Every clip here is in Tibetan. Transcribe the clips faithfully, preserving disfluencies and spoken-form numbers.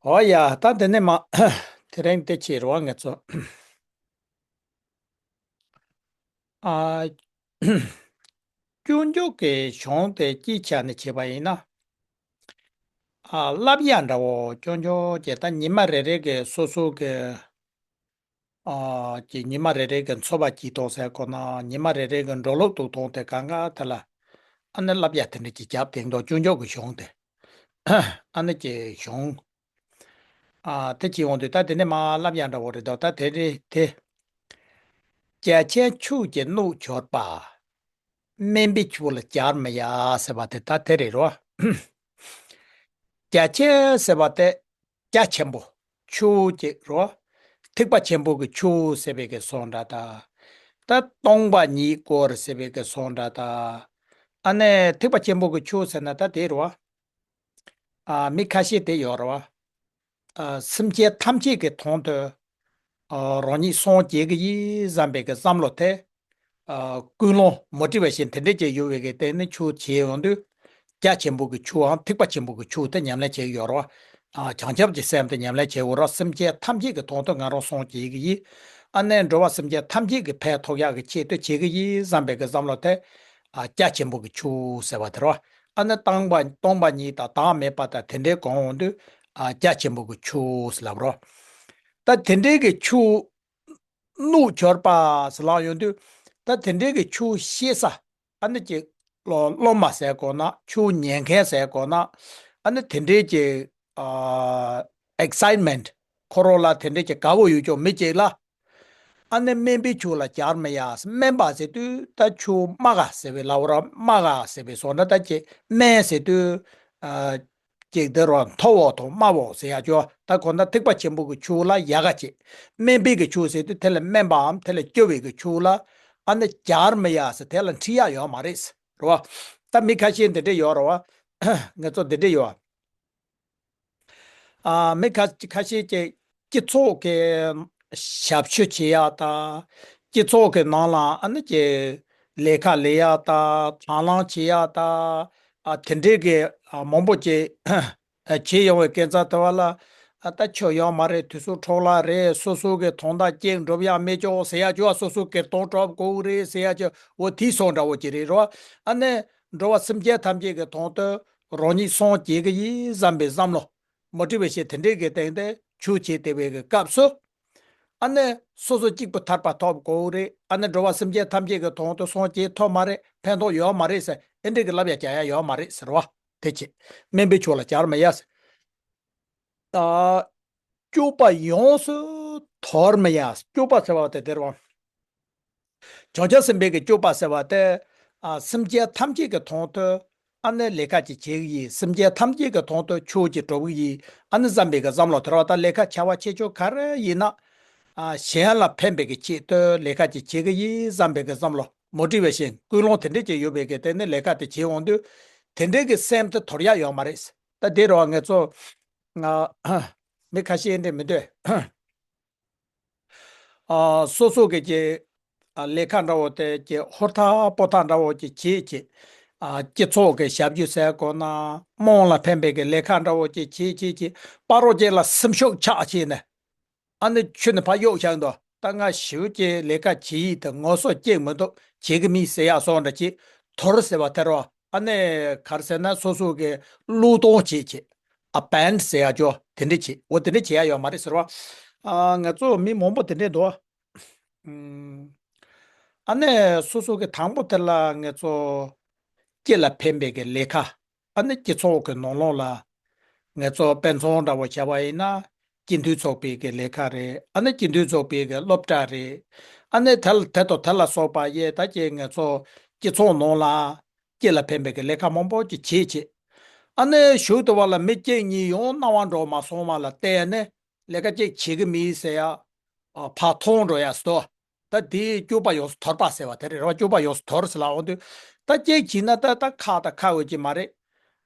ཨོ་ཡ། ད་དེ་ནས་མ། དེ་རིང་དེ་ཕྱིར་རོ་ང་ཚོ། ཨ། སྐྱོན་བརྗོད་ཀྱི་གཞུང་དེ་སྤྱིའི་ཆ་ནས་བྱས་པ་ཡིན་ན། ཨ། བསླབ་ཡ་འདྲ་བོ་སྐྱོན་བརྗོད་ཀྱི་ད་ཉི་མ་རེ་རེ་གི་སོ་སོ་གི་ཨ། ཀྱི་ཉི་མ་རེ་རེ་གི་འཚོ་བ་སྐྱིད་ཐོག་ཟེར་དགོས་ན། ཉི་མ་རེ་རེ་གི་འགྲོ་ལུགས་འདུག་སྟངས་དེ་གང་ག་དེ་ལ། ཨ་ནི་བསླབ་ཡ་དེ་འདྲ་ཅིག་རྒྱབ་དེང་དུ་སྐྱོན་བརྗོད་ཀྱི་གཞུང་དེ། ཨ་ནི་ཀྱི་གཞུང་། ཨ། དེ་ཅིག་འོང་དུས་ད་དེ་ནས་མ་བསླབ་ཡ་འདྲ་བོ་རེད་འདུག་ད་དེ་རེད་དེ། རྒྱ་ཆེན་ཆོས་ཀྱི་སྣོད་འཆོར་པ། དམན་པའི་ཆོས་ལ་སྦྱར་མི་ཡ་ཟེར་བ་དེ་ད་དེ་རེད་རོ། རྒྱ་ཆེན་ཟེར་བ་དེ། རྒྱ་ཆེན་པོ། ཆོས་ཀྱི་རོ། ཐེག་པ་ཆེན་པོ་གི་ཆོས་ཟེར་བའི་གི་སོང་འདྲ་ད། ད་སྟོང་པ་ཉིད་སྐོར་ཟེར་བའི་གི་སོང་འདྲ་ད། ཨ་ནི་ཐེག་པ་ཆེན་པོ་གི་ཆོས་ཟེར་ན་ད་དེ་རོ། ཨ། མི་ཁ་ཤས་དེ་ཡོད་རོ། ཨ། སེམས་ཅན་ཐམས་ཅད་ཀྱི་དོན་དུ། ཨ། རང་ཉིད་སངས་རྒྱས་ཀྱི་ཡིན་བསམ་པའི་གི་བསམ་བློ་དེ། ཨ། ཀུན་སློང་མུ་སྟེགས་པ་བཞིན་དེ་འདྲས་ཀྱི་ཡོད་པའི་གི་སྟེང་ནས་ཆོས་བྱེད་ཡོང་དུས། རྒྱ་ཆེན་པོ་གི་ཆོས་འམ་ཐེག་པ་ཆེན་པོ་གི་ཆོས་དེ་ཉམས་ལེན་བྱེད་ཀྱི་ཡོད་རེད་བ། ཨ། བྱང་ཆུབ་ཀྱི་སེམས་དེ་ཉམས་ལེན་བྱེད་དགོས་རེད། སེམས་ཅན་ཐམས་ཅད་ཀྱི་དོན་དུ་ང་རང་སངས་རྒྱས་ཀྱི་ཡིན། ཨ་ནི་འགྲོ་བ་སེམས་ཅན་ཐམས་ཅད་ཀྱི་ཕན་ཐོགས་ཡག་གི་ཆེད་དུ་བྱེད་ཀྱི་ཡིན་བསམ་པའི་གི་བསམ་བློ་དེ། ཨ། རྒྱ་ཆེན་པོ་གི་ཆོས་ཟེར་བ་དེ་རེད་བ། ཨ་ནི་སྟོང་པ་སྟོང་པ་ཉིད་དང་བདག་མེད་པ་དང་དེ་འདྲའི་གང་འོང་དུས། ཨ། རྒྱ་ཆེན་པོ་གི་ཆོས་ཟེར་ལབ་རོ། ད་དེ་འདྲའི་གི་ཆོས། སྣོད་འཆོར་པ་ཟེར་ལབ་ཡོང་དུས། ད་དེ་འདྲའི་གི་ཆོས་ཤེས་ས། ཨ་ནི་ཅིག་སློབ་སློབ་མ་ཟེར་དགོས་ན། ཆོས་ཉན་མཁན་ཟེར་དགོས་ན། ཨ་ནི་དེ་འདྲའི་ཅིག་ཨ། ཨེག་སའིཊ་མེན་ཊི། ཁོ་རང་ལ་དེ་འདྲའི་ཅིག་དགའ་བོ་ཡོད་ཀྱོག་མི་ཅིག་ལ། ཨ་ནི་དམན་པའི་ཆོས་ལ་སྦྱར་མི་ཡ། དམན་པ་ཟེར་དུས་ད་ཆོས་དམའ་ག་ཟེར་བའི་ལབ་ར། དམའ་ག་ཟེར་བའི་སོང་ན་ད་ཅིག་དམན་ཟེར་དུས། ཨ། ཅིག་དེ་རུ་མཐོ་བོ་དང་དམའ་བོ་ཟེར་ཡ་ཅོ། ད་གོ་ན་ཐེག་པ་ཆེན་པོ་གི་ཆོས་ལ་ཡག་ག་ཅིག་དམན་པའི་གི་ཆོས་ཟེར་དུས་དེ་ལས་དམན་པའམ་དེ་ལས་སྐྱོ་བའི་གི་ཆོས་ལ། ཨ་ནི་སྦྱར་མི་ཡ་ཟེར་དེ་ལ་འཁྲིད་ཡ་ཡོད་མ་རེད་ཟེར་རོ། ད་མི་ཁ་ཤས་འདི་འདྲ་ཡོད་རོ། ང་ཚོ་འདི་འདྲ་ཡོད། ཨ། མི་ཁ་ཁ་ཤས་ཀྱིས་སྤྱི་ཚོགས་ཀྱི་ཞབས་ཞུ་བྱེད་ཡ་དང་། སྤྱི་ཚོགས་ཀྱི་ནང་ལ་ཨ་ནི་ཀྱི་ལས་ཀ་ལས་ཡ་དང་། དང་བླངས་བྱེད་ཡ་དང་། ཨ། དེ་འདྲའི་གི། ཨ། མང་པོ་ཅིག་ཨ། བྱེད་ཡོང་བའི་སྐབས་ཙམ་དེ་བ་ལ། ཨ། ད་ཆོ་ཡོད་མ་རེད། དུས་ཚོད་འཕྲོ་བརླག་རེད། སོ་སོ་གི་དོན་དག་ཅིག་འགྲུབ་ཡ་མེད་ཅོག་ཟེར་ཡ་ཅོ། སོ་སོ་གི་དོན་འགྲུབ་དགོས་རེད་ཟེར་ཡ་ཅོ། འོ་དེ་སོང་འདྲ་བོ་ཅིག་རེད་རོ། ཨ་ནི་འགྲོ་བ་སེམས་ཅན་ཐམས་ཅད་ཀྱི་དོན་དུ་རང་ཉིད་སངས་རྒྱས་ཀྱི་ཡིན་བསམ་པའི་བསམ་བློ། མུ་སྟེགས་པ་བཞིན་དེ་འདྲའི་གི་སྟེང་དེ་ཆོས་བྱེད་བསྡད་པའི་གི་སྐབས་སུ། ཨ་ནི་སོ་སོ་གཅིག་པུ་ཐར་པ་ཐོབ་དགོས་རེད། ཨ་ནི་འགྲོ་བ་སེམས་ཅན་ཐམས་ཅད་ཀྱི་དོན་དུ་སངས་རྒྱས་ཐོབ་མ་རེད། ཕན་ཐོགས་ཡོད་མ་རེད་ཟེར། ཨེ་འདྲའི་གི་ལབ་ཡ་རྒྱག་ཡ་ཡོད་མ་རེད་ཟེར་བ། དེ་ཆེ། དམན་པའི་ཆོས་ལ་སྦྱར་མི་ཡ་ཟེར། ད། སྤྱོད་པ་ཡོངས་སུ་དོར་མི་ཡ། སྤྱོད་པ་ཟེར་བ་དེ་དེར་བ། བྱང་ཆུབ་སེམས་དཔའི་གི་སྤྱོད་པ་ཟེར་བ་དེ། ཨ། སེམས་ཅན་ཐམས་ཅད་ཀྱི་དོན་དུ། ཨ་ནི་ལས་ཀ་ཅིག་བྱེད་ཀྱི་ཡིན། སེམས་ཅན་ཐམས་ཅད་ཀྱི་དོན་དུ་ཆོས་ཅིག་སྒྲུབ་ཀྱི་ཡིན། ཨ་ནི་བསམ་པའི་གི་བསམ་བློ་དེར་བ། ད་ལས་ཀ་བྱ་བ་བྱེད་ཆོག་ག་རེ་ཡིན་ན། ཨ། གཞན་ལ་ཕན་པའི་གི་ཆེད་དུ་ལས་ཀ་ཅིག་བྱེད་ཀྱི་ཡིན་བསམ་པའི་གི་བསམ་བློ། མུ་སྟེགས་པ་བཞིན་ཀུན་སློང་དེ་འདྲས་ཅིག་ཡོད་པའི་གི་སྟེང་ནས་ལས་ཀ་དེ་བྱེད་འོང་དུས། དེ་འདྲས་གི་སེམས་དེ་དོར་ཡ་ཡོད་མ་རེད། ད་དེ་རུ་ང་ཚོ། ཨ། མི་ཁ་ཤས་འདྲ་མི་འདུག་ཨ། སོ་སོ་གི་ཀྱི། ཨ། ལས་ཀ་འདྲ་བོ་དེ་ཀྱི་ཧུར་ཐག་པོ་ཐག་འདྲ་བོ་ཀྱི་བྱེད་ཀྱི། ཨ། སྤྱི་ཚོགས་ཀྱི་ཞབས་ཞུ་ཟེར་དགོས་ན། དམངས་ལ་ཕན་པའི་གི་ལས་ཀ་འདྲ་བོ་ཀྱི་བྱེད་བྱེད་ཀྱི། ཕར་རོགས་ཅིག་ལ་སེམས་ཤུགས་ཆག་བྱས་ནས། ཨ་ནི་ཁྱོད་ནི་ཕར་གཡུག་བཞག་འདུག་ད་ང་ཞེ་པོ་ཅིག་ལས་ཀ་བྱེད་ཡིག་དང་ངོ་སོ་གཅིག་མི་འདུག་བྱེད་ཀྱི་མིན་ཟེར་ཡག་སོགས་འདྲ་ཅིག་དོར་ཟེར་བ་དེ་རོ། ཨ་ནི་ག་རེ་ཟེར་ན་སོ་སོ་གི་བློས་གཏོང་བྱེད་ཀྱི། ཨ། བན་ཟེར་ཡག་ཅོ་དེ་འདྲ་བྱེད། འོ་དེ་འདྲ་བྱེད་ཡག་ཡོད་མ་རེད་ཟེར་བ། ཨ། ང་ཚོ་མི་མང་པོ་དེ་འདྲ་འདུག་ཨ་ནི་སོ་སོ་གི་དང་པོ་དེ་ལ་ང་ཚོ་སྤྱི་ལ་ཕན་པའི་གི་ལས་ཀ། ཨ་ནི་སྤྱི་ཚོགས་ཀྱི་ནང་ལོགས་ལ་ང་ཚོ་དཔེ་མཚོན་འདྲ་བོ་བྱས་པ་ཡིན་ན། སྤྱི་མཐུན་ཚོགས་པའི་གི་ལས་ཀ་རེད། ཨ་ནི་སྤྱི་མཐུན་ཚོགས་པའི་གི་སློབ་གྲྭ་རེད། ཨ་ནི་དེ་དེ་དང་དེ་ལ་སོགས་པ་ཡས་ད་ཅིག་ང་ཚོ་སྤྱི་ཚོགས་ནང་ལ་སྤྱི་ལ་ཕན་པའི་གི་ལས་ཀ་མང་པོ་ཅིག་བྱེད་བྱེད། ཨ་ནི་གཞུག་དུ་བ་ལ་མི་གཅིག་གཉིས་ཡང་སྣང་བ་འགྲོ་མ་སོང་བ་ལ་བལྟས་ནས་ལས་ཀ་ཅིག་བྱེད་གི་མིན་ཟེར་ཡ། ཨ། ཕར་མཐོང་འགྲོ་ཡ་སོ། ད་དེའི་སྤྱོད་པ་ཡོངས་སུ་དོར་པ་ཟེར་བ་དེ་རེད་རོ། སྤྱོད་པ་ཡོངས་སུ་དོར་ཟེར་ལབ་འོང་དུས། ད་ཅིག་བྱས་ན་ད་ད་ཁག་ད་ཁག་འོས་ཀྱི་མ་རེད།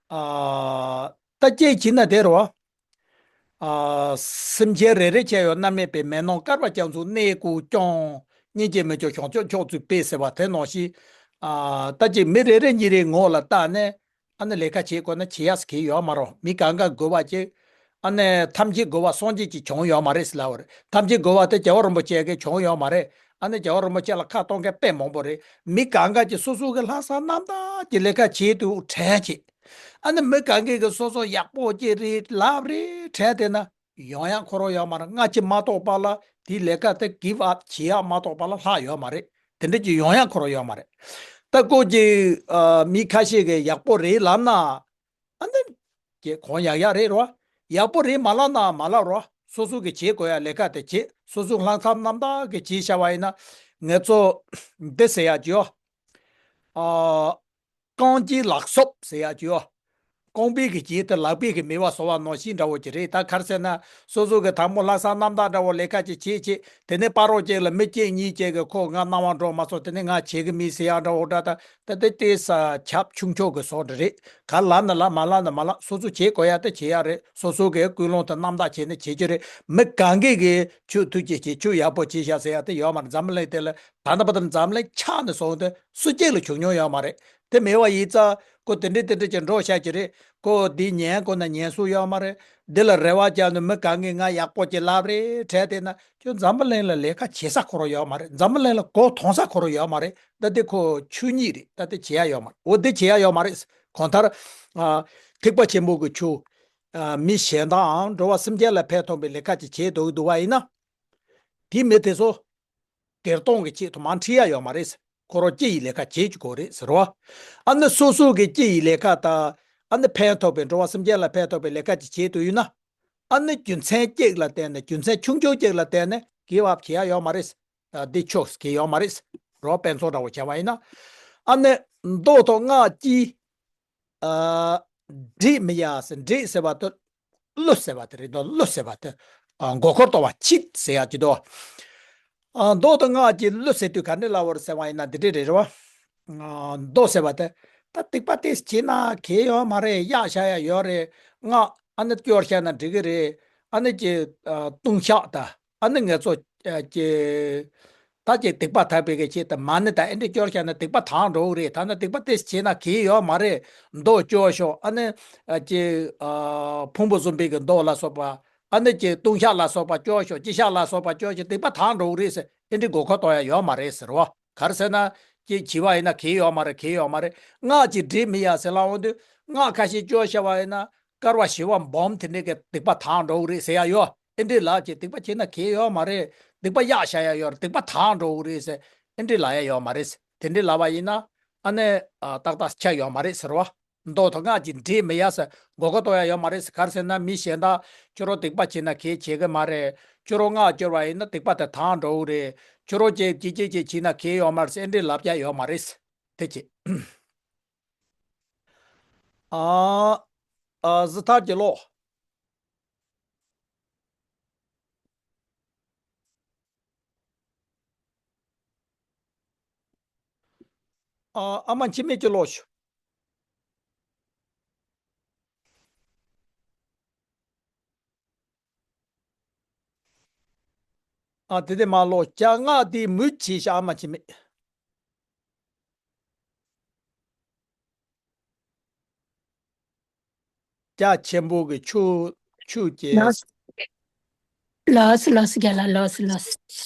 ཨ། ད་ཅིག་བྱས་ན་དེ་རོ། ཨ། སེམས་ཅན་རེ་རེ་ཆེ་ཡོད་རྣམ་མེད་པའི་མེ་ནང་བསྐལ་པ་རྒྱ་མཚོའི་གནས་ཀུན་ཀྱང་། སྙིང་རྗེ་མི་སྐྱོ་བྱང་ཆུབ་མཆོག་ཚུལ་དཔེ་ཟེར་བ་དེ་ནང་བཞིན། ཨ། ད་ཅིག་མི་རེ་རེ་གཉིས་རེའི་ངོ་ལ་བལྟས་ནས། ཨ་ནི་ལས་ཀ་བྱེད་དགོས་ན་བྱེད་ཡག་ཟེར་གྱི་ཡོད་མ་རེད། མི་གང་ག་དགོས་པ་ཅིག་ཨ་ནི་ཐམས་ཅད་དགོས་པ་སངས་རྒྱས་ཀྱིས་བྱུང་ཡོད་མ་རེད་ཟེར་ལབ་པ་རེད། ཐམས་ཅད་དགོས་པ་དེ་རྒྱལ་བ་རིན་པོ་ཆེ་གིས་བྱུང་ཡོད་མ་རེད། ཨ་ནི་རྒྱལ་བ་རིན་པོ་ཆེ་ལ་ཁ་གཏོང་མཁན་དཔེ་མང་པོ་རེད། མི་གང་ག་གིས་སོ་སོ་གི་ལྷག་བསམ་རྣམ་དག་གི་ལས་ཀ་བྱེད་དུ་དྲན་བྱེད། ཨ་ནི་མི་གང་ག་གིས་སོ་སོ་ཡག་པོ་ཅིག་རེད་ལབ་རེད་དྲན་བསྡད་ན། ཡོང་ཡག་ཁོ་རང་ཡོད་མ་རེད། སྔ་ཕྱི་མ་གཏོགས་པ་ལ་དེའི་ལས་ཀ་དེ་give up བྱེད་ཡག་མ་གཏོགས་པ་ལ་ལྷག་ཡོད་མ་རེད། དེ་འདྲ་ཅིག་ཡོང་ཡག་ཁོ་རང་ཡོད་མ་རེད། ད་ཁོ་ཅིག་ཨ། མི་ཁ་ཤས་ཀྱིས་ཡག་པོ་རེད་ལབ་ན། ཨ་ནི་ཀྱེ་གང་ཡག་ཡག་རེད་རོ། ཡག་པོ་རེད་མ་ལབ་ན་མ་ལབ་རོ། སོ་སོ་གིས་བྱེད་དགོས་ཡག་ལས་ཀ་དེ་བྱེད། སོ་སོ་ལྷག་བསམ་རྣམ་དག་གིས་བྱེད་བྱ་བ་ཡིན་ན། ངེད་ཚོ་འདི་ཟེར་ཡག་ཅིག་ཡོད། ཨ། རྐང་གཅིག་ལག་སོབ་ཟེར་ཡག་ཅིག་ཡོད། རྐང་པའི་གི་རྗེས་དེ་ལག་པའི་གི་མེ་བ་བཟོ་བ་ནང་བཞིན་འདྲ་བོ་ཅིག་རེད། ད་ག་རེ་ཟེར་ན། སོ་སོ་གི་དང་པོ་ལྷག་བསམ་རྣམ་དག་འདྲ་བོ་ལས་ཀ་ཅིག་བྱེད་བྱེད། དེ་ནས་པ་རོག་ཅིག་ལ་མི་གཅིག་གཉིས་ཅིག་གིས་ཁོ་ང་སྣང་བ་འགྲོ་མ་སོང་། དེ་ནས་ང་བྱེད་གི་མིན་ཟེར་ཡག་འདྲ་བོ་འདྲ། ད་ད་དེ་ཏོག་ཙམ་ཁྱབ་ཆུང་ཆུང་གི་བཟོ་འདྲ་རེད། ག་ལབ་ན་ལབ། མ་ལབ་ན་མ་ལབ། སོ་སོ་བྱེད་དགོས་ཡག་དེ་བྱེད་ཡག་རེད། སོ་སོ་གི་ཀུན་སློང་དེ་རྣམ་དག་བྱས་ནས་བྱེད་རྒྱུ་རེད། མི་གང་གིས་གིས་ཁྱོད་ཐུགས་རྗེ་ཆེ། ཁྱོད་ཡག་པོ་བྱས་ཤག་ཟེར་ཡག་དེ་ཡོད་མ་རེད། འཛམ་བུ་གླིང་དེ་ལ་ད་ལྟ་བར་དུ་འཛམ་གླིང་ཆགས་ནས་བཟུང་སྟེ་སུ་གཅིག་ལ་བྱུང་མྱོང་ཡོད་མ་རེད། དེ་མེད་པ་ཡིན་ཙང་ཁོ་དེ་འདྲས་དེ་འདྲས་ཀྱི་འགྲོ་བཞག་གི་རེད། ཁོ་འདི་ཉན་དགོས་ན་ཉན་སྲོལ་ཡོད་མ་རེད། འདི་ལ་རེ་བ་བརྒྱབ་ནས་མི་གང་གིས་ང་ཡག་པོ་ཅིག་ལབ་རེད་དྲན་བསྡད་ན། ཁྱོད་འཛམ་བུ་གླིང་ལ་ལས་ཀ་བྱེད་ས་ཁོ་རང་ཡོད་མ་རེད། འཛམ་བུ་གླིང་ལ་མགོ་ཐོན་ས་ཁོ་རང་ཡོད་མ་རེད། ད་འདི་ཁོ་ཆོས་ཉིད་རེད། ད་འདི་བྱེད་ཡག་ཡོད་མ་རེད། འོ་འདི་བྱེད་ཡག་ཡོད་མ་རེད། གང་ལྟར། ཨ། ཐེག་པ་ཆེན་པོ་གི་ཆོས། ཨ། མི་གཞན་དང་འགྲོ་བ་སེམས་ཅན་ལ་ཕན་ཐོགས་པའི་ལས་ཀ་ཅིག་བྱེད་འདོད་འདུག་པ་ཡིན་ན། དེ་མི་དེ་ཚོ་སྒེར་གཏོང་གི་ཆེད་དུ་མ་ཁྲིད་ཡག་ཡོད་མ་རེད། ཁོ་རང་སྤྱི་ཡི་ལས་ཀ་བྱེད་ཀྱི་དགོས་རེད་ཟེར་བ། ཨ་ནི་སོ་སོ་གི་སྤྱི་ཡི་ལས་ཀ་དང་། ཨ་ནི་ཕན་ཐོགས་པའི་འགྲོ་བ་སེམས་ཅན་ལ་ཕན་ཐོགས་པའི་ལས་ཀ་ཅིག་བྱེད་འདོད་ཡོད་ན། ཨ་ནི་རྒྱུ་མཚན་གཅིག་ལ་བརྟེན་ནས། རྒྱུ་མཚན་ཆུང་ཆུང་གཅིག་ལ་བརྟེན་ནས་give up བྱེད་ཡག་ཡོད་མ་རེད། ཨ། འདི་ཆོག་གི་ཡོད་མ་རེད། རོགས་དཔེ་མཚོན་འདྲ་བོ་བྱས་པ་ཡིན་ན། ཨ་ནི་མདོ་དང་སྔགས་ཀྱི། ཨ། འགྲིག་མི་ཡག་ཟེར། འགྲིག་ཟེར་བ་དེ་བློ་ཟེར་བ་དེ་རེད་དོ། བློ་ཟེར་བ་དེ། ཨ། མགོ་སྐོར་གཏོང་བ་ཕྱིར་ཟེར་ཡག་ཅིག་དོ། ཨ། མདོ་དང་སྔགས་ཀྱི་བློ་ཟེར་དུས་ག་འདྲ་ལབ་པ་རེད་ཟེར་བ་ཡིན་ན་འདི་འདྲས་རེད་རོ། ཨ། མདོ་ཟེར་བ་དེ། ད་སྡིག་པ་དེ་བྱས་ན་གལ་ཡོད་མ་རེད། གཡོག་བཞག་ཡག་ཡོད་རེད། སྔགས་ཨ་ནི་སྐྱོར་བཞག་ན་འགྲིག་གི་རེད། ཨ་ནི་ཀྱི། ཨ། ལྟུང་བཤགས་དང་། ཨ་ནི་ངེད་ཚོ། ཨ། ཀྱི། ད་ཀྱི་སྡིག་པ་དག་པའི་གི་ཆེད་དུ་མ་ཎི་དང་ཨེ་འདྲས་སྐྱོར་བཞག་ན་སྡིག་པ་དག་འགྲོ་གི་རེད། ཐ་ན་སྡིག་པ་དེ་བྱས་ན་གལ་ཡོད་མ་རེད། མདོ་སྐྱོར་ཤོག་ཨ་ནི། ཨ། ཀྱི། ཨ། ཕུང་པོ་གསུམ་པའི་གི་མདོ་ལ་སོགས་པ། ཨ་ནི་ཀྱི་ལྟུང་བཤགས་ལ་སོགས་པ་སྐྱོར་ཤོག་སྤྱི་བཤགས་ལ་སོགས་པ་སྐྱོར་ཤོག་སྡིག་པ་དག་འགྲོ་གི་རེད་ཟེར། ཨེ་འདྲས་མགོ་སྐོར་གཏོང་ཡག་ཡོད་མ་རེད་ཟེར་བ། ག་རེ་ཟེར་ན། ཀྱི་བྱས་པ་ཡིན་ན་གལ་ཡོད་མ་རེད། གལ་ཡོད་མ་རེད། སྔགས་ཀྱི་འགྲིག་མི་ཡག་ཟེར་ལབ་འོང་དུས། སྔགས་ཁ་ཤས་སྐྱོར་བཞག་པ་ཡིན་ན། བསྐལ་པ་བྱེ་བ་སྦོམ་དེ་འདྲས་ཀྱི་སྡིག་པ་དག་འགྲོ་གི་རེད་ཟེར་ཡག་ཡོད། ཨེ་འདྲས་ལབ་ཀྱི་སྡིག་པ་བྱས་ན་གལ་ཡོད་མ་རེད། སྡིག་པ་གཡོག་བཞག་ཡག་ཡོད་རེད། སྡིག་པ་དག་འགྲོ་གི་རེད་ཟེར། ཨེ་འདྲས་ལབ་ཡག་ཡོད་མ་རེད། དེ་འདྲས་ལབ་པ་ཡིན་ན། ཨ་ནི། ཨ། ཏག་ཏག་ཆགས་ཡོད་མ་རེད་ཟེར་བ། མདོ་དང་སྔགས་ཀྱི་འགྲིག་མི་ཡག་ཟེར་མགོ་སྐོར་གཏོང་ཡག་ཡོད་མ་རེད་ཟེར། ག་རེ་ཟེར་ན་མི་གཞན་དག་ཁྱོད་རང་སྡིག་པ་བྱས་ན་གལ་བྱེད་གི་མ་རེད། ཁྱོད་རང་སྔགས་སྐྱོར་བ་ཡིན་ན་སྡིག་པ་དེ་དག་འགྲོ་གི་རེད། ཁྱོད་རང་ཅིག་ཅིག་ཅིག་ཅིག་བྱས་ན་གལ་ཡོད་མ་རེད་ཟེར། ཨེ་འདྲས་ལབ་ཡག་ཡོད་མ་རེད་ཟེར། དེ་བྱས། ཨ། ཨ། གཟི་ཐར་གྱི་ཀློག་ཨ། ཨ་མ་འཆི་མེད་ཀྱི་ཀློག་ཞུ། ཨ། དེ་དེ་མ་ཀློག་བྱ་སྔགས་དེའི་མུ་བྱས་ཤག་ཨ་མ་འཆི་མེད། རྒྱ་ཆེན་པོ་གི་ཆུ། ཆུ་སྐྱེས། ལགས། ལགས་སོ། ལགས་སོ། རྒན་ལགས། ལགས་སོ། ལགས་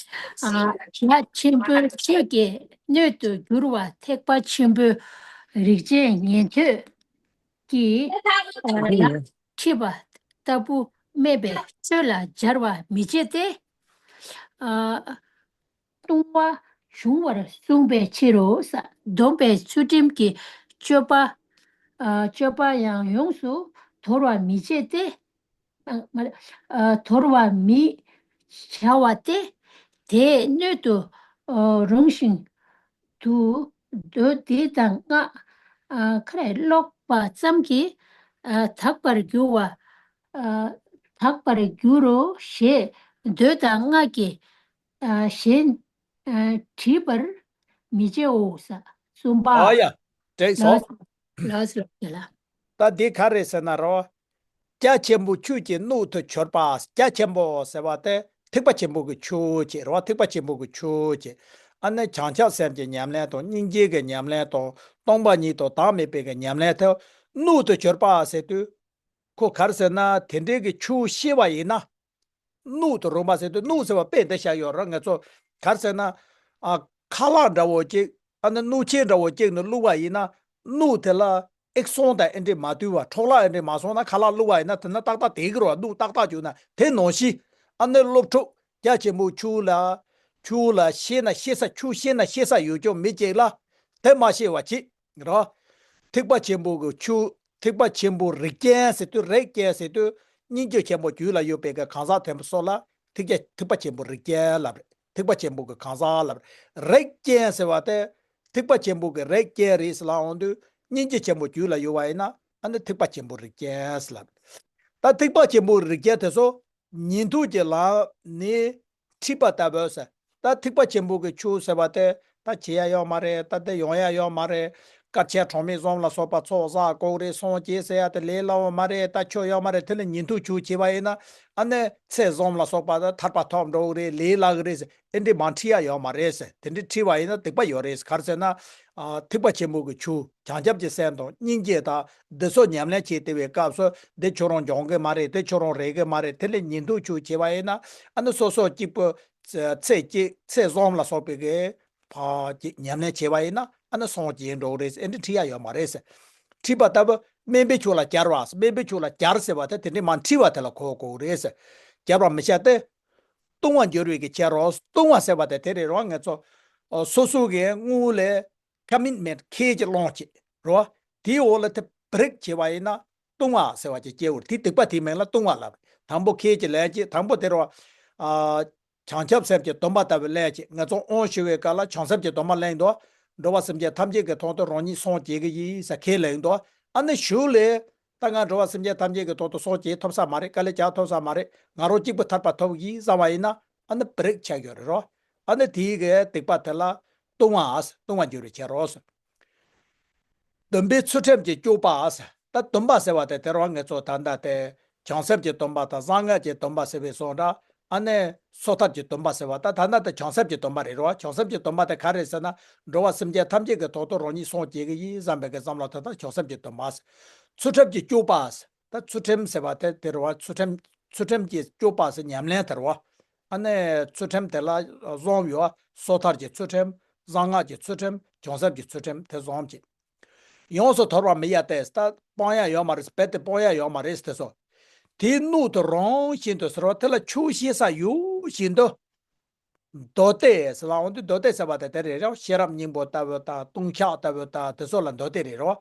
སོ། ཨ། རྒྱ་ཆེན་པོའི་ཆོས་ཀྱི་སྣོད་དུ་གྱུར་པ་ཐེག་པ་ཆེན་པོའི་རིགས་ཅན་ཉན་ཐོས་ཀྱིས། ཨ། ཁྲིད་པ་ལྟ་བུ་སྨྲས་པའི་ཆོས་ལ་སྦྱར་བར་མི་བྱེད་དེ། ཨ། ལྟུང་བ་བྱུང་བར་གསུངས་པའི་ཕྱིར་རོ། སྡོམ་པའི་ཚུལ་ཁྲིམས་ཀྱི་སྤྱོད་པ། ཨ། སྤྱོད་པ་ཡང་ཡོངས་སུ་དོར་བར་མི་བྱེད་དེ། ཨ། མ་རེད། ཨ། དོར་བར་མི་བྱ་བ་སྟེ། དེའི་སྣོད་དུ། ཨ། རུང་ཞིང་དུ་འདོད་དེ་དང་སྔགས། ཨ། ཁ་རེ་ཀློག་པ་ཙམ་གྱིས། ཨ། དག་པར་འགྱུར་བ། ཨ། དག་པར་འགྱུར་རོ་ཞེས་འདོད་དང་སྔགས་ཀྱི། ཨ། གཞན། ཨ། བྲིས་པར་མི་བྱའོ་ཟེར། གསུམ་པ། ཨ་ཡ། འགྲིག་སོང་། ལགས་སོ། ལགས་སོ། ལགས་སོ། ད་འདི་ག་རེ་ཟེར་ན་རོ། རྒྱ་ཆེན་པོ་ཆོས་ཀྱི་སྣོད་དུ་གྱུར་པ། རྒྱ་ཆེན་པོ་ཟེར་བ་དེ་ཐེག་པ་ཆེན་པོ་གི་ཆོས་ཅིག་རེད་བ། ཐེག་པ་ཆེན་པོ་གི་ཆོས་ཅིག་ཨ་ནི་བྱང་ཆུབ་སེམས་ཀྱི་ཉམས་ལེན་དང་། སྙིང་རྗེ་གི་ཉམས་ལེན་དང་། སྟོང་པ་ཉིད་དང་བདག་མེད་པའི་གི་ཉམས་ལེན་དེ་ རྣོ་དུ་གྱུར་པ་ཟེར་དུས། ཁོ་ག་རེ་ཟེར་ན་དེ་འདྲའི་གི་ཆུ་བཤད་པ་ཡིན་ན། རྣོ་དུ་རུང་བ་ཟེར་དུས་རྣོ་ཟེར་བ་དཔེ་འདི་བཞག་ཡོད་ར། ང་ཚོ་ག་རེ་ཟེར་ན། ཨ། ཁ་ལག་འདྲ་བོ་ཅིག་ཨ་ནི་རྣོ་ཆས་འདྲ་བོ་ཅིག་ནི་བླུགས་པ་ཡིན་ན། རྣོ་དེ་ལ་ཨེག་སོང་དང་ཨེ་འདྲས་མ་བསྡུས་པ་འཕྲོ་བརླག་ཨེ་འདྲས་མ་སོང་ན་ཁ་ལག་བླུགས་པ་ཡིན་ན་དེ་ན་ཏག་ཏག་དེ་གི་རོ། རྣོ་ཏག་ཏག་བྱུང་ན་དེ་ནང་བཞིན། ཨ་ནི་སློབ་ཕྲུག་རྒྱ་ཆེན་པོ་ཆུ་ལ། ཆུ་ལ་ཤེས་ན་ཤེས་ས། ཆུ་ཤེས་ན་ཤེས་ས་ཡོད་ཀྱང་མི་གཅིག་ལ་དེ་མ་ཤེས་པ་ཅིག་རོ། ཐེག་པ་ཆེན་པོ་གི་ཆུ། ཐེག་པ་ཆེན་པོ་རིགས་ཅན་ཟེར་དུས། རིགས་ཅན་ཟེར་དུས་སྙིང་རྗེ་ཆེན་པོ་རྒྱུད་ལ་ཡོད་པའི་གི་གང་ཟག་དེ་ཚོ་ལ་ཐེག་ཆེན། ཐེག་པ་ཆེན་པོ་རིགས་ཅན་ལབ་རེད། ཐེག་པ་ཆེན་པོ་གི་གང་ཟག་ལབ་རེད། རིགས་ཅན་ཟེར་བ་དེ་ཐེག་པ་ཆེན་པོ་གི་རིགས་ཅན་རེད་ཟེར་ལབ་འོང་དུས། སྙིང་རྗེ་ཆེན་པོ་རྒྱུད་ལ་ཡོད་པ་ཡིན་ན་ཨ་ནི་ཐེག་པ་ཆེན་པོ་རིགས་ཅན་ཟེར་ལབ་རེད། ད་ཐེག་པ་ཆེན་པོ་རིགས་ཅན་དེ་ཚོ་ཉན་ཐོས་ཀྱི་ལམ་ནས་ཁྲིད་པ་ལྟ་བུ་ཟེར། ད་ཐེག་པ་ཆེན་པོ་གི་ཆོས་ཟེར་བ་དེ་ད་བྱེད་ཡ་ཡོད་མ་རེད། ད་དེ་ཡོང་ཡ་ཡོད་མ་རེད། དཀར་ཆའི་གྲོག་མའི་ཟོམ་ལ་སོགས་པ་ཚོགས་བསགས་དགོས་རེད། སངས་རྒྱས་ཟེར་ཡ་དེ་ལས་སླ་བོ་མ་རེད། ད་ཆོས་ཡོད་མ་རེད། དེ་ལ་ཉན་ཐོས་ཆོས་བྱེད་པ་ཡིན་ན་ཨ་ནི་ཚེ་ཟོམ་ལ་སོགས་པ་ད་ཐར་པ་ཐོབ་འགྲོ་གི་རེད། ལས་སླ་གི་རེད་ཟེར། ཨེ་འདྲས་མ་ཁྲིད་ཡ་ཡོད་མ་རེད་ཟེར། དེ་འདྲས་ཁྲིད་པ་ཡིན་ན་སྡིག་པ་ཡོད་རེད། ག་རེ་ཟེར་ན། ཨ། ཐེག་པ་ཆེན་པོ་གི་ཆོས། བྱང་ཆུབ་ཀྱི་སེམས་དང་སྙིང་རྗེ་དང་འདི་ཚོ་ཉམས་ལེན་བྱེད་བསྡད་པའི་སྐབས་སུ་འདི་ཁྱོད་རང་འབྱུང་གི་མ་རེད། དེ་ཁྱོད་རང་རེག་གི་མ་རེད། དེ་ལས་ཉན་ཐོས་ཆོས་བྱེད་པ་ཡིན་ན་ཨ་ནི་སོ་སོ་གཅིག་པུ་ཚེ་གཅིག་ཚེ་ཟོམ་ལ་སོགས་པའི་གི་ཕ་གཅིག་ཉམས་ལེན་བྱེད་པ་ཡིན་ན་ཨ་ནི་སངས་རྒྱས་འགྲོ་གི་རེད་ཟེར། ཨེ་འདྲས་ཁྲིད་ཡ་ཡོད་མ་རེད་ཟེར། ཁྲིད་པ་ལྟ་བུ་དམན་པའི་ཆོས་ལ་སྦྱར་བ། དམན་པའི་ཆོས་ལ་སྦྱར་ཟེར་བ་དེ་དེ་འདྲས་མ་ཁྲིད་པ་དེ་ལ་གོ་དགོས་རེད་ཟེར། སྦྱར་བ་མི་བྱ་སྟེ། ལྟུང་བར་འགྱུར་བའི་གི་ཕྱིར་རོ། ལྟུང་བ་ཟེར་བ་དེ་དེ་རེད་རོ། ང་ཚོ་ཨ་སོ་སོ་གི་དངུལ་ལས་ཀ་མིཊ་མེནཊ་ཁེ་ཅིག་བླངས་བྱས་རོ། དེའི་འོག་ལ་དེ་བྷི་རེག་བྱས་པ་ཡིན་ན་ལྟུང་བ་ཟེར་བ་ཅིག་སྐྱེ་འོ། དེ་སྡིག་པ་དེའི་མིང་ལ་ལྟུང་བ་ལབ། དང་པོ་ཁེ་ཅིག་ལེན་བྱས། དང་པོ་དེ་རོ། ཨ་བྱང་ཆུབ་སེམས་ཀྱི་སྡོམ་པ་ལྟ་བུ་ལེན་བྱས། ང་ཚོ་དབང་ཞུ་བའི་སྐབས་ལ་བྱང་སེམས་ཀྱི་སྡོམ་པ་ལེན་འདུག་འགྲོ་བ་སེམས་ཅན་ཐམས་ཅད་ཀྱི་དོན་དུ་རང་ཉིད་སངས་རྒྱས་ཀྱི་ཡིན་ཟེར་ཁས་ལེན་འདུག་ཨ་ནི་གཞུག་ལས་ད་ང་འགྲོ་བ་སེམས་ཅན་ཐམས་ཅད་ཀྱི་དོན་དུ་སངས་རྒྱས་ཐོབ་ས་མ་རེད། དཀའ་ལས་རྒྱག་ཐུབ་ས་མ་རེད། ང་རང་གཅིག་པུ་ཐར་པ་ཐོབ་ཀྱི་ཡིན་བསམ་པ་ཡིན་ན་ཨ་ནི་བྷི་རེག་ཆགས་ཡོད་རེད་རོ། ཨ་ནི་དེའི་གི་སྡིག་པ་དེ་ལ་ལྟུང་བ། ལྟུང་བར་འགྱུར་བའི་ཕྱིར་རོ། སྡོམ་པའི་ཚུལ་ཁྲིམས་ཀྱི་སྤྱོད་པ། ད་སྡོམ་པ་ཟེར་བ་དེ་དེ་རང་ང་ཚོ་ད་ལྟ་དེ་བྱང་སེམས་ཀྱི་སྡོམ་པ་དང་གསང་སྔགས་ཀྱི་སྡོམ་པ་ཟེར་བའི་སོང་འདྲ། ཨ་ནི་སོ་ཐར་གྱི་སྡོམ་པ་ཟེར་བ་ད་ད་ལྟ་དེ་བྱང་སེམས་ཀྱི་སྡོམ་པ་རེད་རོ། བྱང་སེམས་ཀྱི་སྡོམ་པ་དེ་ག་རེ་ཟེར་ན། འགྲོ་བ་སེམས་ཅན་ཐམས་ཅད་ཀྱི་དོན་དུ་རང་ཉིད་སངས་རྒྱས་ཀྱི་ཡིན་བསམ་པའི་གི་བསམ་བློ་དེ་དག་བྱང་སེམས་ཀྱི་སྡོམ་པ། ཚུལ་ཁྲིམས་ཀྱི་སྤྱོད་པ། ད་ཚུལ་ཁྲིམས་ཟེར་བ་དེ་དེ་རེད་བ། ཚུལ་ཁྲིམས། ཚུལ་ཁྲིམས་ཀྱི་སྤྱོད་པ་ཟེར་ཉམས་ལེན་དེ་རེད་བ། ཨ་ནི་ཚུལ་ཁྲིམས་དེ་ལ་བཟུང་ཡོད། སོ་ཐར་གྱི་ཚུལ་ཁྲིམས། གསང་སྔགས་ཀྱི་ཚུལ་ཁྲིམས། བྱང་སེམས་ཀྱི་ཚུལ་ཁྲིམས་དེ་བཟུང་བྱས། ཡོངས་སུ་དོར་བར་མི་བྱ་སྟེ། ད་སྤང་ཡ་ཡོད་མ་རེད། རྦད་དེ་སྤང་ཡ་ཡོད་མ་རེད་དེ་ཚོ། དེའི་སྣོད་དུ་རུང་བཞིན་དུ་ཟེར་བ་དེ་ལ་ཆོས་བཤད་ས་ཡོད་བཞིན་དུ། མདོ་སྡེ་ཟེར་ལ་འོང་དུས་མདོ་སྡེ་ཟེར་བ་དེ་དེ་རེད་རོ། ཤེས་རབ་སྙིང་པོ་ལྟ་བུ་དང་ལྟུང་བཤགས་ལྟ་བུ་དང་དེ་ཚོ་ལ་མདོ་སྡེ་རེད་རོ།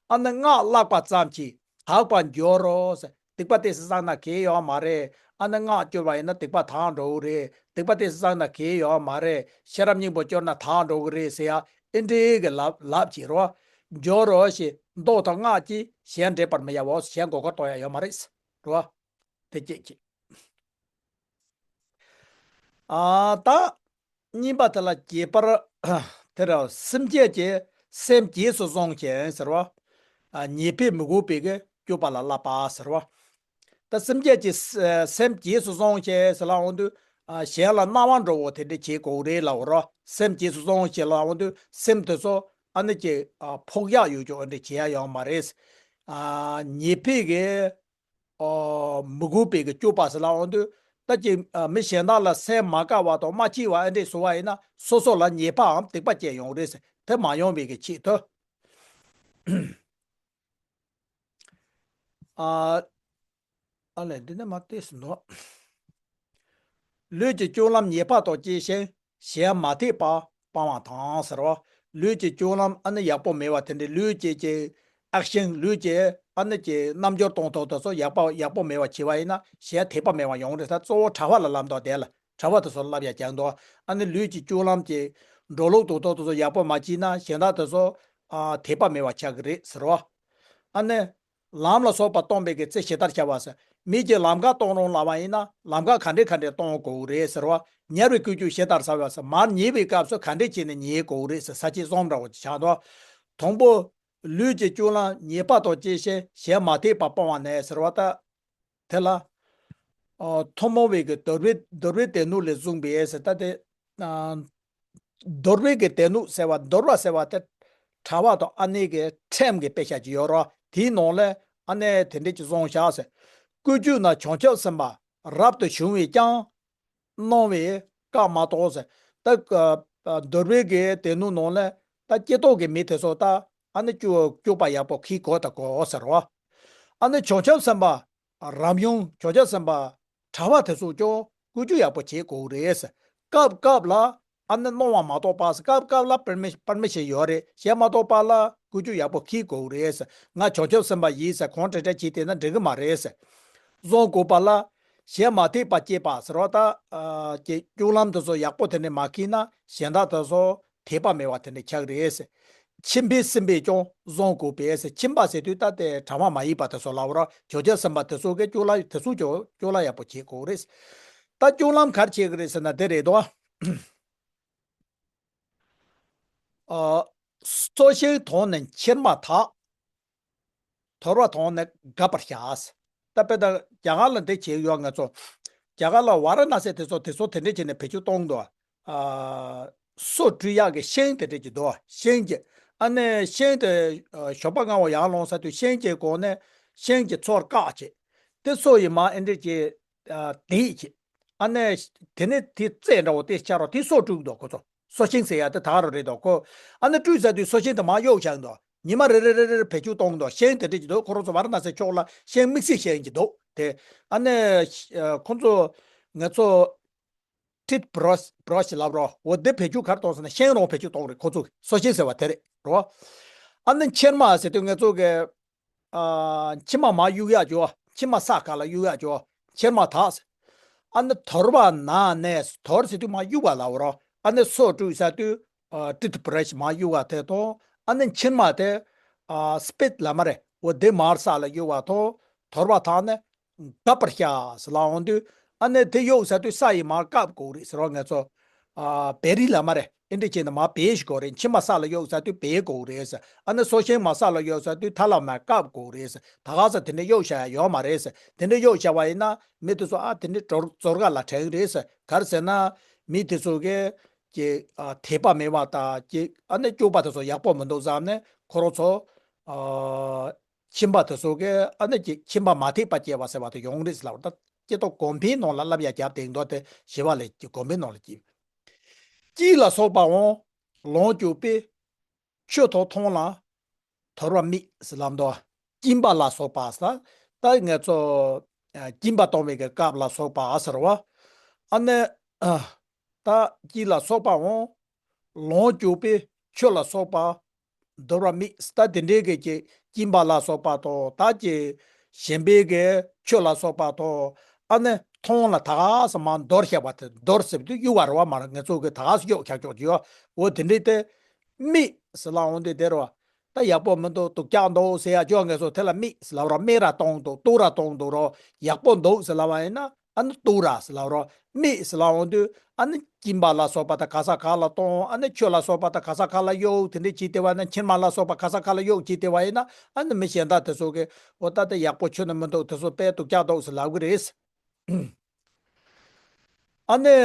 ཨ་ནི་སྔགས་བཀླགས་པ་ཙམ་གྱིས་དག་པར་འགྱུར་རོ་ཟེར། སྡིག་པ་དེ་སྲིད་བསགས་ན་གལ་ཡོད་མ་རེད། ཨ་ནི་སྔགས་བསྐྱུར་བ་ཡིན་ན་སྡིག་པ་དག་འགྲོ་གི་རེད། སྡིག་པ་དེ་སྲིད་བསགས་ན་གལ་ཡོད་མ་རེད། ཤེས་རབ་སྙིང་པོ་བསྐྱུར་ན་དག་འགྲོ་གི་རེད་ཟེར་ཡ་ཨེ་འདྲའི་གི་ལབ་ལབ་བྱེད་རོ། འགྱུར་རོ་ཞེས་མདོ་དང་སྔགས་ཀྱིས་གཞན་འདྲེན་པར་མི་བྱའོ། གཞན་མགོ་སྐོར་གཏོང་ཡ་ཡོད་མ་རེད་རོ། དེ་སྐད་ཅིག་ཨ་ད། གཉིས་པ་དེ་ལ་རྒྱས་པར། དེ་ར་སེམས་བསྐྱེད་ཀྱི་སེམས་རྗེས་སུ་བཟུང་ཞིང་ཟེར་བ། ཨ་ཉེས་པས་མི་གོས་པའི་གི་སྤྱོད་པ་ལ་བསླབ་པ་ཟེར་བ། ད་སེམས་བསྐྱེད་ཀྱི་སེམས་རྗེས་སུ་བཟུང་ཞིང་ཟེར་ལ་འོང་དུས། ཨ་གཞན་ལ་སྣང་བ་འགྲོ་བོ་དེ་འདྲ་བྱེད་དགོས་རེད་ལབ་རོ། སེམས་རྗེས་སུ་བཟུང་ཞིང་ལབ་འོང་དུས་སེམས་དེ་ཚོ་ཨ་ནི་ཀྱི་ཨ་ཕོག་ཡག་ཡོད་ཀྱོག་འདྲ་བྱེད་ཡ་ཡོད་མ་རེད། ཨ་ཉེས་པའི་གི་ཨོ། མི་གོས་པའི་གི་སྤྱོད་པ་ཟེར་ལ་འོང་དུས། ད་ཅིག་ཨ་མི་གཞན་དག་ལ་སེམས་མ་དགའ་བ་དང་མ་སྐྱིད་པ་ཨེ་འདྲས་བཟོ་བ་ཡིན་ན་སོ་སོ་ལ་ཉེས་པའམ་སྡིག་པ་སྐྱེ་ཡོང་རེད་ཟེར། དེ་མ་ཡོང་བའི་གི་ཆེད་དུ། ཨ། ཨ་ལས་འདི་ནས་མ་བལྟས་སུ་འདུག་ལུས་ཀྱི་སྤྱོད་ལམ་ཉེས་པ་དང་བཅས་ཤིང་གཞན་མ་ཐེག་པ་སྤང་བ་དང་ཟེར་བ། ལུས་ཀྱི་སྤྱོད་ལམ་ཨ་ནི་ཡག་པོ་མེད་པ་དེ་འདྲའི་ལུས་ཀྱི་ཀྱི་ཨེག་ཤན། ལུས་ཀྱི་ཨ་ནི་ཀྱི་རྣམ་འགྱུར་གཏོང་ཐབས་དེ་ཚོ་ཡག་པ་ཡག་པོ་མེད་པ་བྱས་པ་ཡིན་ན་གཞན་ཐེག་པ་མེད་པ་ཡོང་རེད། ད་གཙོ་བོ་གྲྭ་པ་ལ་ལབ་འདུག་དེ་ལ་གྲྭ་པ་དེ་ཚོ་ལ་ལབ་ཡ་ཀྱང་འདུག་ཨ་ནི་ལུས་ཀྱི་སྤྱོད་ལམ་གྱི་འགྲོ་ལུགས་གཏོང་ཐབས་དེ་ཚོ་ཡག་པོ་མ་བྱས་ན་གཞན་དག་དེ་ཚོ་ཨ་ཐེག་པ་མེད་པ་ཆགས་ཀྱི་རེད་ཟེར་བ། ཨ་ནི། ལམ་ལ་སོགས་པ་སྟོན་པའི་གི་ཚེ་ཇི་ལྟར་བྱ་བ་ཟེར། མིག་གིས་ལམ་ཁ་སྟོན་རུང་ལབ་པ་ཡིན་ན་ལམ་ཁ་ག་འདྲས་ག་འདྲས་སྟོན་དགོས་རེད་ཟེར་བ། ཉར་བའི་ཀུན་སྤྱོད་ཇི་ལྟར་བྱ་བ་ཟེར། མར་ཉལ་བའི་སྐབས་སུ་ག་འདྲས་བྱས་ནས་ཉལ་དགོས་རེད་ཟེར། ས་བཅད་གསུམ་འདྲ་བོ་ཅིག་ཆགས་འདུག་དང་པོ། ལུས་ཀྱི་སྤྱོད་ལམ་ཉེས་པ་དང་བཅས་ཤིང་གཞན་མ་ཐེག་པ་སྤང་བ་ནས་ཟེར་བ་ད། དེ་ལ། ཨོ། ཐུན་མོང་བའི་གི་དོར་བའི་དོར་བའི་སྡེ་སྣོད་ལས་བཟུང་བའི་ཟེར་ད་དེ། ཨ། དོར་བའི་གི་སྡེ་སྣོད་ཟེར་བ་དོར་བ་ཟེར་བ་དེ། གྲྭ་པ་དང་ཨ་ནེ་གི་ཁྲིམས་ཀྱི་དཔེ་ཆ་ཅིག་ཡོད་རོ། དེའི་ནང་ལ་ཨ་ནི་དེ་འདྲས་ཀྱི་བཟུང་བཞག་ཟེར། བཀོད་ཇུས་ནི་བྱང་ཆུབ་སེམས་དཔའ་རབ་ཏུ་བྱུང་བས་ཀྱང་གནང་བའི་སྐབས་མ་གཏོགས་ཟེར། ད་ག་འདུལ་བའི་གི་སྡེ་སྣོད་ནང་ལ་ད་སྐྱེ་ཐོག་གི་མི་དེ་ཚོ་ད་ཨ་ནི་སྐྱོ་སྐྱོ་པ་ཡག་པོ་ཁྱེར་དགོས་ད་དགོས་ཟེར་བ། ཨ་ནི་བྱང་ཆུབ་སེམས་དཔའ་རབ་བྱུང་བྱང་ཆུབ་སེམས་དཔའ་གྲྭ་པ་དེ་ཚོ་ཀྱང་བཀོད་ཇུས་ཡག་པོ་བྱེད་དགོས་རེད་ཟེར། སྐབས་སྐབས་ལ་ཨ་ནི་གནང་བ་མ་གཏོགས་པ་ཟེར། སྐབས་སྐབས་ལ་པར་མི་པར་མི་ཤེས་ཡོད་རེད། གཞན་མ་གཏོགས་པ་ལ་བཀོད་ཇུས་ཡག་པོ་ཁྱེར་དགོས་རེད་ཟེར། ང་བྱང་ཆུབ་སེམས་དཔའ་ཡིན་ཟེར་གང་དྲན་དྲན་བྱས་བསྡད་ན་འགྲིག་གི་མ་རེད་ཟེར། བཟུང་དགོས་པ་ལ་གཞན་མ་དད་པ་སྐྱེས་པ་ཟེར་བ་ད་ཀྱི་སྐྱོ་ལམ་དེ་ཚོ་ཡག་པོ་དེ་ནས་མ་ཁྱེར་ན་གཞན་དག་དེ་ཚོ་དད་པ་མེད་པ་དེ་འདྲ་ཆགས་རེད་ཟེར། ཁྱིམ་པའི་སེམས་པས་ཀྱང་བཟང་དགོས་པས་ཟེར། ཁྱིམ་པ་ཟེར་དུས་ད་དེ་གྲྭ་པ་མ་ཡིན་པ་དེ་ཚོ་ལབ་རོགས། བྱང་ཆུབ་སེམས་དཔའ་དེ་ཚོ་གིས་སྐྱོ་ལ་དེ་ཚོ་ཀྱང་སྐྱོ་ལ་ཡག་པོ་བྱེད་དགོས་རེད། ད་སྐྱོ་ལམ་ག་རེ་བྱེད་ཀྱི་རེད་ཟེར་ན་དེ་རེད་དོ། ཨ། སོ་ཤིང་དོང་ནས་ཁྱེར་མ་ཐག་དོར་བ་དང་ནི་འགགས་པར་བྱ། ད་དཔེ་ད་རྒྱ་གར་ལ་འདི་བྱེད་ཡོད་ང་ཚོ། རྒྱ་གར་ལ་ཝཱ་ར་ཎ་སི་དེ་ཚོ་དེ་ཚོ་དེ་འདྲས་བྱས་ནས་བེད་སྤྱོད་གཏོང་འདུག་ཨ། སོ་བཀྲུ་ཡག་གི་ཤིང་དེ་འདྲས་ཀྱི་འདུག་ཤིང་གི། ཨ་ནི་ཤིང་དེ་ཞོགས་པ་སྔ་བོ་ཡར་ལངས་ས་དུས་ཤིང་གི་སྒོ་ནས་ཤིང་གི་ཚོར་བཀག་བྱེད། དེ་སོ་ཡི་མ་ཨེ་འདྲས་ཀྱི་དེད་བྱེད། ཨ་ནི་དེ་ནས་དེ་རྩེ་འདྲ་བོ་དེ་ཆགས་རོགས་དེ་སོ་བཀྲུས་འདུག་ཁོ་ཚོ། སོ་ཤིང་ཟེར་ཡ་དེ་ད་ག་རང་རེད་དོ་ཁོ། ཨ་ནི་བཀྲུས་ཚར་དུས་སོ་ཤིང་དེ་མར་གཡུག་བཞག་འདུག་ཉི་མ་རེ་རེ་རེ་རེ་བེད་སྤྱོད་གཏོང་འདུག་ཤིང་དེ་འདྲས་ཀྱི་འདུག་ཁོ་རང་ཚོ་ཝཱ་ར་ཎ་སི་ཕྱོགས་ལ་ཤིང་དམིགས་བསལ་ཤིང་གི་འདུག་དེ། ཨ་ནི་ཁོ་ཚོ་ང་ཚོ་ཊུཐ་བྷ་ར་ཤི་བྷ་ར་ཤི་ལབ་རོགས། འོ་དེ་བེད་སྤྱོད་ག་རེ་གཏོང་ཟེར་ན་ཤིང་རང་བེད་སྤྱོད་གཏོང་རེད་ཁོ་ཚོ་གི། སོ་ཤིང་ཟེར་བ་དེ་རེད་རོ། ཨ་ནི་ཁྱེར་མ་ཟེར་དུས་ང་ཚོ་གི་ཨ། མཆིལ་མ་མར་གཡུག་ཡག་ཅོ། མཆིལ་མ་ས་ཁ་ལ་གཡུག་ཡག་ཅོ། ཁྱེར་མ་ཐག་ཟེར། ཨ་ནི་དོར་བ་ན་ནས་དོར་ཟེར་དུས་མར་གཡུག་པ་ལབ་རོ། ཨ་ནི་སོ་བཀྲུས་ས་དུས་ཨ། ཊུཐ་བྷ་ར་ཤི་མར་གཡུག་པ་དེ་དང་། ཨ་ནི་མཆིལ་མ་དེ་ཨ། སྤིཊ་ལབ་མ་རེད། འོ་དེ་མར་ས་ལ་གཡུག་པ་དང་དོར་བ་ཐག་ནས་འགགས་པར་བྱ་ཟེར་ལབ་འོང་དུས། ཨ་ནི་དེ་གཡུག་ས་དུས་ས་ཡིས་མར་བཀབ་དགོས་རེད་ཟེར་རོ་ང་ཚོ། ཨ། བེ་རི་ལབ་མ་རེད། ཨེ་འདྲ་བྱས་ནས་མར་བེ་ཞིག་དགོས་རེད། མཆིལ་མ་ས་ལ་གཡུག་ས་དུས་བེ་དགོས་རེད་ཟེར། ཨ་ནི་སོ་ཤིང་མར་ས་ལ་གཡུག་ས་དུས་ཐ་ལ་མར་བཀབ་དགོས་རེད་ཟེར། ད་ག་ས་དེ་འདྲ་གཡུག་བཞག་ཡ་ཡོད་མ་རེད་ཟེར། དེ་འདྲ་གཡུག་བཞག་པ་ཡིན་ན་མི་དེ་ཚོ་ཨ་དེ་འདྲ་འབྱོར་འབྱོར་ག་ལ་དྲན་གི་རེད་ཟེར། ག་རེ་ཟེར་ན་མི་དེ་ཚོ་གི་ཀྱི་ཨ། དད་པ་མེད་པ་དང་ཀྱི་ཨ་ནི་སྐྱོ་པ་དེ་ཚོ་ཡག་པོ་མི་འདུག་བསམ་ནས་ཁོ་རང་ཚོ་ཨ། ཁྱིམ་པ་དེ་ཚོ་གི་ཨ་ནི་ཀྱི་ཁྱིམ་པ་མ་དད་པ་སྐྱེ་བ་ཟེར་བ་དེ་ཡོང་རེད་ཟེར་ལབ། ད་སྐྱེ་ཐོག་གོང་འཕེལ་ནང་ལ་བསླབ་ཡ་རྒྱབ་དེ་མདོ་དེ་ཞི་བ་ལྷས་ཀྱི་གོང་འཕེལ་ནང་ལ་ཀྱི། སྐྱིད་ལ་སོགས་པའང་ལོངས་སྤྱོད་པས། ཆུ་དང་མཐོང་ལ་དོར་བ་མེད་ཟེར་ལབ་འདུག་སྐྱིད་པ་ལ་སོགས་པ་ཟེར། ད་ང་ཚོ་སྐྱིད་པ་གཏོང་བའི་གི་སྐབས་ལ་སོགས་པ་ཟེར་བ། ཨ་ནི་ད་སྐྱིད་ལ་སོགས་པའང་ལོངས་སྤྱོད་པས་ཆུ་ལ་སོགས་པ་དོར་བ་མེད། ད་དེ་འདྲའི་གི་ཀྱི་སྐྱིད་པ་ལ་སོགས་པ་དང་ད་ཀྱི་གཞན་པའི་གི་ཆུ་ལ་སོགས་པ་དང་། ཨ་ནི་མཐོང་ལ་ད་ག་ས་མར་འདོར་བཞག་པ་དེ་འདོར་ཟེར་དུས་གཡུག་པ་རེད་བ། མར་ང་ཚོ་གི་ད་ག་ས་གཡུག་ཆག་ཆོག་ཅིག་ཡོད། འོ་དེ་འདྲའི་དེ་མེད་ཟེར་ལབ་འོང་དུས་དེ་རེད་བ། ད་ཡག་པོ་མི་འདུག་སྡུག་ཅག་འདུག་ཟེར་ཡ་ཅོ་ང་ཚོ་དེ་ལ་མེད་ཟེར་ལབ་ར་མེད་ར་གཏོང་འདུག་སྡུག་ར་གཏོང་འདུག་རོ། ཡག་པོ་འདུག་ཟེར་ལབ་པ་ཡིན་ན། ཨ་ནི་སྡུག་ར་ཟེར་ལབ་རོ། མེད་ཟེར་ལབ་འོང་དུས་ཨ་ནི་སྐྱིད་པ་ལ་སོགས་པ་དང་ག་ས་ག་ལ་གཏོང་། ཨ་ནི་ཆུ་ལ་སོགས་པ་དང་ག་ས་ག་ལ་གཡུག་དེ་འདྲས་བྱས་བསྡད་པ་ན། མཆིལ་མ་ལ་སོགས་པ་ག་ས་ག་ལ་གཡུག་བྱས་བསྡད་པ་ཡིན་ན། ཨ་ནི་མི་གཞན་དག་དེ་ཚོ་གིས་འོ་ད་དེ་ཡག་པོ་ཁྱོན་ནས་མི་འདུག་དེ་ཚོ་དཔེ་སྡུག་ཅག་འདུག་ཟེར་ལབ་གི་རེད། ཨ་ནི།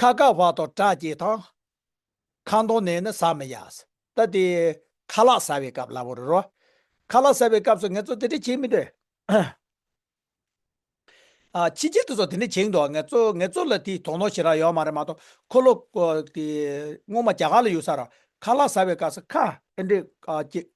ཁ་ཁ་བ་དང་སྐྲ་སྐྱེས་དང་། ཁ་འདོན་ནས་ནི་ཟ་མི་ཡ། ད་དེ་ཁ་ལག་ཟ་བའི་སྐབས་ལ་བོ་རེད་རོ། ཁ་ལག་ཟ་བའི་སྐབས་སུ་ང་ཚོ་དེ་འདྲ་བྱེད་མི་འདོད། ཨ། ཕྱི་རྒྱལ་དེ་ཚོ་དེ་འདྲ་བྱེད་འདུག་ང་ཚོ་ང་ཚོ་ལ་དེའི་དོ་སྣང་ཞེ་དྲག་ཡོད་མ་རེད་མ་གཏོགས། ཁོ་ལོ་ཀོ་དེ་སྔོན་མ་རྒྱ་གར་ལ་ཡོད་ས་ར། ཁ་ལག་ཟ་བའི་སྐབས་སུ་ཁ་ཨེ་འདྲ་ཨ་ཅིག་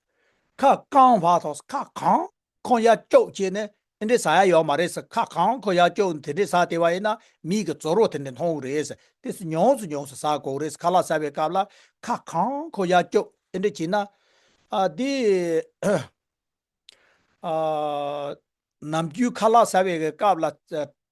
ཁ་བཀང་བ་དང་ཁ་གང་ཁོ་ཡར་བཅུག་བྱས་ནས་ཨེ་འདྲ་ཟ་ཡ་ཡོད་མ་རེད་ཟེར། ཁ་གང་ཁོ་ཡར་བཅུག་དེ་འདྲ་ཟ་བསྡད་པ་ཡིན་ན་མིག་གི་ཛོ་རོ་དེ་འདྲ་མཐོང་གི་རེད་ཟེར། དེ་ཚོ་ཉུང་སུ་ཉུང་སུ་ཟ་དགོས་རེད་ཟེར། ཁ་ལག་ཟ་བའི་སྐབས་ལ་ཁ་གང་ཁོ་ཡར་བཅུག་ཨེ་འདྲ་བྱས་ན། ཨ་དེ། ཨ། ནམ་རྒྱུན་ཁ་ལག་ཟ་བའི་གི་སྐབས་ལ་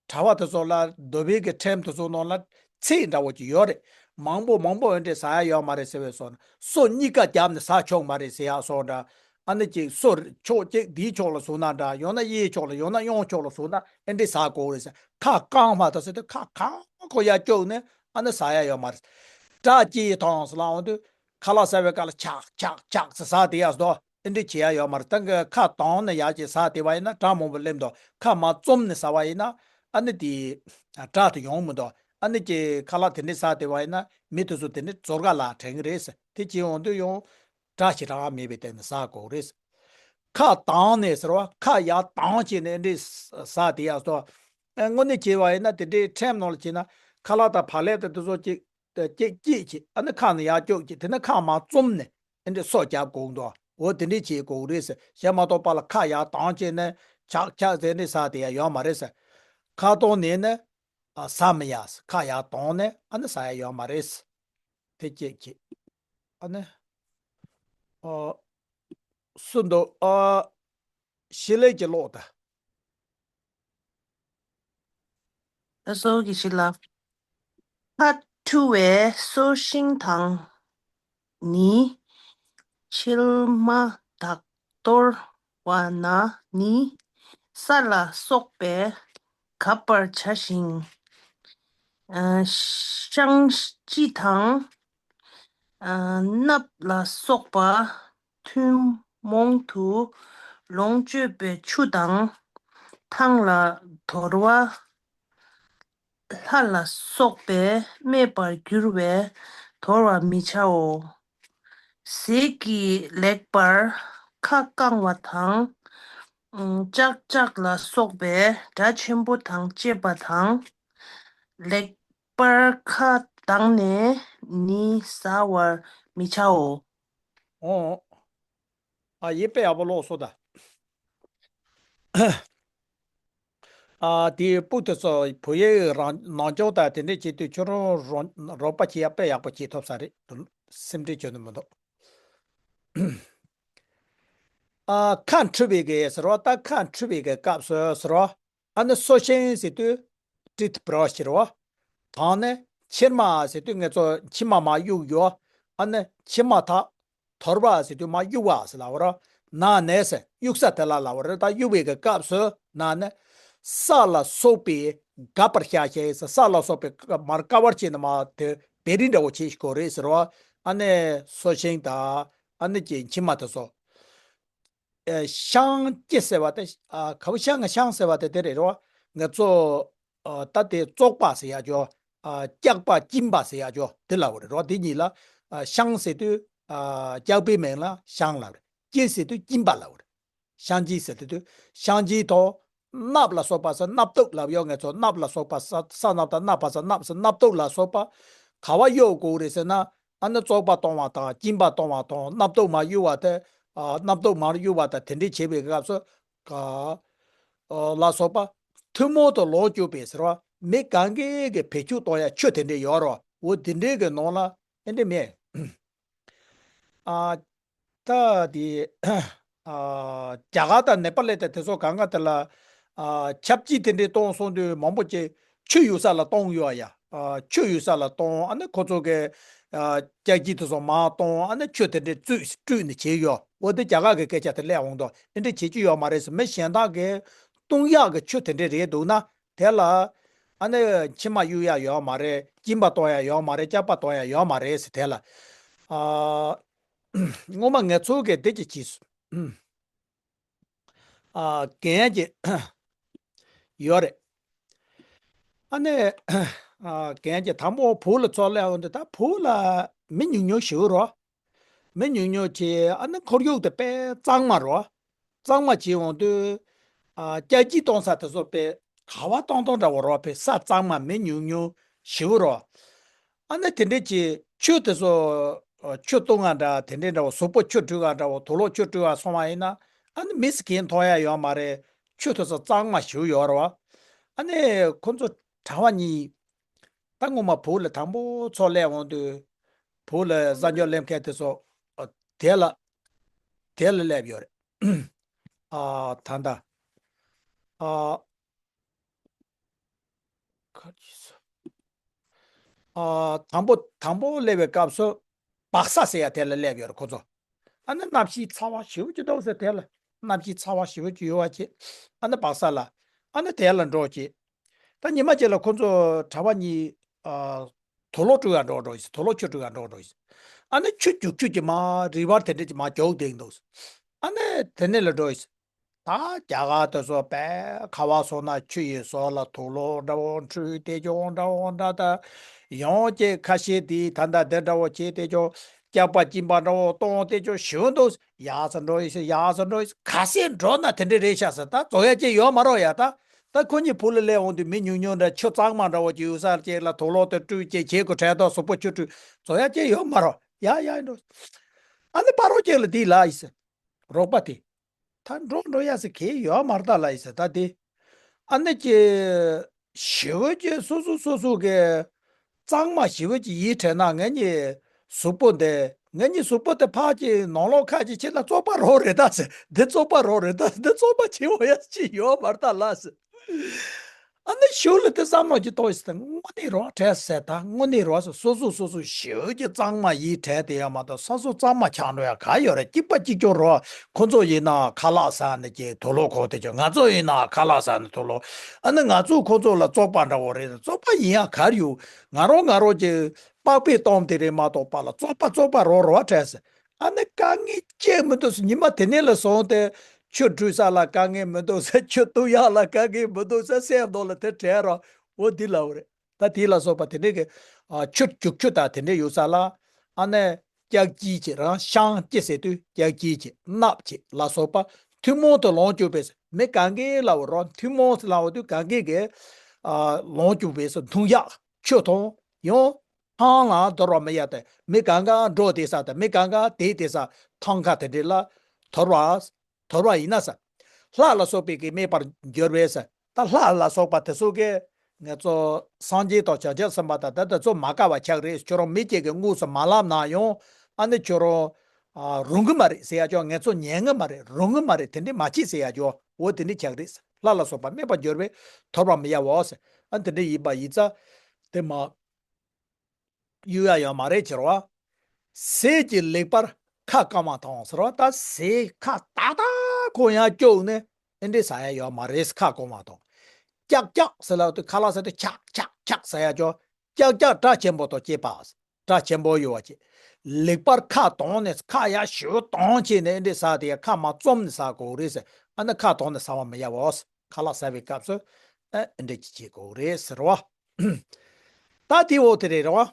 གྲྭ་པ་དེ་ཚོ་ལ་འདུལ་བའི་གི་ཁྲིམས་དེ་ཚོ་ནང་ལ་ཚིག་འདྲ་བོ་ཅིག་ཡོད་རེད། མང་པོ་མང་པོ་ཨེ་འདྲས་ཟ་ཡ་ཡོད་མ་རེད་ཟེར་བའི་སོགས། སོ་གཉིས་ཀ་བརྒྱབ་ནས་ཟ་ཆོག་མ་རེད་ཟེར་ཡ་སོགས་འདྲ། ཨ་ནི་ཅིག་སོ་ཕྱོགས་གཅིག་འདིའི་ཕྱོགས་ལ་ཟུག་ན་འདྲ། ཡང་ན་གཡས་ཕྱོགས་ལ། ཡང་ན་གཡོན་ཕྱོགས་ལ་ཟུག་ན་ཨེ་འདྲས་ཟ་དགོས་རེད་ཟེར། ཁ་བཀང་བ་དང་ཟེར་དུས་ཁ་གང་ཁོ་ཡར་བཅུག་ནས་ཨ་ནི་ཟ་ཡ་ཡོད་མ་རེད། སྐྲ་སྐྱེས་དང་ཟེར་ལབ་འོང་དུས་ཁ་ལག་ཟ་བའི་སྐབས་ལ་ཆག་ཆག་ཆག་ཟེར་ཟ་བསྡད་ཡ་སོགས། ཨེ་འདྲས་བྱེད་ཡ་ཡོད་མ་རེད། ད་གི་ཁ་གདངས་ནས་ཡར་ཅིག་ཟ་བསྡད་པ་ཡིན་ན་སྐྲ་མང་པོ་སླེབས་འདུག་ཁ་མར་བཙུམས་ནས་ཟ་བ་ཡིན་ན་ཨ་ནི་དེ་སྐྲ་དེ་ཡོང་མི་འདུག་ཨ་ནི་ཀྱི་ཁ་ལག་དེ་འདྲས་ཟ་བསྡད་པ་ཡིན་ན་མི་དེ་ཚོ་དེ་འདྲས་ཛོར་ག་ལ་དྲན་གི་རེད་ཟེར། དེ་བྱེད་འོང་དུས་ཡང་སྐྲ་ཞེ་དྲག་མེད་པའི་སྟེང་ནས་ཟ་དགོས་རེད་ཟེར། ཁ་གདངས་ནས་ཟེར་བ། ཁ་ཡར་གདངས་བྱས་ནས་འདི་ཟ་དེ་ཡག་སོ། དངོས་གནས་བྱས་པ་ཡིན་ན་དེ་འདྲའི་ཁྲིམས་ནང་ལ་བྱས་ན་ཁ་ལག་དང་བག་ལེབ་དང་དེ་ཚོ་གཅིག་གཅིག་གཅིག་བྱས། ཨ་ནི་ཁ་ནས་ཡར་བཅུག་བྱས། དེ་ནས་ཁ་མར་བཙུམ་ནས་ཨེ་འདྲས་སོ་བརྒྱབ་དགོས་འདུག་འོ་དེ་འདྲས་བྱེད་དགོས་རེད་ཟེར། ཞེ་མ་གཏོགས་པ་ལ་ཁ་ཡར་གདངས་བྱས་ནས་ཆག་ཆག་ཟེར་ནས་ཟ་དེ་ཡ་ཡོད་མ་རེད་ཟེར། ཁ་གདངས་ནས་ནི་ཨ་ཟ་མི་ཡ་ཟེར། ཁ་ཡར་གདངས་ནས་ཨ་ནི་ཟ་ཡ་ཡོད་མ་རེད་ཟེར། དེ་སྐད་ཅིག་ཨ་ནི། ཨ། སུ་འདུག་ཨ། ཞི་ལི་གི་ཀློག་ད། ད་སོ་གི་ཞི་ལ། ཁ་འཁྲུ་བའི་སོ་ཤིང་དང་ནི། མཆིལ་མ་དག་གཏོར་བ་ན་ནི། ས་ལ་སོགས་པས་གབ་པར་བྱ་ཞིང་། ཨ། བཤང་གཅི་དང་། ཨ། སྣབས་ལ་སོགས་པ་ཐུན་མོང་དུ་ལོངས་སྤྱོད་པའི་ཆུ་དང་། ཐང་ལ་དོར་བ། ལྷ་ལ་སོགས་པས་སྨད་པར་འགྱུར་བས་དོར་བར་མི་བྱའོ། ཟས་ཀྱིས་ལེགས་པར་ཁ་བཀང་བ་དང་། ཨ། ལྕགས་ལྕགས་ལ་སོགས་པའི་སྒྲ་ཆེན་པོ་དང་བཅས་པ་དང་། ལེགས་པར་ཁ་གདངས་ནས་ནི་ཟ་བར་མི་བྱའོ། ཨོ། ཨ། ཡིན་པས་ཡག་པོ་ཀློག་སོང་ད། ཨ། དེའི་སྤུ་དེ་ཚོ་བོད་ཡིག་རང་ནང་སྦྱོང་དང་དེ་འདྲས་བྱེད་དུས་ཁྱོད་རང་རང་རོགས་པ་བྱེད་ཡག་དཔེ་ཡག་པོ་བྱེད་ཐུབ་ས་རེད། སེམས་ཁྲལ་བྱེད་ནི་མི་འདུག་ཨ། ཁ་འཁྲུ་བའི་གི་ཟེར་བ། ད་ཁ་འཁྲུ་བའི་གི་སྐབས་སུ་ཟེར་བ། ཨ་ནི་སོ་ཤིང་ཟེར་དུས་ཊུཐ་བྷ་རཤ་ཟེར་བ། དང་ནི་མཆིལ་མ་ཟེར་དུས་ང་ཚོ་མཆིལ་མ་མར་གཡུག་ཡོད། ཨ་ནི་མཆིལ་མ་དག་དོར་བ་ཟེར་དུས་མར་གཡུག་པ་ཟེར་ལབ་པ་རེད། ན་ནས་ཟེར་གཡུག་ས་དེ་ལ་ལབ་པ་རེད། ད་གཡུག་པའི་གི་སྐབས་སུ་ན་ནི། ས་ལ་སོགས་པས་གབ་པར་བྱ་ཞིང་ཟེར། ས་ལ་སོགས་པས་མར་ཀ་བར་བྱས་ནས་མར་དེ་བེ་རི་འདྲ་བོ་བྱེད་དགོས་རེད་ཟེར་བ། ཨ་ནི་སོ་ཤིང་དང་ཨ་ནི་ཀྱི་མཆིལ་མ་དེ་ཚོ། ཨ། བཤང་གཅི་ཟེར་བ་དེ། ཨ། ག་བ་བཤང་ང་བཤང་ཟེར་བ་དེ་དེ་རེད་རོ། ང་ཚོ། ཨ། ད་དེ་བཙོག་པ་ཟེར་ཡ་ཅོ། ཨ། སྐྱག་པ་གཅིན་པ་ཟེར་ཡ་ཅོ་དེ་ལབ་པ་རེད་རོ། དེ་གཉིས་ལ། ཨ། བཤང་ཟེར་དུས། ཨ། སྐྱག་པའི་མིང་ལ་བཤང་ལབ་རེད། གཅི་ཟེར་དུས་གཅིན་པ་ལབ་པ་རེད། བཤང་གཅི་ཟེར་དུས་དུས་བཤང་གཅི་དང་། སྣབས་ལ་སོགས་པ་ཟེར། སྣབས་ཏོག་ལབ་ཡོད་ང་ཚོ། སྣབས་ལ་སོགས་པ་ས་ས་སྣབས་དང་སྣབས་པ་ཟེར། སྣབས་ཟེར་སྣབས་ཏོག་ལ་སོགས་པ། ག་བ་གཡུག་དགོས་རེད་ཟེར་ན། ཨ་ནི་བཙོག་པ་གཏོང་བ་དང་གཅིན་པ་གཏོང་བ་དང་། སྣབས་ཏོག་མར་གཡུག་པ་དེ། ཨ། སྣབས་ཏོག་མར་གཡུག་པ་དང་དེ་འདྲས་བྱེད་པའི་སྐབས་སུ། ག་ཨ། ལ་སོགས་པ། ཐུན་མོང་དུ་ལོངས་སྤྱོད་པའི་ཟེར་བ། མི་གང་གས་གི་བེད་སྤྱོད་གཏོང་ཡ་ཆུ་དེ་འདྲས་ཡོད་རོ། འོ་དེ་འདྲས་གི་ནང་ལ་ཨེ་འདྲས་མེད། ཨ། ད་དེ། ཨ། རྒྱ་གར་དང་ནེ་པ་ལི་དང་དེ་ཚོ་གང་ག་དེ་ལ། ཨ། ཆབས་ཅིག་དེ་འདྲས་གཏོང་སོང་དུས་མང་པོ་ཅིག་ཆུ་གཡུག་ས་ལ་གཏོང་ཡོད་ཡ། ཨ། ཆུ་གཡུག་ས་ལ་གཏོང་། ཨ་ནི་ཁོ་ཚོ་གི། ཨ། ལྕགས་ཀྱི་དེ་ཚོ་མར་གཏོང་། ཨ་ནི་ཆུ་དེ་འདྲས་བཙུད་བཀྲུས་ནས་བྱས་ཡོད། འོ་དེ་རྒྱ་གར་གི་སྐད་ཆ་དེ་སླེབས་འོང་དོ། ཨེ་འདྲས་བྱེད་རྒྱུ་ཡོད་མ་རེད་ཟེར། མི་གཞན་དག་གི་གཏོང་ཡག་གི་ཆུ་དེ་འདྲས་རེད་འདུག་ན། དེ་ལ། ཨ་ནི་མཆིལ་མ་གཡུག་ཡ་ཡོད་མ་རེད། གཅིན་པ་གཏོང་ཡ་ཡོད་མ་རེད། སྐྱག་པ་གཏོང་ཡ་ཡོད་མ་རེད་ཟེར། དེ་ལ། ཨ། སྔོན་མ་ང་ཚོ་གི་འདི་ཅིག་བྱས་སོང་། ཨ། རྒན་གྱི་ཡོད་རེད། ཨ་ནི། ཨ། རྒན་གྱི་དང་པོ་བོད་ལ་ཚོ་སླེབས་འོང་དུས། ད་བོད་ལ་མི་ཉུང་ཉུང་ཞེ་པོ་རོ། མི་ཉུང་ཉུང་བྱས། ཨ་ནི་ཁོར་ཡུག་དེ་དཔེ་གཙང་མ་རོ། གཙང་མ་བྱས་འོང་དུས། ཨ། ལྕགས་ཀྱི་གཏོང་ས་དེ་ཚོ་དཔེ་ག་བ་གཏོང་གཏོང་འདྲ་བོ་རོ། དཔེ་ས་གཙང་མ། མི་ཉུང་ཉུང་ཞེ་པོ་རོ། ཨ་ནི་དེ་འདྲས་ཀྱི་ཆུ་དེ་ཚོ། ཨ། ཆུ་བཏུང་ང་འདྲ་དེ་འདྲས་འདྲ་བོ། གཟུགས་པོ་ཆུ་བཀྲུ་ག་འདྲ་བོ། དུག་ལོག་ཆུ་བཀྲུ་ག་སོང་བ་ཡིན་ན། ཨ་ནི་མི་སུ་གིས་མཐོང་ཡ་ཡོད་མ་རེད། ཆུ་དེ་ཚོ་གཙང་མ་ཞེ་པོ་ཡོད་རོ། ཨ་ནི་ཁོ་ཚོ་གྲྭ་པ་གཉིས། ད་སྔོན་མ་བོད་ལ་དང་པོ་ཚོ་སླེབས་འོང་དུས། བོད་ལ་གསར་འབྱོར་སླེབས་མཁན་དེ་ཚོ། ཨ། དེ་ལ། དེ་ལ་སླེབས་ཡོད་རེད། ཨ། ད་ལྟ། ཨ། ཁ་ཅིག་སོ། ཨ། དང་པོ་དང་པོ་སླེབས་པའི་སྐབས་སུ། སྦག་ས་ཟེར་ཡ་དེ་ལ་སླེབས་ཡོད་རེད་ཁོ་ཚོ། ཨ་ནི་གནམ་གཤིས་ཚ་བ་ཞེ་པོ་ཅིག་འདུག་ཟེར། དེ་ལ་གནམ་གཤིས་ཚ་བ་ཞེ་པོ་ཅིག་ཡོད་པ་བྱས། ཨ་ནི་སྦག་ས་ལ། ཨ་ནི་དེ་ལ་འགྲོ་བྱས། ད་ཉི་མ་གཅིག་ལ་ཁོ་ཚོ་གྲྭ་པ་གཉིས། ཨ། དུག་ལོག་བཀྲུ་ག་འགྲོ་འགྲོ་ཡིན། དུག་ལོག་ཆུ་བཀྲུ་ག་འགྲོ་འགྲོ་ཡིན། ཨ་ནི་ཆུ་རྒྱུག་ཆུ་ཅིག་མར་རི་བར་དེ་འདྲ་ཅིག་མར་རྒྱུག་བསྡད་འདུག་ཨ་ནི་དེ་ནས་ལ་འགྲོ་ཡིན། ད་རྒྱ་གར་དེ་ཚོ་དཔེ་ག་བ་སོང་ན་ཆུ་ཡི་ཟོག་ལ་དུག་ལོག་འདྲ་བོ་འཁྲུད་དེ་ཅོག་འདྲ་བོ་འདྲ། ད་ཡང་ཅིག་ཁ་ཤས་དེ་ད་ལྟ་འདི་འདྲ་བོ་བྱས་དེ་ཅོག་སྐྱག་པ་གཅིན་པ་འདྲ་བོ་གཏོང་སྟེ་ཅོ་ཞིབ་འདུག་ཡག་ས་འགྲོ་ཡི་ཟེར། ཡག་ས་འགྲོ་ཡི་ཟེར། ག་ཚོད་འགྲོ་ན་དེ་འདྲ་རེད་ཤག་ཟེར། ད་རྫོགས་ཡ་ཅིག་ཡོད་མ་རེད་ཡ། ད་ད་ཁོ་གཉིས་བུ་ལ་སླེབས་འོང་དུས་མི་ཉུང་ཉུང་འདྲ་ཆུ་གཙང་མ་འདྲ་བོ་ཅིག་ཡོད་ས་ཅིག་ལ་དུག་ལོག་དེ་བཀྲུས་ཅིག་བྱེད་དགོས། དྲན་ཐོག་གཟུགས་པོ་ཆུ་བཀྲུས། རྫོགས་ཡ་ཅིག་ཡོད་མ་རེད་ཡ། ཡ་འགྲོ། ཨ་ནི་ཕ་རོག་ཅིག་ལ་དེ་ལ་ཡི་ཟེར། རོགས་པ་དེ། ད་འགྲོ་འགྲོ་ཡ་ཟེར་གས་ཡོད་མ་རེད་ད་ལ་ཡི་ཟེར། ད་དེ། ཨ་ནི་ཀྱེ། ཞི་བོ་ཀྱེ་སོ་སོ་སོ་སོ་གི་གཙང་མ་ཞི་བོ་ཀྱེ་ཡིད་བྲལ་ན་ངེད་གཉིས་གཟུགས་པོ་འདི་ངེད་གཉིས་གཟུགས་པོ་དེ་ཕར་ཀྱི་ནང་ལོགས་ཁ་ཅིག་ཕྱིན་ན་བཙོག་པ་རོ་རེད་ད་ཟེར། འདི་བཙོག་པ་རོ་རེད་ད་ཟེར། འདི་བཙོག་པ་བྱེད་འོ་ཡ་ཅི་ཡོད་མ་རེད་ད་ལ་ཟེར། ཨ་ནི་ཞུ་ལ་དེ་བསམ་བློ་ཅིག་གཏོང་ཟེར། དངོས་གནས་རོ་བྲལ་ཟེར། ད་དངོས་གནས་རོ་ཟེར། སོ་སོ་སོ་སོ་ཞི་བོ་ཀྱེ་གཙང་མ་ཡིད་བྲལ་དེ་ཡོད་མ་གཏོགས་སོ་སོ་གཙང་མ་ཆགས་འགྲོ་ཡ་ག་ཡོད་རེད། གཅིག་པ་གཅིག་རྐྱང་རོ། ཁོ་ཚོ་ཡིན་ན་ཁ་ལག་ཟ་ནས་ཀྱི་དུག་ལོག་གོ་དེ་ཅོ། ང་ཚོ་ཡིན་ན་ཁ་ལག་ཟ་ནས་དུག་ལོག་ཨ་ནི་ང་ཚོ་ཁོ་ཚོ་ལ་བཙོག་པ་འདྲ་བོ་རེད། བཙོག་པ་ཡིན་ཡ་ག་རེ་ཡོད། ང་རང་ང་རང་གི་པགས་པའི་གཏམ་དེ་རེད་མ་གཏོགས་པ་ལ་བཙོག་པ་བཙོག་པ་རོ་རོ་བྲལ་ཟེར། ཨ་ནི་དཀའ་ངལ་ཅི་མི་འདུག་ཟེར། ཉི་མ་དེ་ནས་ལ་སོང་སྟེ་ཆུ་བཀྲུ་ས་ལ་དཀའ་ངལ་མི་འདུག་ཟེར། ཆུ་བཏུང་ཡག་ལ་དཀའ་ངལ་མི་འདུག་ཟེར། སེམས་ནང་ལ་དེ་དྲན་རོགས། འོ་འདི་ལབ་རེད། ད་དེ་ལ་སོགས་པ་དེ་འདྲའི་གི་ཨ་ཆུ་རྒྱུག་ཆུ་དང་དེ་འདྲའི་ཡོད་ས་ལ། ཨ་ནི་ལྕགས་ཀྱི་ཅིག་རང་ཤང་ཅི་ཟེར་དུས་ལྕགས་ཀྱི་ཅིག་སྣབས་ཅིག་ལ་སོགས་པ་ཐུན་མོང་དུ་ལོངས་སྤྱོད་པས་མི་གང་གའི་ལ་འོ་རོ། ཐུན་མོང་ལ་འོ་དུས་གང་གའི་གི་ཨ་ལོངས་སྤྱོད་པས་འཐུང་ཡག་ཆུ་འཐུང་ཡང་། ཐང་ལ་དོར་བ་མི་ཡ་དེ་མི་གང་ག་འགྲོ་དེ་ས་དེ་མི་གང་ག་དེ་དེ་ས་ཐང་ཁ་དེ་འདྲ་ལ་དོར་བ་དོར་བ་ཡིན་ན་ས། ལྷ་ལ་སོགས་པའི་གི་མེད་པར་འགྱུར་བས་ས། ད་ལྷ་ལ་སོགས་པ་དེ་ཚོ་གི་ང་ཚོ་སངས་རྒྱས་དང་བྱང་ཆུབ་སེམས་དཔའ་དང་ད་དེ་ཚོ་མ་དགའ་བ་ཆགས་རེད། ཁྱོད་རང་མི་སྐྱེ་གི་དངོས་སུ་མ་ལབ་ན་ཡང་ཨ་ནི་ཁྱོད་རང་ཨ་རུང་གི་མ་རེད་ཟེར་ཡ་ཅོ། ང་ཚོ་ཉན་གི་མ་རེད། རུང་གི་མ་རེད། དེ་འདྲ་མ་བྱེད་ཟེར་ཡ་ཅོ། འོ་དེ་འདྲ་ཆགས་རེད། ལྷ་ལ་སོགས་པ་མེད་པར་འགྱུར་བས་དོར་བ་མི་ཡ་འོ་ཟེར། ཨ་ནི་དེ་འདྲ་ཡིན་པ་ཡིན་ཙང་དེ་མ། གཡུག་ཡ་ཡོད་མ་རེད་ཟེར་བ། ཟས་ཀྱི་ལེགས་པར་ཁ་བསྐང་བ་དང་ཟེར་བ། ད་ཟས་ཁ་ཏག་ཏག་ཁོ་ཡང་བཅུག་ནས་ཨེ་འདྲས་ཟ་ཡ་ཡོད་མ་རེད། ཁ་བསྐང་བ་དང་། ཀྱག་ཀྱག་ཟེར་ལབ་དུས་ཁ་ལག་ཟ་དུས་ཀྱག་ཀྱག་ཀྱག་ཟ་ཡ་ཅོ། ཀྱག་ཀྱག་སྒྲ་ཆེན་པོ་དང་བཅས་པ། སྒྲ་ཆེན་པོ་ཡོད་པ་ཅིག་ལེགས་པར་ཁ་གདངས་ནས་ཁ་ཡ་ཞུ་གདངས་བྱས་ནས་ཨེ་འདྲས་ཟ་དེ་ཡ་ཁ་མ་བཙུམ་ནས་ཟ་དགོས་རེད་ཟེར། ཨ་ནི་ཁ་གདངས་ནས་ཟ་བ་མི་ཡ་བོ། ཁ་ལག་ཟ་བའི་སྐབས་སུ་ཨེ་འདྲས་ཅིག་བྱེད་དགོས་རེད་ཟེར་བ། ད་དེ་འོ་དེ་རེད་རེད་བ།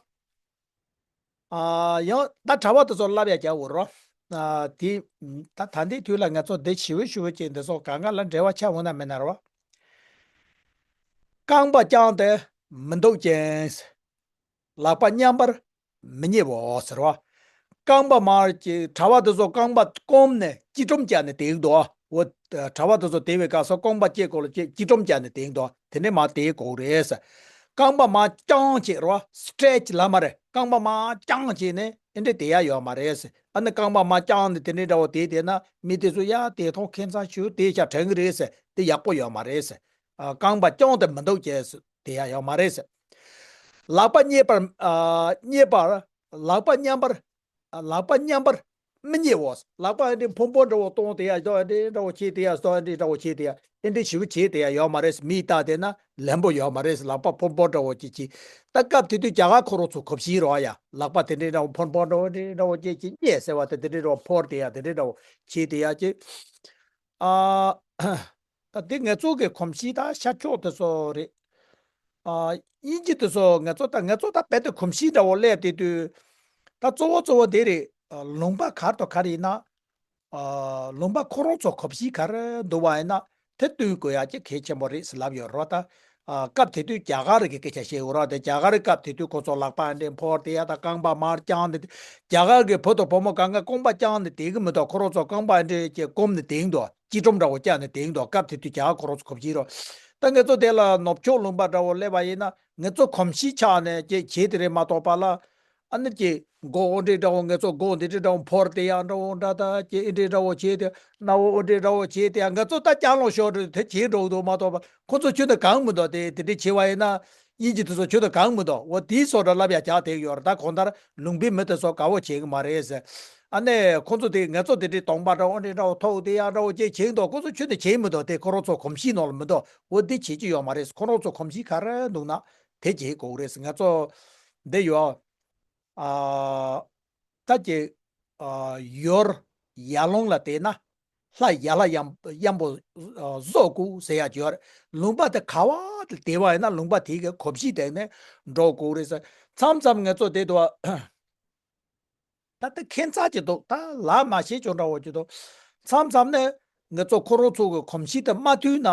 ཨ་ཡང་ད་གྲྭ་བ་དེ་ཚོ་བསླབ་ཡ་རྒྱག་འོ་རོ། ཨ་དེ་ད་ད་ལྟའི་དུས་ལ་ང་ཚོ་འདི་ཞི་བོ་ཞི་བོ་ཅན་འདི་ཚོ་གང་ག་ལ་འབྲེལ་བ་ཆགས་འོང་ན་མེད་ན་རོ། རྐང་པ་བརྐྱངས་ཏེ་མི་འདུག་ཅན། ལག་པ་མཉམ་པར་མི་རྙེད་པའོ་ཟེར་བ། རྐང་པ་མར་གྱི་གྲྭ་བ་དེ་ཚོ་རྐང་པ་བསྐུམ་ནས་སྐྱིལ་ཀྲུང་བཅའ་ནས་དེ་འདུག་འོ། གྲྭ་བ་དེ་ཚོ་དེ་བའི་སྐབས་སུ་རྐང་པ་གཅིག་སྐོར་ལ་གཅིག་སྐྱིལ་ཀྲུང་བཅའ་ནས་དེ་འདུག་དེ་ནས་མར་དེ་གོ་རེད་ཟེར། རྐང་པ་མར་བརྐྱངས་བྱས་རོ། སི་ཊེ་ཆི་ལ་མ་རེད། རྐང་པ་མར་བརྐྱངས་བྱས་ནས་ཨེ་འདྲས་དེ་ཡ་ཡོད་མ་རེད་ཟེར། ཨ་ནི་རྐང་པ་མར་བརྐྱངས་ནས་དེ་འདྲས་འདྲ་བོ་དེ་དེ་ན་མི་དེ་ཚོ་ཡ་དེ་ཐོག་ཁེ་མཚང་ཞུ་དེ་ཤ་དྲན་གི་རེད་ཟེར། དེ་ཡག་པོ་ཡོད་མ་རེད་ཟེར། ཨ་རྐང་པ་བརྐྱངས་ཏེ་མི་འདུག་ཅེས་དེ་ཡ་ཡོད་མ་རེད་ཟེར། ལག་པ་རྙེད་པར་ཨ་རྙེད་པར་ལག་པ་མཉམ་པར་ཨ་ལག་པ་མཉམ་པར་མི་རྙེད་འོ། ལག་པ་ཨེ་འདྲས་ཕོན་པོ་འདྲ་བོ་གཏོང་དེ་ཡ་ཟོ། ཨེ་འདྲས་འདྲ་བོ་བྱེད་དེ་ཡ་ཟོ། ཨེ་འདྲས་འདྲ་བོ་བྱེད་དེ་ཡ་ཨེ་འདྲས་ཞིབ་བྱེད་དེ་ཡ་ཡོད་མ་རེད། མིས་ལྟ་དེ་ན་ལན་པོ་ཡོད་མ་རེད། ལག་པ་ཕོན་པོ་འདྲ་བོ་ཅིག་བྱེད། ད་སྐབས་དེ་དུས་རྒྱ་གར་ཁོ་རང་ཚོ་གོམས་གཤིས་རོ་ཡ། ལག་པ་དེ་འདྲས་འདྲ་བོ་ཕོན་པོ་འདྲ་བོ་འདྲས་འདྲ་བོ་ཅིག་བྱེད་རྙེད་ཟེར་བ་དེ་དེ་འདྲས་འདྲ་བོ་ཕོར་དེ་ཡ་དེ་འདྲས་འདྲ་བོ་བྱེད་དེ་ཡ་ཅིག་ཨ། ད་འདི་ངེད་ཚོ་གི་གོམས་གཤིས་དང་ཤར་ཕྱོགས་དེ་ཚོ་རེད། ཨ་དབྱིན་ཇི་དེ་ཚོ་ངེད་ཚོ་ད་ངེད་ཚོ་ད་རྦད་དེ་གོམས་གཤིས་འདྲ་བོ་སླེབས་དེ་དུས། ད་གཙོ་བོ་གཙོ་བོ་དེ་རེད། ཨ་ལུང་པ་གར་དང་གར་ཡིན་ན། ཨ་ལུང་པ་ཁོ་རང་ཚོ་གོམས་གཤིས་ག་རེ་འདུག་བ་ཡིན་ན་དེ་བསྟུན་དགོས་ཡ་ཅིག་གལ་ཆེན་པོ་རེད་ཟེར་ལབ་ཡོད་རོ། ད་ཨ་སྐབས་དེ་དུས་རྒྱ་གར་གི་སྐད་ཆ་བཤད་ཡོད་རོ། དེ་རྒྱ་གར་སྐབས་དེ་དུས་ཁོ་ཚོ་ལག་པ་འདྲེ་ཕོར་དེ་ཡ་ད་རྐང་པ་མར་བརྐྱངས་དེ། རྒྱ་གར་གི་བུ་དང་བུ་མོ་གང་ག་རྐང་པ་བརྐྱངས་ནས་དེ་གི་མི་འདུག་ཁོ་རང་ཚོ་རྐང་པ་འདྲེ་ཅེ་བསྐུམ་ནས་དེ་འདུག་སྐྱིལ་ཀྲུང་འདྲ་བོ་བཅའ་ནས་དེ་འདུག་སྐབས་དེ་དུས་རྒྱ་གར་ཁོ་རང་ཚོ་གོམས་གཤིས་རོ། ད་ངེད་ཚོ་དེ་ལ་ནུབ་ཕྱོགས་ལུང་པ་འདྲ་བོ་སླེབས་པ་ཡིན་ན་ངེད་ཚོ་གོམས་གཤིས་ཆགས་ནས་ཅེ་བྱེད་དེ་རེད་མ་གཏོགས་པ་ལ། ཨ་ནི་ཀྱེ། མགོ་འོ་འདྲེ་འདྲ་བོ་ངེད་ཚོ་མགོ་འདི་འདྲེ་འདྲ་བོ་ཕོར་དེ་ཡང་འདྲ་བོ་འདྲ་ད་ཀྱེ་ཨེ་འདྲེ་འདྲ་བོ་བྱེད་དེ་སྣ་བོ་འོ་འདྲེ་འདྲ་བོ་བྱེད་དེ་ཡང་ང་ཚོ་ད་ཅང་ལོ་ཤོར་དེ་བྱེད་འགྲོ་འདུག་མ་གཏོགས་པ་ཁོ་ཚོ་ཆུ་ནི་གང་མི་འདུག་དེ་དེ་འདྲེ་བྱེད་བ་ཡིན་ན་ཨིན་ཇི་དེ་ཚོ་ཆུ་ནི་གང་མི་འདུག་འོ་དེའི་སོགས་འདྲ་ལབ་ཡ་རྒྱག་དེ་ཡོད་རེད། ད་གང་ལྟར་ལུང་པའི་མི་དེ་ཚོ་དགའ་བོ་བྱེད་གི་མ་རེད་ཟེར། ཨ་ནེ་ཁོ་ཚོ་དེ་ངེད་ཚོ་དེ་འདྲེ་གདོང་པ་འདྲ་བོ་འདྲེ་འདྲ་བོ་ཐོག་དེ་ཡང་འདྲ་བོ་ཅེ་བྱེད་འདུག་ཁོ་ཚོ་ཆུ་ནི་བྱེད་མི་འདུག་དེ་ཁོ་རང་ཚོ་གོམས་གཤིས་ནང་ལ་མི་འདུག་འོ་དེ་བྱེད་ཀྱི་ཡོད་མ་རེད། ཁོ་རང་ཚོ་གོམས་གཤིས་ག་རེ་འདུག་ན་དེ་བྱེད་དགོས་རེད་ཟེར། ངེད་ཚོ་འདི་ཡོད། ཨ། ད་ཀྱེ། ཨ། ཡོར། ཡར་ལུང་ལ་བལྟས་ན། ལྷ་ཡར་ལྷ་གཡམ་གཡམ་པོ། ཨ། བཟོ་དགོས་ཟེར་ཡ་ཡོད་རེད། ལུང་པ་དེ་ག་བ་དེ་བལྟས་པ་ཡིན་ན་ལུང་པ་དེ་གི་གོམས་གཤིས་དེ་ནས་འགྲོ་དགོས་རེད་ཟེར། མཚམས་མཚམས་ངེད་ཚོ་དེ་དུ། ད་ ད་ཁྱད་མཚར་ཅིག་འདུག་ད་ལག་མ་ཤེས་ཅོག་འདྲ་བོ་ཅིག་འདུག་མཚམས་མཚམས་ནས་ང་ཚོ་ཁོ་རང་ཚོ་གི་གོམས་གཤིས་དེ་མ་མཐུན་ན།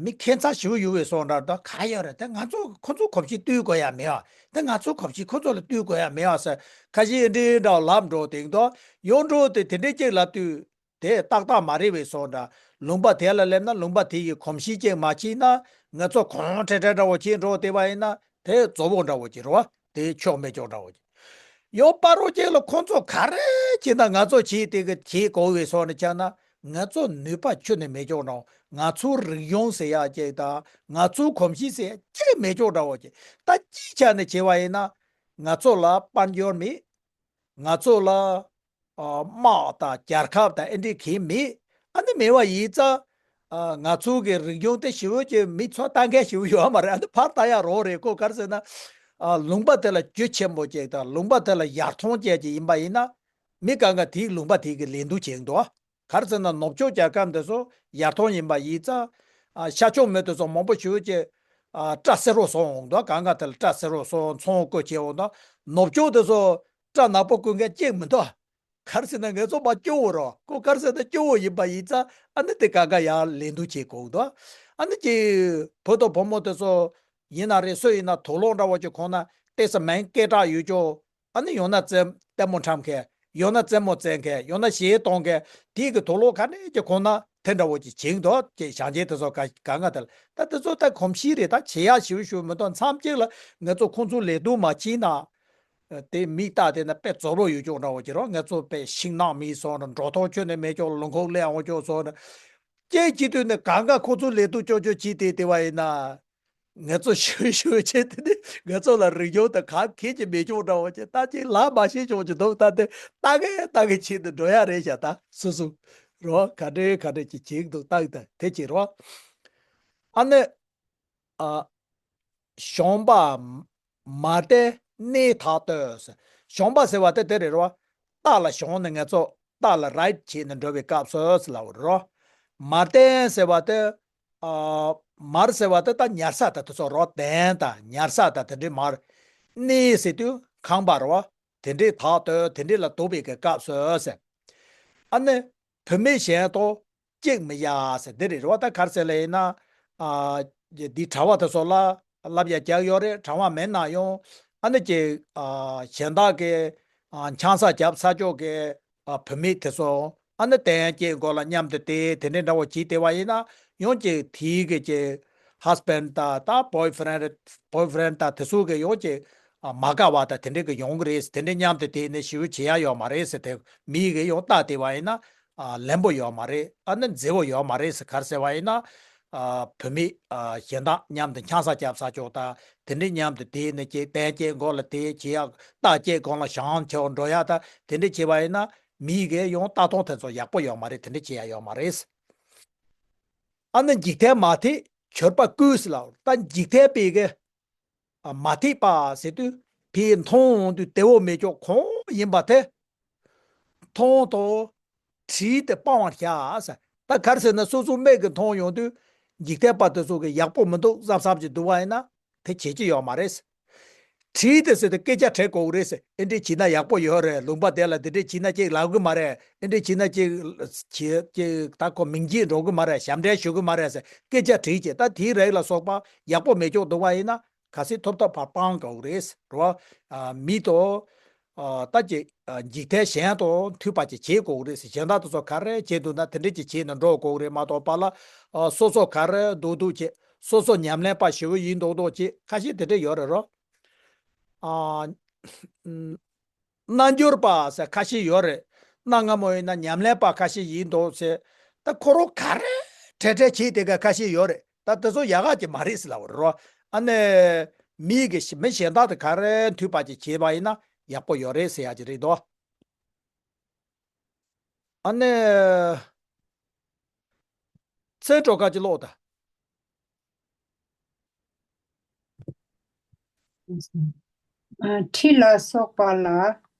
མི་ཁྱད་མཚར་ཞིག་ཡོད་པའི་བཟོ་འདྲ་ད་ག་ཡོད་རེད། ད་ང་ཚོ་ཁོ་ཚོ་གོམས་གཤིས་བསྟུན་དགོས་ཡ་མེད་པ། ད་ང་ཚོ་གོམས་གཤིས་ཁོ་ཚོ་ལ་བསྟུན་དགོས་ཡ་མེད་པ་ཟེར་ཁ་ཤས་འདི་འདྲ་ལབ་འགྲོ་དེང་དུ་ཡོང་འགྲོ་དེ་དེ་འདྲའི་ཅིག་ལབ་དུས། དེ་ཏག་ཏག་མ་རེད་པའི་བཟོ་འདྲ། ལུང་པ་དེ་ལ་སླེབས་ན་ལུང་པ་དེ་ཡི་གོམས་གཤིས་ཅན་མ་ཕྱིན་ན། ང་ཚོ་གོང་ཁྲལ་ཁྲལ་འདྲ་བོ་བྱེད་འགྲོ་བསྡད་པ་ཡིན་ན་དེ་རྫོབ་པོ་འདྲ་བོ་ཅིག་རེད་བ། དེ་ཆོག་མེད་ཅོག་འདྲ་བོ་ཅིག་ཡང་བར་རོ་ཅིག་ལ་ཁོང་ཚོ་ག་རེ་བྱེད་ན་ང་ཚོ་བྱེད་དེ་གི་བྱེད་དགོས་པའི་བཟོ་འདྲ་ཆགས་ན། ང་ཚོ་ནུས་པ་ཁྱོན་ནས་མེད་ཅོག་འདྲ་བོ། ང་ཚོའི་རིག་གཞུང་ཟེར་ཡ་ཅིག་དང་ང་ཚོའི་གོམས་གཤིས་ཟེར་ཡ་ཅིག་མེད་ཅོག་འདྲ་བོ་ཅིག་ད་སྤྱིའི་ཆ་ནས་བྱས་པ་ཡིན་ན། ང་ཚོ་ལ་དཔལ་འབྱོར་མེད། ང་ཚོ་ལ་ཨ་དམག་དང་རྒྱལ་ཁབ་དང་ཨེ་འདྲའི་གང་མེད། ཨ་ནི་མེད་པ་ཡིན་ཙང་། ཨ་ང་ཚོ་གི་རིག་གཞུང་དེ་ཞེ་པོ་ཅིག་མི་ཚོ་ལྟ་མཁན་ཞེ་པོ་ཡོད་མ་རེད། ཨ་ནི་ཕར་ལྟ་ཡ་རོགས་རེད། ཁོ་ག་རེ་ཟེར་ན། ཨ་ལུང་པ་དེ་ལ་རྒྱུ་ཆེན་པོ་ཅིག་དང་ལུང་པ་དེ་ལ་ཡར་ཐོན་ཅན་ཅིག་ཡིན་པ་ཡིན་ན། མི་གང་ག་དེའི་ལུང་པ་དེ་གི་ལས་འདུ་བྱེད་འདུག་ག་རེ་ཟེར་ན་ནུབ་ཕྱོགས་རྒྱལ་ཁབ་འདི་ཚོ་ཡར་ཐོན་ཡིན་པ་ཡིན་ཙང་། ཨ་ཤར་ཕྱོགས་མི་དེ་ཚོ་མང་པོ་ཞེ་པོ་ཅིག་ཨ་སྐྲ་སེར་པོ་བཟོ་འོང་འདུག་གང་ག་དེ་ལ་སྐྲ་སེར་པོ་བཟོ་ཚོང་བཀོལ་བྱེད་འོང་འདུག་ནུབ་ཕྱོགས་དེ་ཚོ་སྐྲ་ནག་པོ་བཀོལ་མཁན་གཅིག་མི་འདུག་ག་རེ་ཟེར་ན་ང་ཚོ་མ་སྐྱོ་བོ་རོ། ཁོ་ག་རེ་ཟེར་ན་སྐྱོ་བོ་ཡིན་པ་ཡིན་ཙང་ཨ་ནི་དེ་ག་ག་ཡར་ལེན་འདུ་བྱེད་དགོས་འདུག་ཨ་ནི་ཀྱི་བུ་དང་བུ་མོ་དེ་ཚོ་ཡིན་ན་རེད། སུ་ཡིན་ན་དུག་སློག་འདྲ་བོ་ཅིག་གོན་ན་ཏོག་ཙམ་མིང་སྐད་གྲགས་ཡོད་ཅོག་ཨ་ནི་ཡང་ན་རྩེད་ལྟད་མོ་འཁྲབ་མཁན། ཡང་ན་རྩེད་མོ་རྩེ་མཁན། ཡང་ན་གཞས་གཏོང་མཁན། དེའི་གི་དུག་སློག་ག་ནས་ཀྱི་གོན་ན་དེ་འདྲ་བོ་ཅིག་བྱེད་འདུག་ཅེས་བྱང་ཆེན་དེ་ཚོ་ག་ག་ང་དེ་ལ་ད་དེ་ཚོ་ད་གོམས་གཤིས་རེད། ད་བྱེད་ཡག་ཞིབ་ཞིབ་མི་འདུག་མཚམས་གཅིག་ལ་ང་ཚོ་ཁོང་ཚོ་ལས་དུ་མ་ཕྱིན་ན། དེ་མིག་ལྟ་དེ་ན་དཔེ་རྫོབ་རོ་ཡོད་ཅོག་འདྲ་བོ་ཅིག་རོ། ང་ཚོ་དཔེ་ཤིང་ནགས་མིན་སོང་ན་འགྲོ་ཐོག་ཁྱོན་ནས་མེད་ཅོག་ལུང་ཁུག་ལས་འོང་ཅོག་སོང་ན། ཅེས་ཅི་དུས་ནས་གང་ག་ཁོ་ཚོ་ལས་དུ་ཅོག་ཅོག་ཅིག་དེ་དེ་བ་ཡིན་ན། ང་ཚོ་ཞུ་ཞུ་བྱེད་དེ་ནི་ང་ཚོ་ལ་རིག་གཞུང་དང་གང་ཁེལ་གྱི་མེད་ཅོག་འདྲ་བོ་ཅིག་ད་ཅིག་ལབ་མ་ཤེས་ཅོག་ཅིག་འདུག་ད་དེ་ལྟ་གི་ལྟ་གི་བྱེད་དུ་འགྲོ་ཡ་རེད་ཤག་ད་སུ་སུ་རོ་ག་འདྲེ་ག་འདྲེ་ཅིག་བྱེད་འདུག་ད་ད་དེ་ཅིག་རོ། ཨ་ནི། ཨ། གཞོང་པ། མར་ལྟའི་སྣེ་ཐག་གཏོད། གཞོང་པ་ཟེར་བ་དེ་དེ་རེད་རོ། རྟ་ལ་གཞོང་ནས་ང་ཚོ་རྟ་ལ་རའིཌ་བྱས་ནས་འགྲོ་བའི་སྐབས་སུ་ལབ་རོ། མར་ལྟའི་ཟེར་བ་དེ། ཨ། མར་ཟེར་བ་དེ་ད་ཉལ་ས་དང་དེ་ཚོ་རོ། གདན་དང་ཉལ་ས་དང་དེ་འདྲའི་མར། སྣེ་ཟེར་དུས་ཁང་པ་རོ། དེ་འདྲའི་ཐག་གཏོད། དེ་འདྲའི་ལ་འདུག་པའི་གི་སྐབས་སུ་ཟེར། ཨ་ནི། བུད་མེད་གཞན་དང་གཅིག་མི་ཡ་ཟེར་འདི་རེད་རེད་བ། ད་ག་རེ་ཟེར་ལབ་ཡིན་ན། ཨ། འདི་གྲྭ་པ་དེ་ཚོ་ལ་བསླབ་བྱ་རྒྱག་ཡོད་རེད། གྲྭ་པ་མིན་ན་ཡང་ཨ་ནི་ཅིག་ཨ། གཞན་དག་གི་ཨ། ཆང་ས་རྒྱབ་ས་ཕྱོགས་ཀྱི་ཨ། བུད་མེད་དེ་ཚོ་ཨ་ནི་གདན་བསྐྱེད་སྐོར་ལ་མཉམ་དུ་དེ་དེ་འདྲའི་འདྲ་བོ་བྱེད་བསྡད་པ་ཡིན་ན་ཡང་ཅིག་དེའི་གི་ཅིག་ཧས་བྷེན་ཌི་དང་ད་བྷོའི་ཕེ་རེན་ཌི་བྷོའི་ཕེ་རེན་ཌི་དང་དེ་ཚོ་གི་ཡང་ཅིག་ཨ། མ་དགའ་བ་དང་དེ་འདྲའི་གི་ཡོང་གི་རེད། དེ་འདྲའི་མཉམ་དུ་དེ་ནི་ཞེ་པོ་བྱེད་ཡ་ཡོད་མ་རེད་ཟེར། དེ་མིའི་གི་ཡང་ལྟ་བསྡད་པ་ཡིན་ན། ཨ། ལེན་པོ་ཡོད་མ་རེད། ཨ་ནི་མཛེས་པོ་ཡོད་མ་རེད་ཟེར། ག་རེ་ཟེར་བ་ཡིན་ན། ཨ། བུད་མེད་ཨ། གཞན་དག་མཉམ་དུ་ཆང་ས་རྒྱབ་ས་ཕྱོགས་དང་དེ་འདྲའི་མཉམ་དུ་དེ་ནི་ཅིག་གདན་བསྐྱེད་སྐོར་ལ་དེ་བྱེད་ཡག་རྟ་བསྐྱེད་སྒང་ལ་བཞེངས་བྱས་འགྲོ་ཡག་དང་དེ་འདྲ་བྱས་པ་ཡིན་ན་མིའི་གི་ཡང་ལྟ་སྟངས་དེ་ཚོ་ཡག་པོ་ཡོད་མ་རེད། དེ་འདྲ་བྱེད་ཡག་ཡོད་མ་རེད། ཨ་ནི་འཇིག་རྟེན་མ་ཐེག་གྱུར་པ་ཀུན་ཟེར་ལ། ད་འཇིག་རྟེན་པའི་གི་ཨ། མ་ཐེག་པ་ཟེར་དུས་ཕའི་མཐོང་འོང་དུས་བདེ་བོ་མེད་ཅོག་གང་ཡིན་པ་དེ། མཐོང་དང་། དྲིས་ཏེ་སྤང་བར་བྱ་ཟེར། ད་ག་རེ་ཟེར་ན་སོ་སོ་མིག་གིས་མཐོང་ཡོང་དུས། འཇིག་རྟེན་པ་དེ་ཚོ་གི་ཡག་པོ་མི་འདུག་བསམ་བསམ་ཅིག་འདུག་པ་ཡིན་ན། དེ་བྱེད་ཀྱི་ཡོད་མ་རེད། དྲིས་ཏེ་ཟེར་དུས་སྐད་ཆ་དྲི་དགོས་ཀྱི་རེད་ཟེར། ཨེ་འདྲས་བྱས་ན་ཡག་པོ་ཡོད་རེད། ལུང་པ་དེ་ལ་འདི་འདྲས་བྱས་ན་ཅིག་ལབ་གི་མ་རེད། ཨེ་འདྲས་བྱས་ན་ཅིག་བྱེད་ཅིག་ད་ཁོ་མིང་རྗེས་འགྲོ་གི་མ་རེད། ཞབས་འདྲེན་ཞུ་གི་མ་རེད་ཟེར་སྐད་ཆ་དྲིས་ཀྱི། ད་དེའི་རིགས་ལ་སོགས་པ་ཡག་པོ་མེད་ཅོག་འདུག་པ་ཡིན་ན། ག་ཚོད་ཐུབ་ཐུབ་ཕར་སྤང་དགོས་རེད་རོ། ཨ། མི་དང་། ཨ། ད་ཅིག་ཨ། འཇིག་རྟེན་གཞན་དང་མཐུན་པ་ཅིག་བྱེད་དགོས་རེད་ཟེར། གཞན་དག་དེ་ཚོ་ག་རེ་བྱེད་འདུག་ན་དེ་འདྲ་ཅིག་བྱེད་ནས་འགྲོ་དགོས་རེད་མ་གཏོགས་པ་ལ། ཨ། སོ་སོ་ག་རེ་འདུག་འདུག་བྱེད། སོ་སོ་ཉམས་ལེན་པ་ཞེ་པོ་ཡིན་མདོག་མདོག་བྱེད། ཁ་ཤས་དེ་འདྲ་ཡོད་རེད་རོ། ཨ། ཨུམ། རྣལ་འབྱོར་པ་ཟེར་ཁ་ཤས་ཡོད་རེད། གནའ་སྔ་མོ་ཡིན་ན་ཉམས་ལེན་པ་ཁ་ཤས་ཡིན་མདོག་ཟེར། ད་ཁོ་རང་ག་རེ་བྲེལ་བྲེལ་བྱེད་དེ་ག་ཁ་ཤས་ཡོད་རེད། ད་དེ་ཚོ་ཡག་ག་ཅིག་མ་རེད་ཟེར་ལབ་པ་རེད་རོ། ཨ་ནི། མི་གི་མི་གཞན་དག་དང་ག་རེ་མཐུན་པ་ཅིག་བྱེད་པ་ཡིན་ན་ཡག་པོ་ཡོད་རེད་ཟེར་ཡག་ཅིག་རེད་དོ། ཨ་ནི། ཚེ་སྒྲོལ་དཀར་གྱི་ཀློག་དང་། ཨ། ཁྲི་ལ་སོགས་པ་ལ་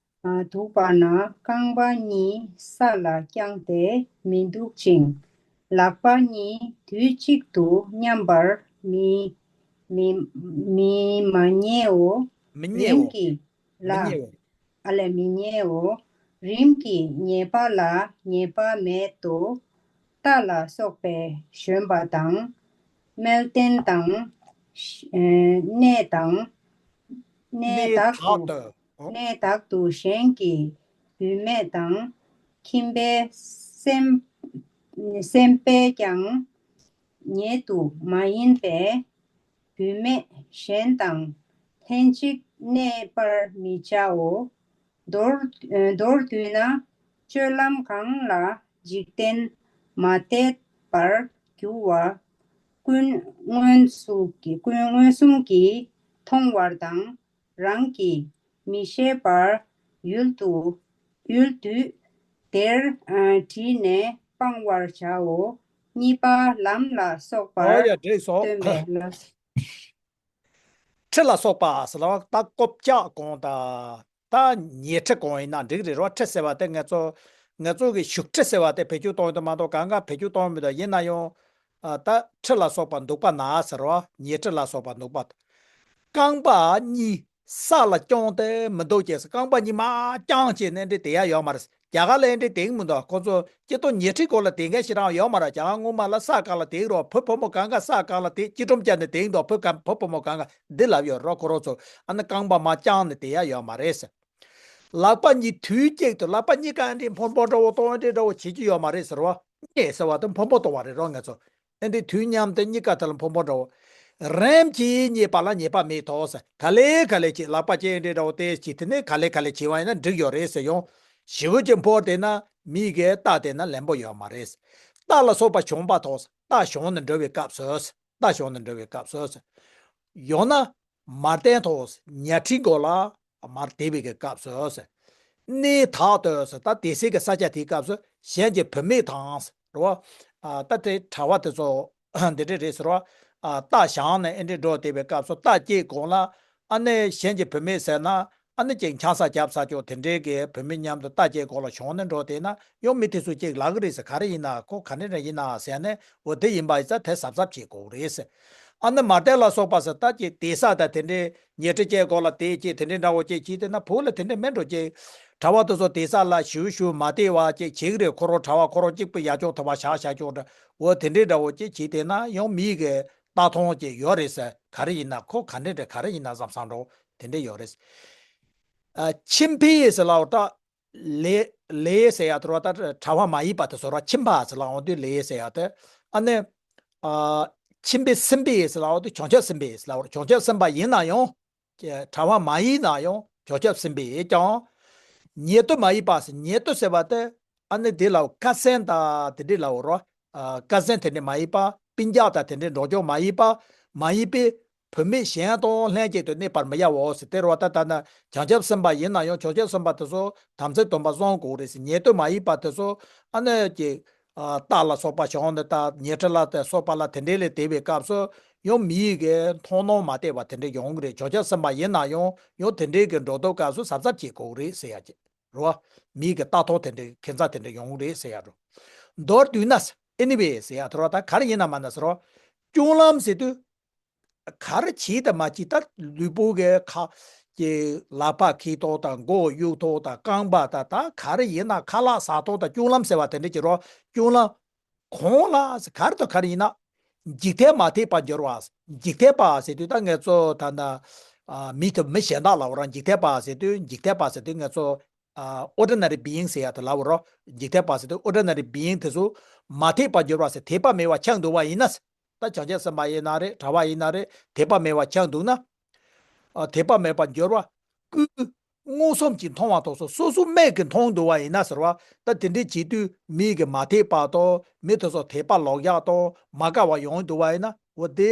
འདུག་པ་ན་རྐང་པ་གཉིས་ས་ལ་བརྐྱངས་ཏེ་མི་འདུག་ཅིང་། ལག་པ་གཉིས་དུས་གཅིག་ཏུ་མཉམ་པར་མི་མི་མི་མ་ཉལའོ། མི་ཉལའོ། རིམ་གྱིས་མི་ལ། ཉལའོ། ག་ལས་མི་རྙེད་འོ། རིམ་གྱིས་ཉེས་པ་ལ་ཉེས་པ་མེད་དོ། རྟ་ལ་སོགས་པས་ཞོན་པ་དང་། མལ་སྟན་དང་། གནས་དང་། གནས་གནས་དག་དག་ཏུ། ཏུ། གནས་དག་ཏུ་གཞན་གྱི་བུད་མེད་དང་། ཁྱིམ་པའི་སེམས། སེམས་པས་ཀྱང་ཉེ་དུ་མ་ཡིན་པས། བུད་མེད་གཞན་དང་ལྷན་ཅིག་གནས་པར་མི་བྱའོ། མདོར། མདོར་བསྡུས་ན། སྤྱོད་ལམ་གང་ལ་འཇིག་རྟེན་མ་དད་པར་གྱུར་བ། ཀུན་མངོན་སུམ་གྱིས། ཀུན་མངོན་སུམ་གྱིས་མཐོང་བར་དང་། རང་གིས་མི་ཤེས་པར་ཡུལ་དུ། ཡུལ་དུས་དེར་དྲིས་ནས་སྤང་བར་བྱའོ། གཉིས་པ་ལམ་ལ་སོགས་པར། ཨོ་ཡ་འགྲིག་སོང་། སྟོན་པའི་ལོ། ཁྲི་ལ་སོགས་པ་ཟེར་ལ་ད་ཀོ་ཅག་གོང་དང་། ད་ཉལ་ཁྲི་གོང་ཡིན་ན་འགྲིག་རེད་རོ། ཁྲི་ཟེར་བ་དེ་ང་ཚོ། ང་ཚོ་གི་བཞུགས་ཁྲི་ཟེར་བ་དེ་བེད་སྤྱོད་གཏོང་ཡོད་དུ་མ་གཏོགས་གང་ག་བེད་སྤྱོད་གཏོང་མི་འདུག་ཡིན་ན་ཡང་། ཨ། ད་ཁྲི་ལ་སོགས་པ་འདུག་པ་ན་ཟེར་བ། ཉལ་ཁྲི་ལ་སོགས་པ་འདུག་པ། རྐང་པ་གཉིས་ས་ལ་བརྐྱངས་ཏེ་མི་འདུག་ཅེས། རྐང་པ་གཉིས་མར་བརྐྱངས་བྱས་ནས་འདི་དེ་ཡ་ཡོད་མ་རེད། རྒྱ་གར་ལ་ཨེ་འདྲས་དེང་མི་འདུག་ཁོ་ཚོ་སྤྱིར་བཏང་ཉལ་ཁྲིའི་སྐོར་ལ་དེང་ག་ཞིག་རང་ཡོད་མ་རེད། རྒྱ་གར་སྔོན་མ་ལ་ས་གང་ལ་དེང་རོགས། བུ་བུ་མོ་གང་ག་ས་གང་ལ་དེ་སྐྱིལ་ཀྲུང་བཅའ་ནས་དེང་འདུག་བུ་གང་བུ་བུ་མོ་གང་ག་འདི་ལབ་ཡོད་རོགས། ཁོ་རང་ཚོ་ཨ་ནི་རྐང་པ་མར་བརྐྱངས་ནས་དེ་ཡ་ཡོད་མ་རེད་ཟེར། ལག་པ་གཉིས་དུས་གཅིག་ཏུ། ལག་པ་གཉིས་ཀ་ཨེ་འདྲས་ཕོན་པོ་འདྲ་བོ་གཏོང་ཨེ་འདྲས་འདྲ་བོ་བྱེད་ཀྱི་ཡོད་མ་རེད་ཟེར་བ། གཉིས་ཟེར་བ་དེ་ཕོན་པོ་གཏོང་བ་རེད་རོགས། ང་ཚོ་ཨེ་འདྲས་དུས་མཉམ་དུ་གཉིས་ཀ་དེ་ལ་ཕོན་པོ་འདྲ་བོ། རིམ་གྱིས་ཉེས་པ་ལ་ཉེས་པ་མེད་དོ་ཟེར། ག་ལེ་ག་ལེ་བྱེད། ལག་པ་ཅན་འདྲ་འདྲ་བོ་དེ་བྱེད། དེ་ནས་ག་ལེ་ག་ལེ་བྱེད་པ་ཡིན་ན་འགྲིག་ཡོད་རེད་ཟེར། ཡང་ཞེ་པོ་ཅིག་འཕོ་བ་དེ་ན་མིའི་གི་རྟ་དེ་ན་ལེན་པོ་ཡོད་མ་རེད། རྟ་ལ་སོགས་པ་བྱུང་བ་དོ་ཟེར། རྟ་བྱུང་ནས་འགྲོ་བའི་སྐབས་སུ་ཟེར། རྟ་བྱུང་ནས་འགྲོ་བའི་སྐབས་སུ་ཟེར། ཡང་ན་མར་བསྟན་དོ་ཟེར། ཉལ་ཁྲིའི་སྐོར་ལ། མར་དེད་པའི་གི་སྐབས་སུ་ཟེར། གནས་དག་ཏུ་ཟེར། ད་དེ་སྲིད་ཀྱི་ས་ཆ་དེའི་སྐབས་སུ་གཞན་གྱི་བུད་མེད་དང་ཟེར་རོ། ཨ། ད་དེ་གྲྭ་པ་དེ་ཚོ་འདི་འདྲས་རེད་ཟེར་རོ། ཨ། རྟ་བཞག་ནས་ཨེ་འདྲས་འགྲོ་བསྡད་པའི་སྐབས་སུ་རྟ་སྐྱེས་གོང་ལ་ཨ་ནི་གཞན་གྱི་བུད་མེད་ཟེར་ན་ཨ་ནི་ཅིག་འཁྱམ་ས་རྒྱབ་ས་ཅོག་དེ་འདྲས་ཀྱི་བུད་མེད་མཉམ་དུ་རྟ་སྐྱེས་གོང་ལ་བྱུང་ནས་འགྲོ་བསྡད་ན་ཡང་མི་དེ་ཚོ་ཅིག་ལབ་གི་རེད་ཟེར། ག་རེ་ཡིན་ན་ཁོ་ག་འདྲས་འདྲ་ཡིན་ན་ཟེར་ནས། འོ་དེ་ཡིན་པ་ཡིན་ཙང་དེ་གཟབ་གཟབ་བྱེད་དགོས་རེད་ཟེར། ཨ་ནི་མར་དེད་ལ་སོགས་པ་ཟེར། ད་ཅིག་དེད་ས་དང་དེ་འདྲའི་ཉལ་ཁྲི་བཅས་སྒོ་ལ་དེད་ཅིག་དེ་འདྲའི་འདྲ་བོ་ཅིག་བྱས་དེ་ན་བུ་ལ་དེ་འདྲའི་མེད་འགྲོ་ཅིག་གྲྭ་པ་དེ་ཚོ་དེད་ས་ལ་ཞུ་ཞུ་མ་དེད་པ་ཅིག་བྱེད་ཀྱི་རེད། ཁོ་རང་གྲྭ་པ་ཁོ་རང་གཅིག་པུ་ཡར་ཕྱོགས་ཐུབ་པ་བཞག་བཞག་ཕྱོགས་འདྲ་བོ་དེ་འདྲའི་འདྲ་བོ་ཅིག་བྱས་དེ་ན་ཡང་མིའི་གི་ལྟ་སྟངས་ཅིག་ཡོད་རེད་ཟེར། ག་རེ་ཡིན་ན་ཁོ་ག་འདྲ་འདྲ་ག་རེ་ཡིན་ན་བསམ་བསམ་འདྲ་བོ་དེ་འདྲ་ཡོད་རེད། ཨ། ཁྱིམ་པའི་ཟེར་ལབ་པ་ད། ལས། ལས་ཟེར་ཡ་དེ་རོ། ད་གྲྭ་པ་མ་ཡིན་པ་དེ་ཚོ་རོ། ཁྱིམ་པ་ཟེར་ལབ་འོང་དུས་ལས་ཟེར་ཡ་དེ། ཨ་ནི། ཨ། ཁྱིམ་པའི་སེམས་པའི་ཟེར་ལབ་འོང་དུས་བྱང་ཆུབ་སེམས་དཔའི་ཟེར་ལབ་རོ། བྱང་ཆུབ་སེམས་དཔའ་ཡིན་ན་ཡང་། གྲྭ་པ་མ་ཡིན་ན་ཡང་བྱང་ཆུབ་སེམས་དཔའི་ཀྱང་། ཉེ་དུ་མ་ཡིན་པ་ཟེར། ཉེ་དུ་ཟེར་བ་དེ། ཨ་ནི་དེ་ལ་ཀ་ཟན་དང་དེ་འདྲའི་ལབ་རོ། ཨ། ཀ་ཟན་དེ་འདྲའི་མ་ཡིན་པ། སྤུན་ཀྱག་དང་དེ་འདྲའི་འགྲོགས་ཀྱོག་མ་ཡིན་པ། མ་ཡིན་པའི་བུད་མེད་གཞན་དང་ལྷན་ཅིག་ཏུ་གནས་པར་མི་བྱའོ་ཟེར། དེ་རུ་ད་ལྟ་ན་བྱང་ཆུབ་སེམས་དཔའ་ཡིན་ན་ཡང་བྱང་ཆུབ་སེམས་དཔའ་དེ་ཚོ་དམ་ཚིག་སྡོམ་པ་བསྲུང་དགོས་རེད་ཟེར། ཉེ་དུ་མ་ཡིན་པ་དེ་ཚོ་ཨ་ནི་ཀྱི། ཨ། རྟ་ལ་སོགས་པ་བྱུང་ནས་ད་ཉལ་ཁྲི་ལ་དེ་སོགས་པ་ལ་དེ་འདྲའི་ལས་དེ་བའི་སྐབས་སུ་ཡང་མིའི་གི་མཐོང་སྣང་མ་བལྟས་པ་དེ་འདྲ་ཡོང་གི་རེད། བྱང་ཆུབ་སེམས་དཔའ་ཡིན་ན་ཡང་ཡང་དེ་འདྲའི་གི་འགྲོ་དུས་སྐབས་སུ་གཟབ་གཟབ་བྱེད་དགོས་རེད་ཟེར་ཡ་ཅིག་རོ། མིའི་གི་ལྟ་སྟངས་དེ་འདྲའི་ཁྱད་མཚར་དེ་འདྲ་ཡོང་གི་རེད་ཟེར་ཡ་རོ། མདོར་བསྡུས་ན་ཟེར། ཨེ་ནི་ཝེ་ཟེར་ཡ་དེ་རོ། ད་ག་རེ་ཡིན་ན་མ་ན་ཟེར་རོ། སྐྱོང་ལམ་ཟེར་དུས། ག་རེ་བྱེད་དང་མ་བྱེད་ད་ལུས་པོ་གི་ཁ་གི་ལག་པ་འཁྱེར་ཐོག་དང་མགོ་གཡུག་ཐོག་དང་རྐང་པ་དང་ད་ག་རེ་ཡིན་ན་ཁ་ལག་ཟ་ཐོག་དང་སྐྱོང་ལམ་ཟེར་བ་དེ་འདྲ་ཅིག་རོ། སྐྱོང་ལམ། གང་ལ་ཟེར་ག་རེ་དང་ག་རེ་ཡིན་ན། འཇིག་རྟེན་མ་དད་པར་འགྱུར་བ། འཇིག་རྟེན་པ་ཟེར་དུས་ད་ང་ཚོ་ད་ན། ཨ། མི་དེ་མི་གཞན་དག་ལ་འོ་རང་འཇིག་རྟེན་པ་ཟེར་དུས་འཇིག་རྟེན་པ་ཟེར་དུས་ང་ཚོ། ཨ། ཨོར་ཌི་ན་རི་བི་ཡིང་ཟེར་ཡ་དེ་ལབ་རོ། འཇིག་རྟེན་པ་ཟེར་དུས་ཨོར་ཌི་ན་རི་བི་ཡིང་དེ་ཚོ་མ་དད་པར་འགྱུར་བ་ཟེར། དད་པ་མེད་པ་ཆགས་འདུག་པ་ཡིན་ན། ད་བྱང་ཆུབ་སེམས་དཔའ་ཡིན་ན་རེད། གྲྭ་པ་ཡིན་ན་རེད། དད་པ་མེད་པ་ཆགས་འདུག་ན། ཨ། དད་པ་མེད་པར་འགྱུར་བ། ཀུན་མངོན་སུམ་གྱིས་མཐོང་བ་དོགས་སོ། སོ་སོ་མིག་གིས་མཐོང་འདུག་པ་ཡིན་ན་ཟེར་བ། ད་དེ་འདྲའི་བྱེད་དུས་མིག་གིས་མ་དད་པ་དང་མི་དེ་ཚོ་དད་པ་ལོག་རྒྱག་དང་མ་དགའ་བ་ཡོང་འདུག་པ་ཡིན་ན། འོ་དེ་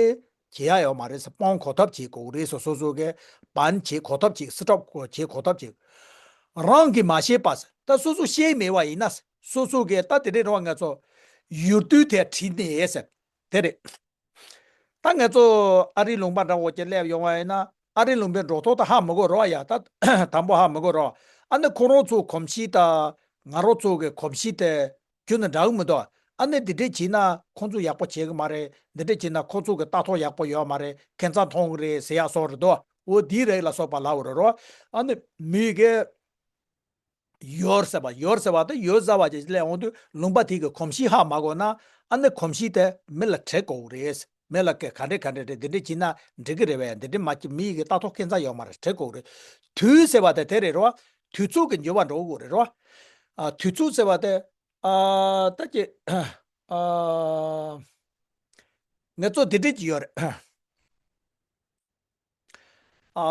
བྱེད་ཡ་ཡོད་མ་རེད་ཟེར། སྤང་གོ་ཐབས་བྱེད་དགོས་རེད་ཟེར། སོ་སོ་གིས་བན་བྱེད་གོ་ཐབས་བྱེད། སི་ཊོབ་བྱེད་གོ་ཐབས་བྱེད། རང་གིས་མ་ཤེས་པ་ཟེར། ད་སོ་སོ་ཤེས་མེད་པ་ཡིན་ན་ཟེར། སོ་སོ་གིས་ད་དེ་འདྲའི་རང་ང་ཚོ་ཡུལ་དུས་དེར་ཁྲིད་ནས་ཟེར། དེ་རེད། ད་ང་ཚོ་ཨ་རིའི་ལུང་པ་འདྲ་བོ་ཅིག་སླེབས་ཡོང་བ་ཡིན་ན། ཨ་རིའི་ལུང་པའི་འགྲོ་ཐོག་ད་ཧ་མི་གོ་རོགས་ཡ། ད་དང་པོ་ཧ་མི་གོ་རོགས། ཨ་ནི་ཁོ་རང་ཚོའི་གོམས་གཤིས་དང་ང་རང་ཚོ་གི་གོམས་གཤིས་དེ་ཁྱོན་ནས་འདྲ་གི་མི་འདུག་ཨ་ནི་འདི་འདྲས་བྱས་ན་ཁོང་ཚོ་ཡག་པོ་བྱེད་གི་མ་རེད། འདི་འདྲས་བྱས་ན་ཁོང་ཚོ་གི་ལྟ་ཐོག་ཡག་པོ་ཡོད་མ་རེད། ཁྱད་མཚར་མཐོང་གི་རེད་ཟེར་ཡག་སོགས་རེད་དོ། འོ་དེའི་རིགས་ལ་སོགས་པ་ལབ་པ་རེད་རོ། ཨ་ནི་མི་གི་ ཡོད་ཟེར་བ་ཡོད་ཟེར་བ་དེ་ཡོད་ཟེར་བ་ཅིག་སླེབས་འོང་དུས་ལུང་པ་དེ་གི་གོམས་གཤིས་ཧ་མ་གོ་ན་ཨ་ནི་གོམས་གཤིས་དེ་མི་ལ་དྲི་དགོས་རེད། མི་ལ་ག་འདྲ་ག་འདྲ་རེད། འདི་འདྲ་བྱས་ན་འགྲིག་གི་རེད་བས། འདི་འདྲ་མ་བྱེད། མི་ཡི་གི་ལྟ་རྟོག་ཁྱད་མཚར་ཡོད་མ་རེད། དྲི་དགོས་རེད། དུས་ཟེར་བ་དེ་དེ་རེད་རོ། དུས་ཚོད་ཀྱི་འགྱུར་བ་འགྲོ་དགོས་རེད་རོ། ཨ་དུས་ཚོད་ཟེར་བ་དེ་ཨ་ད་ཀྱི་ཨ་ངས་ཚོ་འདི་འདྲ་ཅིག་ཡོད་རེད། ཨ་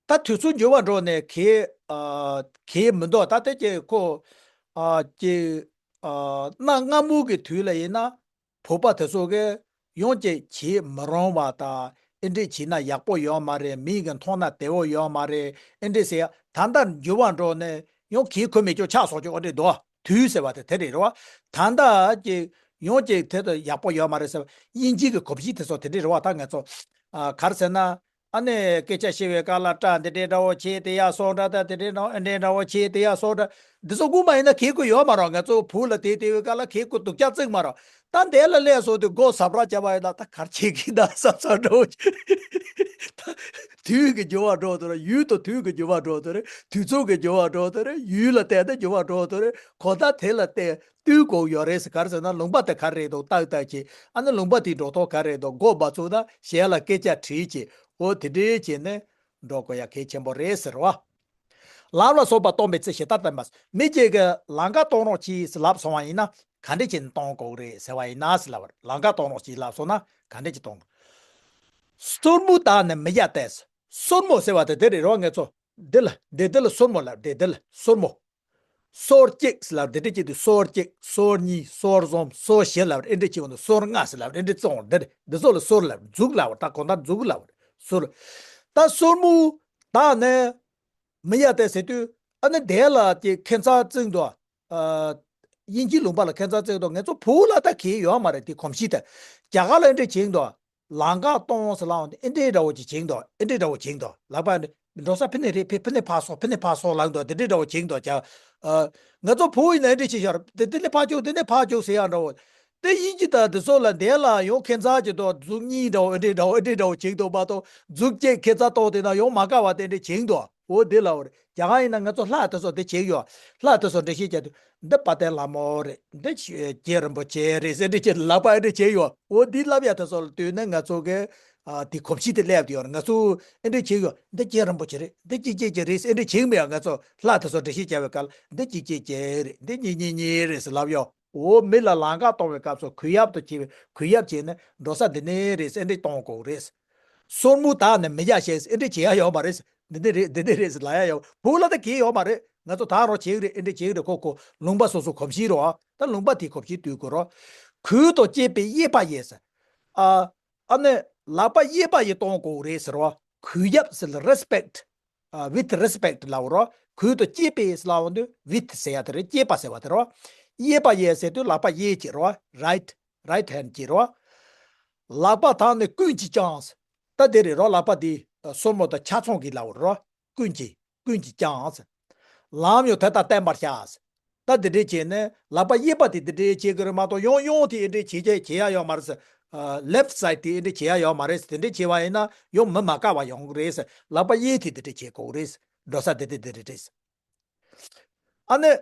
ད་དུས་ཚོད་འགྱུར་བ་འགྲོ་ནས་གས་ཨ་གས་མི་འདུག་ད་ལྟ་ཀྱི་ཁོ་ཨ་ཀྱི་ཨ་གནའ་སྔ་མོ་གི་དུས་ལ་ཡིན་ན་བོད་པ་དེ་ཚོ་གི་ཡང་ཀྱི་བྱེད་མི་རུང་བ་དང་ཨེ་འདྲས་བྱས་ན་ཡག་པོ་ཡོད་མ་རེད། མི་གི་མཐོང་ན་བདེ་བོ་ཡོད་མ་རེད། ཨེ་འདྲས་ཟེར་ཡ་ད་ལྟ་འགྱུར་བ་འགྲོ་ནས་ཡང་གས་ཁོ་མེད་ཀྱོག་ཆགས་སོང་ཀྱོག་ཨེ་འདྲས་འདུག་དུས་ཟེར་བ་དེ་དེ་རེད་རོ། ད་ལྟ་ཀྱི་ཡང་ཀྱི་དེ་དུ་ཡག་པོ་ཡོད་མ་རེད་ཟེར་བ་དབྱིན་ཇི་གི་གོམས་གཤིས་དེ་ཚོ་དེ་འདྲས་རེད་བ། ད་ང་ཚོ་ཨ་ག་རེ་ཟེར་ན། ཨ་ནི་སྐད་ཆ་བཤད་པའི་སྐབས་ལ་སྐྲ་འདི་འདྲའི་འདྲ་བོ་བྱས་དེ་ཡ་སོགས་འདྲ། ད་དེ་འདྲའི་འདྲ་བོ་འདི་འདྲའི་འདྲ་བོ་བྱས་དེ་ཡ་སོགས་འདྲ། འདི་ཚོ་སྔོན་མ་ཡིན་ན་གས་ཁོ་ཡོད་མ་རེད། ང་ཚོ་བོད་ལ་དེ་དེ་བའི་སྐབས་ལ་གས་ཁོ་སྡུག་ཅག་བརྩིགས་མ་རེད། ད་འདས་ལ་སླེབས་སོང་དུས་མགོ་ཟབ་ར་བྱ་བ་ཡིན་ན་ད་གར་བྱེད་ཀྱི་ད་བསམ་བསམ་འདྲ་བོ་ད་དུས་ཀྱི་འགྱུར་བ་འགྲོ་དོ་རེད། ཡུལ་དང་དུས་ཀྱི་འགྱུར་བ་འགྲོ་དོ་རེད། དུས་ཚོད་ཀྱི་འགྱུར་བ་འགྲོ་དོ་རེད། ཡུལ་ལ་བལྟས་ཏེ་འགྱུར་བ་འགྲོ་དོ་རེད། གོ་ད་དེ་ལ་བལྟས། བསྟུན་དགོས་ཡོད་རེད་ཟེར། ག་རེ་ཟེར་ན་ལུང་པ་དེ་ག་རེ་རེད་འདུག་ཏག་ཏག་བྱས། ཨ་ནི་ལུང་པ་དེའི་འགྲོ་སྟངས་ག་རེ་རེད་འདུག་མགོ་མ་ཚོས་ན་གཞན་ལ་སྐད་ཆ་དྲིས་བྱས། འོ་དེ་འདྲའི་བྱས་ནས་འགྲོ་དགོས་ཡ་གལ་ཆེན་པོ་རེད་ཟེར་བ། ལམ་ལ་སོགས་པ་སྟོན་པའི་ཚེ་ཞེ་དྲག་བསྟན་པ། མི་གཅིག་གིས་ལམ་ཁ་སྟོན་རོགས་གྱིས་ཟེར་ལབ་སོང་བ་ཡིན་ན་ག་འདྲ་བྱས་ནས་སྟོན་དགོས་རེད་ཟེར་བ་ཡིན་ན་ཟེར་ལབ་པ་རེད། ལམ་ཁ་སྟོན་རོགས་གྱིས་ལབ་སོང་ན་ག་འདྲ་བྱས་སྟོན་དགོས། སོར་མོ་དག་ནི་མི་གཡར་ཏེ། སོར་མོ་ཟེར་བ་དེ་དེ་རེད་རོ། ངས་ཚོ་འདི་ལ་འདི་འདི་ལ་སོར་མོ་ལབ། འདི་འདི་ལ་སོར་མོ། སོར་གཅིག་ཟེར་ལབ། འདི་འདྲ་གཅིག་དེ་སོར་གཅིག་སོར་གཉིས། སོར་གསུམ། སོར་བཞི་ལབ། ཨེ་འདྲ་གཅིག་འོང་དུ་སོར་ལྔ་ཟེར་ལབ། ཨེ་འདྲ་བཙོང་འདི་འདི་ཚོ་ལ་སོར་ལབ། མཛུག་ལབ། ད་གོང་ད་མཛུག་ལབ། སོར། ད་སོར་མོ་དག་ནི་མི་གཡར་ཏེ་ཟེར་དུས་ཨ་ནི་འདས་ལ་དེ་ཁྱད་མཚར་བརྩིགས་འདུག་ཨ། དབྱིན་ཇིའི་ལུང་པ་ལ་ཁྱད་མཚར་བརྩིགས་འདུག་ང་ཚོ་བོད་ལ་ད་གས་ཡོད་མ་རེད། དེ་གོམས་གཤིས་དེ། རྒྱ་གར་ལ་ཨེ་འདྲ་བྱེད་འདུག་ལམ་ཁ་སྟོན་ཟེར་ལབ་འོང་དུས་ཨེ་འདྲའི་འདྲ་བོ་ཅིག་བྱེད་འདུག་ཨེ་འདྲའི་འདྲ་བོ་བྱེད་འདུག་ལག་པ་འདི་འགྲོ་ས་ཕི་ནས་རེད། ཕི་ཕི་ནས་ཕར་སོང་། ཕི་ནས་ཕར་སོང་ལབ་འདུག་དེ་འདྲའི་འདྲ་བོ་བྱེད་འདུག་ཀྱང་། ཨ། ང་ཚོ་བོད་ཡིན་ན་ཨེ་འདྲ་བྱེད་ཤག་དེ་དེ་ནས་ཕར་རྒྱུག་དེ་ནས་ཕར་རྒྱུག་ཟེར་ཡག་འདྲ་བོ། དེ་ཡིན་གྱི་ད་དེ་ཚོ་ལ་འདས་ལ་ཡང་ཁྱད་མཚར་གྱི་འདུག་མཛུབ་གཉིས་འདྲ་བོ་ཨེ་འདྲའི་འདྲ་བོ་ཨེ་འདྲའི་འདྲ་བོ་བྱེད་འདུག་མ་གཏོགས་མཛུབ་གཅིག་ཁྱད་མཚར་གཏོང་དེ་ན་ཡང་མ་དགའ་བ་དེ་འདྲ་བྱེད་འདུག་འོ་དེ་ལབ་པ་རེད། རྒྱ་གར་ཡིན་ན་ང་ཚོ་ལྷ་དེ་ཚོ་དེ་བྱེད་ཡོད། ལྷ་དེ་ཚོ་འགྲེལ་བཤད་བྱས་དུས་འདི་དཔལ་ལྡན་ལྷ་མོ་རེད། འདི་རྗེ་རིན་པོ་ཆེ་རེད་ཟེར་འདི་བྱས་ལག་པ་ཨེ་འདྲ་བྱས་ཡོད། འོ་འདི་ལབ་ཡ་དེ་ཚོ་ལ་ལྟོས་ནས་ང་ཚོ་གི་ཨ་དེ་གོམས་གཤིས་དེ་སླེབས་ཡོད་རེད། ང་ཚོ་ཨེ་འདྲ་བྱས་ཡོད། འདི་རྗེ་རིན་པོ་ཆེ་རེད། འདི་ཅི་ཅི་ཅི་རེད་ཟེར་ཨེ་འདྲ་བྱས་མེད་ཡ། ང་ཚོ་ལྷ་དེ་ཚོ་འགྲེལ་བཤད་བྱས་པའི་སྐབས་ལ་འདི་ཅི་ཅི་ཅི་རེད། འདི་གཉིས་གཉིས་གཉིས་རེད་ཟེར་ལབ་ཡོད། འོ་མི་ལ་ལམ་ཁ་གཏོང་བའི་སྐབས་སུ་གུས་ཡབ་ཏུ་བྱེད་པའི་གུས་ཡབ་བྱས་ནས་འགྲོ་ས་འདི་ནས་རེད་ཟེར་ཨེ་འདྲ་གཏོང་དགོས་རེད། སོར་མོ་དག་ནི་མི་གཡར་ཞེས་ཨེ་འདྲ་བྱེད་ཡ་ཡོད་མ་རེད། འདི་འདི་རེད་འདི་འདི་རེད་ཟེར་ལབ་ཡ་ཡོད། བོད་ལ་ད་གས་ཡོད་མ་རེད། ང་ཚོ་ད་རོགས་བྱེད་ཀྱི་རེད། ཨེ་འདྲ་བྱེད་ཀྱི་རེད། ཁོ་ཁོ་ལུང་པ་སོ་སོ་གོམས་གཤིས་རོ། ད་ལུང་པ་དེའི་གོམས་གཤིས་ལྟོས་དགོས་རོ། གུས་དང་བཅས་པའི་གཡས་པ་ཡིས་ཟེར། ཨ། ཨ་ནི་ལག་པ་གཡས་པ་ཡིས་གཏོང་དགོས་རེད་ཟེར་རོ། གུས་ཡབ་ཟེར་ལ་respect ཨ། with respect ལབ་རོ། གུས་དང་བཅས་པའི་ལབ་འོང་དུས་with ཟེར་ཡ་དེ་རེད། བཅས་པ་ཟེར་བ་དེ་རོ། གཡས་པ་ཡིས་ཟེར་དུས་ལག་པ་གཡས་ཀྱི་རོ། right right hand ཀྱི་རོ། ལག་པ་དག་ནི་ཀུན་གྱིས་བསྐྱངས། ད་དེ་རེད་རོ། ལག་པ་འདི་སོར་མོ་དང་ཆ་ཚང་གི་ལབ་རོ། ཀུན་གྱིས་ཀུན་གྱིས་བསྐྱངས། ལམ་ཡང་དེ་ལྟར་བསྟན་པར་བྱ། ད་འདི་འདྲས་བྱས་ནས་ལག་པ་གཡས་པ་དེ་འདི་འདྲས་བྱེད་ཀྱི་རེད་མ་གཏོགས་ཡང་གཡོན་དེ་འདི་འདྲས་བྱེད་བྱེད་ཡ་ཡོད་མ་རེད་ཟེར། ཨ། left side དེ་འདི་འདྲས་བྱེད་ཡ་ཡོད་མ་རེད་ཟེར། དེ་འདྲས་བྱེད་པ་ཡིན་ན་ཡང་མི་མ་དགའ་བ་ཡོང་གི་རེད་ཟེར། ལག་པ་གཡས་དེ་འདི་འདྲས་བྱེད་དགོས་རེད་ཟེར། འགྲོ་ས་འདི་འདི་འདི་འདྲས་རེད་ཟེར། ཨ་ནི།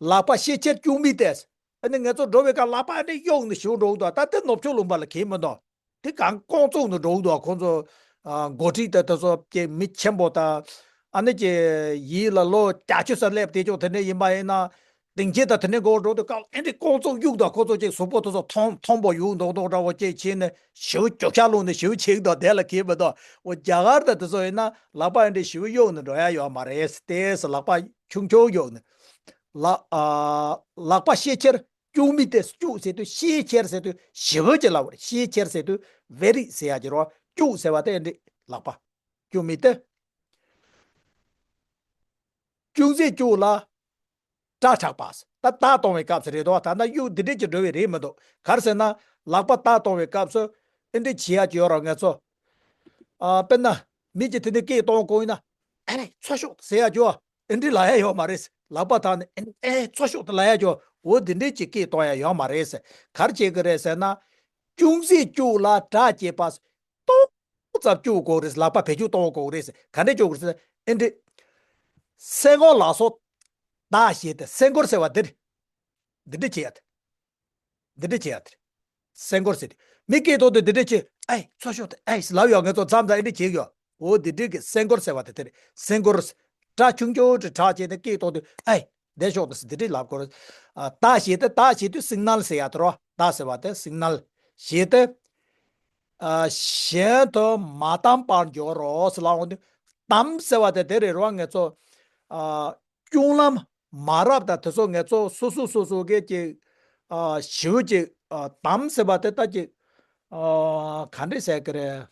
ལག་པ་ཤེལ་ཆེར་བཅུག་མི་སྟེ། ཨ་ནི་ང་ཚོ་འགྲོ་བའི་སྐབས་ལག་པ་ཨ་འདྲས་གཡུག་ནས་ཞུགས་འགྲོ་གི་འདུག་ད་ལྟ་ནུབ་ཕྱོགས་ལུང་པ་ལ་གས་མི་འདུག་དེ་གང་ཀོང་བཙུགས་ནས་འགྲོ་གི་འདུག་ཁོང་ཚོ་ཨ་འགོ་ཁྲིད་དེ་དེ་ཚོ་ཀྱི་མི་ཆེན་པོ་དང་ཨ་ནི་ཀྱི་ཡིད་ལ་ལོ་བརྒྱད་ཅུ་ཙམ་སླེབས་དེ་ཅོག་དེ་འདྲ་ཡིན་པ་ཡིན་ན། སྡིངས་ཆ་དང་དེ་འདྲ་འགོར་འགྲོ་དུས་སྐབས་ཨེ་འདྲ་ཀོང་བཙུགས་གཡུག་དང་ཁོ་ཚོ་ཅིག་གཟུགས་པོ་དེ་ཚོ་མཐོང་མཐོང་པོ་གཡུག་མདོག་མདོག་འདྲ་བོ་ཅིག་བྱས་ནས་ཞེ་པོ་གྱོད་ཤ་བླུགས་ནས་ཞེ་པོ་བྱེད་ཀྱི་འདུག་དེ་ལ་གས་མི་འདུག་འོ་རྒྱ་གར་དང་དེ་ཚོ་ཡིན་ན་ལག་པ་ཨེ་འདྲ་ཞེ་པོ་གཡུག་ནས་འགྲོ་ཡ་ཡོད་མ་རེད། དེ་ལག་པ་ཆུང་ཆུང་གཡུག་ནས། ལག་ཨ་ལག་པ་ཤེལ་ཆེར་བཅུག་མི་དེ་བཅུག་ཟེར་དུས་ཤེལ་ཆེར་ཟེར་དུས་ཞེ་པོ་ཅིག་ལབ་པ་རེད། ཤེལ་ཆེར་ཟེར་དུས་very ཟེར་ཡ་ཅིག་རོ། བཅུག་ཟེར་བ་དེ་ཨེ་འདྲ་ལག་པ་བཅུག་མི་དེ། ཅུང་ཟད་བཅུག་ལ་སྐྲ་བྲེགས་པ། ད་རྟ་གཏོང་བའི་སྐབས་སུ་རེད་དོ། ད་ལྟ་གཡུག་འདི་འདྲས་ཀྱི་འགྲོ་བའི་རེད་མི་འདུག་ག་རེ་ཟེར་ན་ལག་པ་རྟ་གཏོང་བའི་སྐབས་སུ་ཨེ་འདྲས་བྱེད་ཡ་ཅིག་ཡོད་ར། ང་ཚོ་ཨ་དཔེར་ན་མི་གཅིག་དེ་འདྲས་སྐད་གཏོང་དགོས་ཡིན་ན་ཨེ་ཚུར་ཤོག་ཟེར་ཡ་ཅིག་ཡོད། ཨེ་འདྲས་ལབ་ཡ་ཡོད་མ་རེད། ལག་པ་བཏང་ནས་ཨེ་ཨེ་ཚུར་ཤོག་དེ་ལབ་ཡ་ཅིག་ཡོད། འོ་འདི་འདྲས་ཀྱི་སྐད་གཏོང་ཡ་ཡོད་མ་རེད། ག་རེ་བྱེད་ཀྱི་རེད་ཟེར་ན་ཅུང་ཟད་བཅུག་ལ་སྐྲ་བཅད་པ། ཏོག་ཙམ་བཅུག་དགོས་རེད། ལག་པ་བེད་སྤྱོད་གཏོང་དགོས་རེད། ག་འདྲས་བཅུག་དགོས་རེད་ཟེར་ན་ཨེ་འདྲས། སེ་གོལ་ལ་སོགས་ བདག་བཞེས་ཏེ་སེ་འགོར་ཟེར་བ་འདིར། འདི་འདྲ་བྱེད་ཡ་དེ། འདི་འདྲ་བྱེད་ཡ་དེ། སེ་འགོར་ཟེར་ཏེ། མི་སྐད་ཐོག་ཏུ་འདི་འདྲ་བྱེད། ཨེ་ཚོ་ཤོག་དེ་ཨེ་ལབ་ཡོང་། ངེད་ཚོ་མཚམས་མཚམས་འདི་འདྲ་བྱེད་ཡོང་། འོ་འདི་འདྲ་གི་སེ་འགོར་ཟེར་བ་དེ་དེ་རེད། སེ་འགོར། སྒྲ་ཆུང་ཆུང་དེ་གྲགས་བྱས་ཏེ་སྐད་ཐོག་ཏུ་ཨེ་འདི་ཤོག་དེ་འདི་འདྲ་ལབ་དགོས་རེད། ཨ་བདག་བཞེས་ཏེ། བདག་བཞེས་དུས་སིག་ནལ་ཟེར་ཡ་དེ་རོ། བདག་ཟེར་བ་དེ་སིག་ནལ། བཞེས་ཏེ། ཨ་གཞན་དུ་མ་བསྡམས་པར་འགྱུར་རོ་ཟེར་ལབ་ཡོང་དུས། བསྡམས་ཟེར་བ་དེ་དེ་རེད་རོ། ངེད་ཚོ་ཨ་སྐྱོང་ལམ་མ་རབས་དང་དེ་ཚོ་ངེད་ཚོ་སོ་སོ་སོ་སོ་གི་ཅིག་ཨ་ཞེ་པོ་ཅིག་ཨ་བསྡམས་ཟེར་བ་དེ་ད་ཅིག་ཨ་ག་འདྲ་ཟེར་གི་རེད།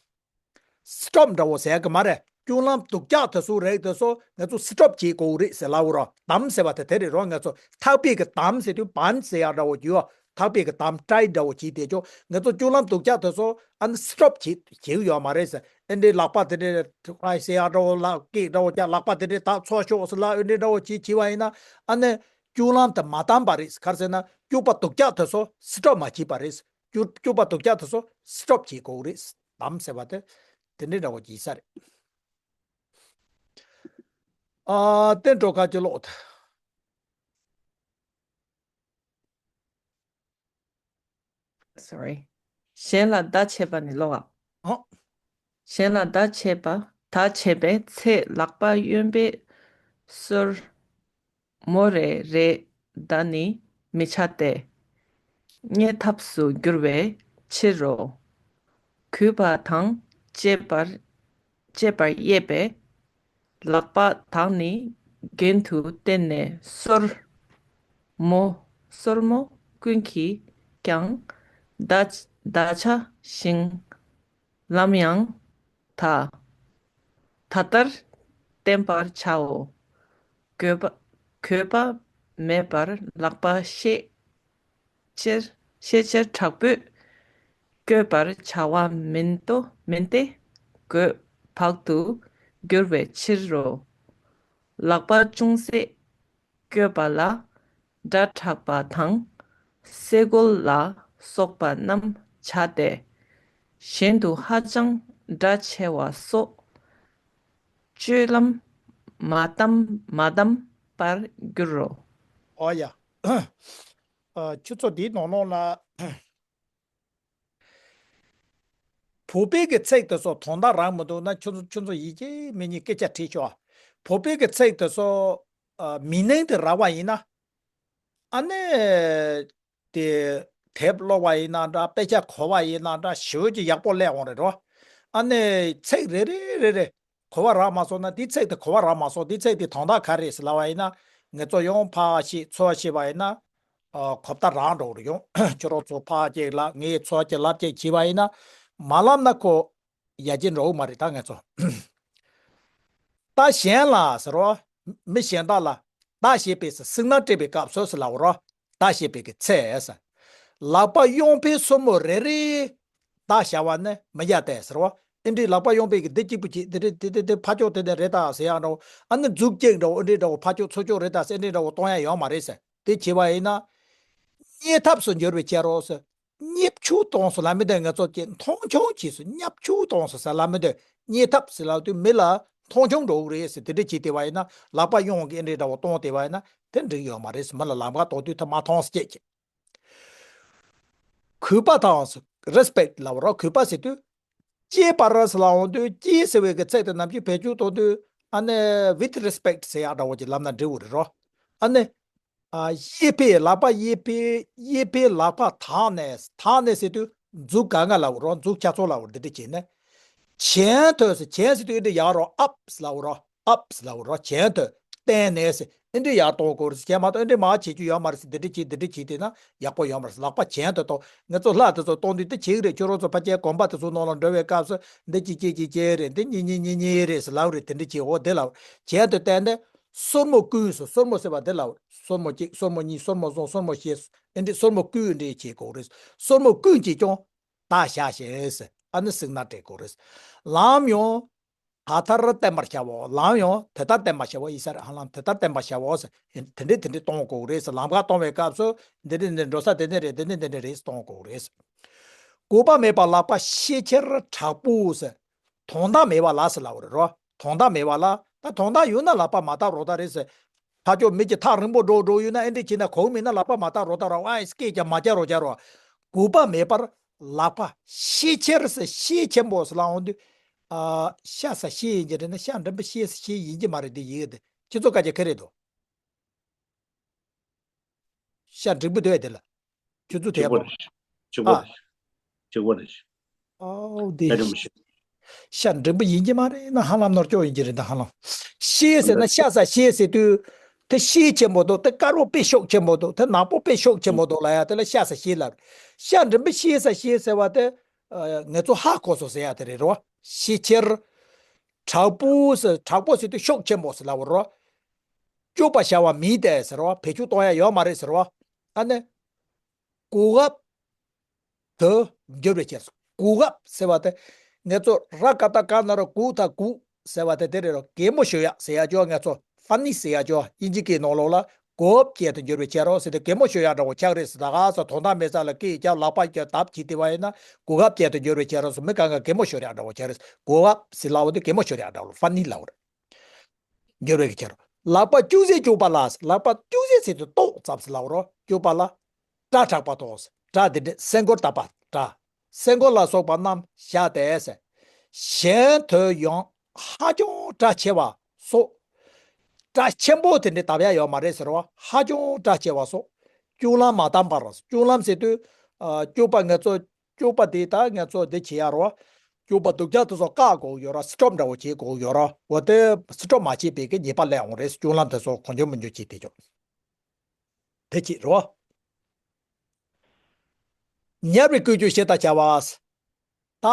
སི་ཊོབ་འདྲ་བོ་ཟེར་གི་མ་རེད། སྐྱོང་ལམ་སྡུག་ཅག་དེ་ཚོ་རེད། དེ་ཚོ་ངེད་ཚོ་སི་ཊོབ་བྱེད་དགོས་རེད་ཟེར་ལབ་རོ། བསྡམས་ཟེར་བ་དེ་དེ་རེད་རོ། ངེད་ཚོ་ཐག་པས་གི་བསྡམས་ཟེར་དུས་བན་ཟེར་ཡག་འདྲ་བོ་ཅིག་ཡོད། ཐག་པས་གི་བསྡམས་ཊའི་འདྲ་བོ་བྱེད་དེ་ཆོག་ངེད་ཚོ་སྐྱོང་ལམ་སྡུག་ཅག་དེ་ཚོ་ཨ་ནི་སི་ཊོབ་བྱེད་བྱེད་ཀྱི་ཡོད་མ་རེད་ཟེར། ཨེ་འདྲའི་ལག་པ་དེ་འདྲའི་ཁ་ཟེར་ཡག་འདྲ་བོ་ལ་སྐད་འདྲ་བོ་རྒྱག་ལག་པ་དེ་འདྲའི་དག་ཚོ་ཤོག་ཟེར་ལབ། ཨེ་འདྲའི་འདྲ་བོ་བྱེད་བྱེད་པ་ཡིན་ན། ཨ་ནི་སྐྱོང་ལམ་དེ་མ་བསྡམས་པ་རེད། ག་རེ་ཟེར་ན་སྐྱུག་པ་སྡུག་ཅག་དེ་ཚོ་སི་ཊོབ་མ་བྱས་པ་རེད། སྐྱུག་སྐྱུག་པ་སྡུག་ཅག་དེ་ཚོ་སི་ཊོབ་བྱེད་དགོས་རེད། བསྡམས་ཟེར་བ་དེ་དེ་འདྲའི་འདྲ་བོ་བྱེད་ས་རེད། ཨ་དེ་འགྲོ་ཁ་ཅིག་ཀློག་ད། Sorry། གཞན་ལ་བརྡ་བྱེད་པ་ནི་ཀློག་ཨ། ཨོ། གཞན་ལ་བརྡ་བྱེད་པ། བརྡ་བྱེད་པའི་ཚེ་ལག་པ་གཡོན་པས་སོར་མོ་རེ་རེ་བརྡ་ནི་མི་བྱ་སྟེ། གཉེར་ཐབས་སུ་འགྱུར་བའི་ཕྱིར་རོ། གུས་པ་དང་བཅས་པར་བཅས་པར་དབྱེ་བས། ལག་པ་དག་ནི་གྱེན་དུ་བསྟན་ནས་སོར་མོ། སོར་མོ་ཀུན་གྱིས་ཀྱང་བརྡ་བརྡ་བྱ་ཞིང་། ལམ་ཡང་ད་ད་ལྟར་བསྟན་པར་བྱའོ། དགོས་པ་དགོས་པ་མེད་པར་ལག་པ་ཤས་ཆེར་ཤས་ཆེར་དྲག་པོས་བཀོད་པར་བྱ་བ་མིན་ཏོ་མིན་ཏེ། དགོས་བག་ཏུ་འགྱུར་བའི་ཕྱིར་རོ། ལག་པ་ཅུང་ཟད་བཀོད་པ་ལ་སྒྲ་དྲག་པ་དང་སེ་གོལ་ལ་སོགས་པ་རྣམས་བྱ་སྟེ། གཞན་དུ་ཧ་ཅང་སྒྲ་ཆེ་བ་སོགས་སྤྱོད་ལམ་མ་བསྡམས་མ་བསྡམས་པར་འགྱུར་རོ། ཨོ་ཡ། ཨ་ཁྱོད་ཚོ་འདིའི་ནང་ལོགས་ལ། བོད་པའི་གི་ཚིག་དེ་ཚོ་དོན་དག་རག་མི་འདུག་ན་ཁྱོད་ཚོ་ཁྱོད་ཚོ་ཡིད་ཆེས་མི་ཉན་སྐད་ཆ་དྲིས་ཤོག་བོད་པའི་གི་ཚིག་དེ་ཚོ་ཨ་མིང་ནང་དེ་རག་པ་ཡིན་ན། ཨ་ནི་དེ་དེབ་ཀློག་པ་ཡིན་ན་འདྲ། དཔེ་ཆ་གོ་བ་ཡིན་ན་འདྲ། ཞེ་པོ་ཅིག་ཡག་པོ་སླེབས་འོང་རེད་རོ། ཨ་ནི་ཚིག་རེ་རེ་རེ་རེ་གོ་བ་རག་མ་སོང་ན། འདི་ཚིག་དེ་གོ་བ་རག་མ་སོང་། འདི་ཚིག་དེ་དོན་དག་ག་རེ་རེད་ཟེར་ལབ་པ་ཡིན་ན། ངེད་ཚོ་ཡང་ཕར་ཤེས་ཚུར་ཤེས་པ་ཡིན་ན། ཨ་གོ་བརྡ་རག་འགྲོ་གི་རེད། ཡང་ཁྱོད་རང་ཚོ་ཕར་ཅིག་ལབ། ངས་ཚུར་ཅིག་ལབ། ཅིག་བྱས་པ་ཡིན་ན། མ་ལབ་ན་ཁོ་ཡར་རྒྱས་འགྲོ་གི་མ་རེད། ད་ངེད་ཚོ་ད་གཞན་ལ་ཟེར་རོ། མི་གཞན་དག་ལ་བརྡ་བྱེད་པའི་ཟེར། སིག་ནལ་སྤྲད་པའི་སྐབས་སུ་ཟེར་ལབ་རོ། བརྡ་བྱེད་པའི་གི་ཚེ་ཟེར། ལག་པ་གཡོན་པས་སོར་མོ་རེ་རེ་བརྡ་བྱ་བ་ནི་མི་བྱ་སྟེ་ཟེར་རོ། ཨེ་འདྲའི་ལག་པ་གཡོན་པས་གི་འདི་གཅིག་པུ་བྱེད། འདི་རེ་འདི་འདི་འདི་ཕར་ཕྱོགས་དེ་ནས་རེད་ད་ཟེར་ཡག་འདྲ་བོ། ཨ་ནི་མཛུབ་གཅིག་འདྲ་བོ་ཨེ་འདྲའི་འདྲ་བོ་ཕར་ཕྱོགས་ཚུར་ཕྱོགས་རེད་ད་ཟེར་ཨེ་འདྲའི་འདྲ་བོ་གཏོང་ཡག་ཡོད་མ་རེད་ཟེར། དེ་བྱས་པ་ཡིན་ན། གཉེར་ཐབས་སུ་འགྱུར་བའི་ཕྱིར་རོ་ཟེར། གཉེར་ཆུ་གཏོང་སོང་ལབ་མི་འདོད། ང་ཚོ་ཀྱི་མཐོང་ཆུང་བྱས་སོང་། གཉེར་ཆུ་གཏོང་སོང་ཟེར་ལབ་མི་འདོད། གཉེར་ཐབས་ཟེར་ལབ་དུས་མི་ལ་མཐོང་ཆུང་འགྲོ་གི་རེད་ཟེར། དེ་འདྲ་བྱས་བསྡད་པ་ཡིན་ན། ལག་པ་གཡོན་གྱིས་ཨེ་འདྲའི་འདྲ་བོ་གཏོང་བསྡད་པ་ཡིན་ན་དེ་འགྲིག་ཡོད་མ་རེད་ཟེར། མི་ལ་ལམ་ཁ་གཏོང་དུས་དེ་མ་མཐོང་ཟེར་བྱས་ཀྱི། གུས་པ་དང་ཟེར། རེ་སི་པེག་ལབ་རོ། གུས་པ་ཟེར་དུས། གཅེས་པར་ཟེར་ལབ་འོང་དུས། གཅེས་ཟེར་བའི་གི་ཚིག་དེ་ནམ་རྒྱུན་བེད་སྤྱོད་གཏོང་དུས། ཨ་ནི་with respect ཟེར་ཡག་འདྲ་བོ་ཅིག་ལབ་ན་འགྲིག་གི་རེད་རོ། ཨ་ནི། ཨ་གཡས་པས། ལག་པ་གཡས་པས། གཡས་པས་ལག་པ་དག་ནས། དག་ནས་ཟེར་དུས་མཛུབ་ག་ང་ལབ་རོ། མཛུབ་ཁ་ཚོ་ལབ་རོ། འདི་འདྲ་བྱས་ནས། གྱེན་དུ་ཟེར། གྱེན་ཟེར་དུས་འདི་ཡག་རོ། ཨབ་ལབ་རོ། ཨབ་ལབ་རོ། གྱེན་དུ་བསྟན་ནས་ཟེར། འདི་འདྲ་ཡག་གཏོང་དགོས་རེད་ཟེར། གྱེན་མ་གཏོང་། འདི་འདྲ་མ་བྱེད་རྒྱུ་ཡོད་མ་རེད་ཟེར། འདི་འདྲ་བྱེད། འདི་འདྲ་བྱེད་བསྡད་ན་ཡག་པོ་ཡོད་མ་རེད་ཟེར། ལག་པ་གྱེན་དུ་གཏོང་། ང་ཚོ་ལྷ་དེ་ཚོ་གཏོང་དུས་འདི་བྱེད་ཀྱི་རེད། ཁྱོད་རང་ཚོ་ཕལ་ཆེར་དགོན་པ་དེ་ཚོ་ནང་ལ་འགྲོ་བའི་སྐབས་སུ་འདི་གཅིག་གཅིག་གཅིག་གཅིག་རེད། འདི་གཉིས་གཉིས་གཉིས་གཉིས་རེད་ཟེར་ལབ་རེད། དེ་འདྲ་བྱེད། འོ་དེ་ལབ། གྱེན་དུ་བསྟན་ནས། སོར་མོ་ཀུན་ཟེར། སོར་མོ་ཟེར་བ་འདི་ལ། སོར་མོ་གཅིག་སོར་མོ་གཉིས། སོར་མོ་གསུམ། སོར་མོ་བཞི། ཨེ་འདྲ་སོར་མོ་ཀུན་འདྲ་བྱེད་དགོས་རེད། སོར་མོ་ཀུན་གྱིས་ཀྱང་བརྡ་བྱ་ཞིང་ཟེར། ཨ་ནི་སིག་ནལ་སྤྲད་དགོས་རེད། ལམ་ཡང་ད་ལྟར་བསྟན་པར་བྱའོ། ལམ་ཡང་དེ་ལྟར་བསྟན་པར་བྱའོ། ཡིན་ས་རེད། ཧ་ལམ་དེ་ལྟར་བསྟན་པར་བྱའོ་ཟེར། དེ་འདྲ་དེ་འདྲ་གཏོང་དགོས་རེད་ཟེར། ལམ་ཁ་གཏོང་བའི་སྐབས་སུ་འདི་འདྲ་འདི་འགྲོ་ས་དེ་འདྲ་རེད། འདི་འདྲ་འདི་འདྲ་རེད་ཟེར་གཏོང་དགོས་རེད་ཟེར། གུས་པ་མེད་པར་ལག་པ་ཤས་ཆེར་དྲག་པོས་ཟེར། དོན་དག་མེད་པ་ལ་ཟེར་ལབ་པ་རེད་རོ། དོན་དག་མེད་པ་ལ། ད་དོན་དག་ཡོད་ན་ལག་པ་མ་བརྡབ་རོགས་ད་རེད་ཟེར། ཐག་ཆོད་མི་གཅིག་ཐག་རིང་པོ་འགྲོ་འགྲོ་ཡོད་ན་ཨེ་འདྲ་བྱས་ན་གོ་མེད་ན་ལག་པ་མ་བཏགས་རོགས་བཏགས་རོགས། ཨ་སྐད་ཀྱང་མ་རྒྱག་རོགས་རྒྱག་རོགས། དགོས་པ་མེད་པར་ལག་པ་ཤས་ཆེར་ཟེར། ཤས་ཆེན་པོ་ཟེར་ལབ་འོང་དུས། ཨ། ཤ་ཟེར་ཤས་ཡིན་གྱི་རེད་ན་ཤ་འགྲེང་བུ་ཤས་ཟེར་ཤས་ཡིན་གྱི་མ་རེད། དེ་ཡིན་གྱི་དེ་ཁྱེད་ཚོ་སྐད་ཆ་ག་རེ་འདུག་ཤ་འགྲེང་བུ་འདུག་ཨེ་དེ་ལ། ཁྱོད་ཚོ་དེ་གཅིག་པོ་པ། རེད། གཅིག་པོ་ཨ། རེད། གཅིག་པོ་རེད། ཨའོ་དེ། ཨེ་རེད་མི་ཤེས། ཤ་འགྲེང་བུ་ཡིན་གྱི་མ་རེད་ན་ཧ་ལམ་ནོར་སྐྱོ་ཡིན་གྱི་རེད་ད་ཧ་ལམ། ཤས་ཟེར་ན་ཤ་ཟེར་ཤས་ཟེར་དུས། དེ་ཤས་ཆེན་པོ་འདུག་དེ་དཀར་པོ་དཔེ་ཤུགས་ཆེན་པོ་འདུག་དེ་ནག་པོ་དཔེ་ཤུགས་ཆེན་པོ་འདུག་ལབ་ཡ་དེ་ལ་ཤ་ཟེར་ཤས་ལབ། ཤ་འགྲེང་བུ་ཤས་ཟེར་ཤས་ཟེར་བ་དེ། ཨ། ངེད་ཚོ་ཧ་གོ་སོང་ཟེར་ཡ་དེ་རེད་རོ། ཤས་ཆེར། དྲག་པོ་ཟེར་དྲག་པོ་ཟེར་དུས་ཤུགས་ཆེན་པོ་ཟེར་ལབ་རོ། སྐྱུག་པ་བྱ་བ་མིན་ཏེ་ཟེར་བ་བེད་སྤྱོད་གཏོང་ཡ་ཡོད་མ་རེད་ཟེར་བ། ཨ་ནི། གོ་སྐབས་དུ་འགྱུར་བའི་ཕྱིར། གོ་སྐབས་ཟེར་བ་དེ། ངེད་ཚོ་ར་ཀ་ཏ་ཀ་ན་རོ་གུ་ད་གུ་ཟེར་བ་དེ་དེ་རེད་རོ། གད་མོ་ཤོར་ཡ་ཟེར་ཡ་ཅོ་ངེད་ཚོ་ཕ་ནི་ཟེར་ཡ་ཅོ་དབྱིན་ཇི་སྐད་ནང་ལོགས་ལ་གོ་སྐབས་ཅན་དུ་འགྱུར་བའི་ཕྱིར་རོ་ཟེར་ཏེ་གད་མོ་ཤོར་ཡ་འདྲ་བོ་ཆགས་རེད་ཟེར། ད་ག་ས་དོན་དག་མེད་ས་ལ་སྐད་རྒྱབ་ལག་པ་རྒྱབ་ཐབས་བྱེད་དེ་བ་ཡིན་ན་གོ་སྐབས་ཅན་དུ་འགྱུར་བའི་ཕྱིར་རོ་ཟེར། མི་གང་ག་གད་མོ་ཤོར་ཡ་འདྲ་བོ་ཆགས་རེད། གོ་སྐབས་ཟེར་ལབ་པ་དེ་གད་མོ་ཤོར་ཡ་འདྲ་བོ་ཕ་ནི་ལབ་པ་རེད། འགྱུར་བའི་ཕྱིར། ལག་པ་སྐྱུག་ཟས་སྐྱུག་པ་ལ། ལག་པ་སྐྱུག་ཟས་ཟེར་དུས་ཏོག་ཙམ་ཟེར་ལབ་རོ། སྐྱུག་པ་ལ། སྐྲ་དྲག་པ་དང་། སྐྲ་དེ་འདྲ་སེན་མགོར་བཏགས་པ་སྐྲ། སེན་མགོ་ལ་སོགས་པ་རྣམས་བཞག་སྟེ་ཟེར། གཞན་དུ་ཡང་ཧ་ཅང་སྐྲ་ཆེ་བ་སོགས། སྐྲ་ཆེན་པོ་དེ་འདྲ་བཏགས་ཡ་ཡོད་མ་རེད་ཟེར་བ། ཧ་ཅང་སྐྲ་ཆེ་བ་སོགས། སྐྱུག་ལམ་མ་བཏང་བར། སྐྱུག་ལམ་ཟེར་དུས། ཨ། སྐྱུག་པ་ངེད་ཚོ། སྐྱུག་པ་དེ་ད་ངེད་ཚོ་འདི་བྱེད་ཡ་རོ། སྐྱུག་པ་སྡུག་ཅག་དེ་ཚོ་བཀག་དགོས་ཡོད་ར། སི་ཊོབ་འདྲ་བོ་བྱེད་དགོས་ཡོད་ར། འོ་དེ་སི་ཊོབ་མ་བྱས་པའི་གི་ཉེས་པ་སླེབས་འོང་རེད། སྐྱུག་ལམ་དེ་ཚོ་གང་བྱུང་མང་བྱུང་བྱས་དེ་ཅོ། དེ་གཅིག་རོ། ཉར་བའི་བཀོལ་སྤྱོད་ཞིབ་ལྟ་བྱ་བ། ད་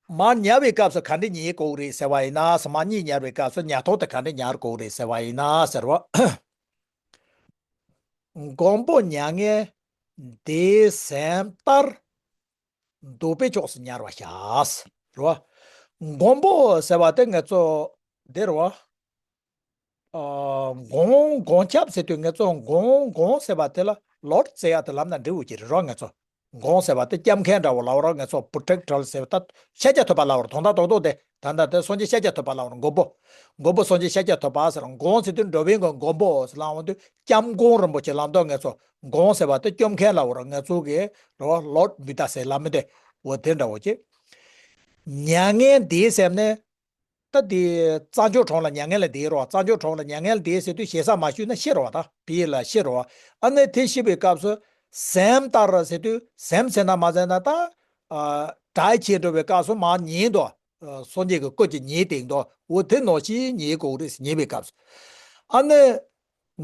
མར་ཉར་བའི་སྐབས་སུ་ག་འདྲ་ཉར་དགོས་རེད་ཟེར་བ་ཡིན་ན། མར་གཉིས་ཉར་བའི་སྐབས་སུ་ཉར་ཐོག་དེ་ག་འདྲ་ཉར་དགོས་རེད་ཟེར་བ་ཡིན་ན་ཟེར་བ། མགོན་པོ་མྱ་ངན་འདས་ཟིན་ལྟར། འདོད་པའི་ཕྱོགས་སུ་ཉར་བར་བྱ། རོ། མགོན་པོ་ཟེར་བ་དེ་ངེད་ཚོ་འདི་རོ། ཨ། མགོན། མགོན་སྐྱབས་ཟེར་དུས་ངེད་ཚོ་མགོན། མགོན་ཟེར་བ་དེ་ལ་ལོརཌ་ཟེར་ཡ་དེ་ལབ་ན་འགྲིག་འོ་ཀྱི་རེད་རོ། ངེད་ཚོ་མགོན་ཟེར་བ་དེ་སྐྱབས་མཁན་འདྲ་བོ་ལབ་རོ། ངེད་ཚོ་པྲོ་ཊེག་ཊར་ཟེར་བ་ད་ཤཱཀྱ་ཐུབ་པ་ལབ་རོ། དོན་དག་རྡོག་རྡོག་དེ། ད་ལྟ་དེ་སངས་རྒྱས་ཤཱཀྱ་ཐུབ་པ་ལབ་རོ། མགོན་པོ། མགོན་པོ་སངས་རྒྱས་ཤཱཀྱ་ཐུབ་པ་ཟེར་རོ། མགོན་ཟེར་དུས་འགྲོ་བའི་མགོན། མགོན་པོ་ཟེར་ལབ་འོང་དུས་སྐྱབས་མགོན་རིན་པོ་ཆེ་ལབ་འདུག་ངེད་ཚོ་མགོན་ཟེར་བ་དེ་སྐྱོབ་མཁན་ལབ་རོ། ངེད་ཚོ་གི་རོ་ལོརཌ་བུདྡྷ་ཟེར་ལབ་མི་དེ་འོ་དེ་འདྲ་བོ་ཅིག་མྱ་ངན་འདས་ཟེར་ནས། ད་དེ་རྩྭ་མཆོག་གྲོང་ལ་མྱ་ངན་ལས་འདས་རོ། རྩྭ་མཆོག་གྲོང་ལ་མྱ་ངན་ལས་འདས་ཟེར་དུས་ཞེ་ས་མ་ཞུས་ན་ཤི་རོ་བ། ད་བི་ལ་ཤི་རོ་བ། ཨ་ནི་དེ་ཤི་བའི་སྐབས་སུ་ཟིན་ལྟར་ཟེར་དུས་ཟིན་ཟེར་ན་མ་ཟིན་ན་ད། ཨ། དགྲ་ཆེ་འགྲོ་བའི་སྐབས་སུ་མར་ཉལ་འདུག་ཨ། སངས་རྒྱས་ཀྱི་སྐུ་གཅིག་ཉལ་དེ་འདུག་འོ་དེ་ནང་བཞིན་ཉལ་དགོས་རེད། ཉལ་བའི་སྐབས་སུ། ཨ་ནི།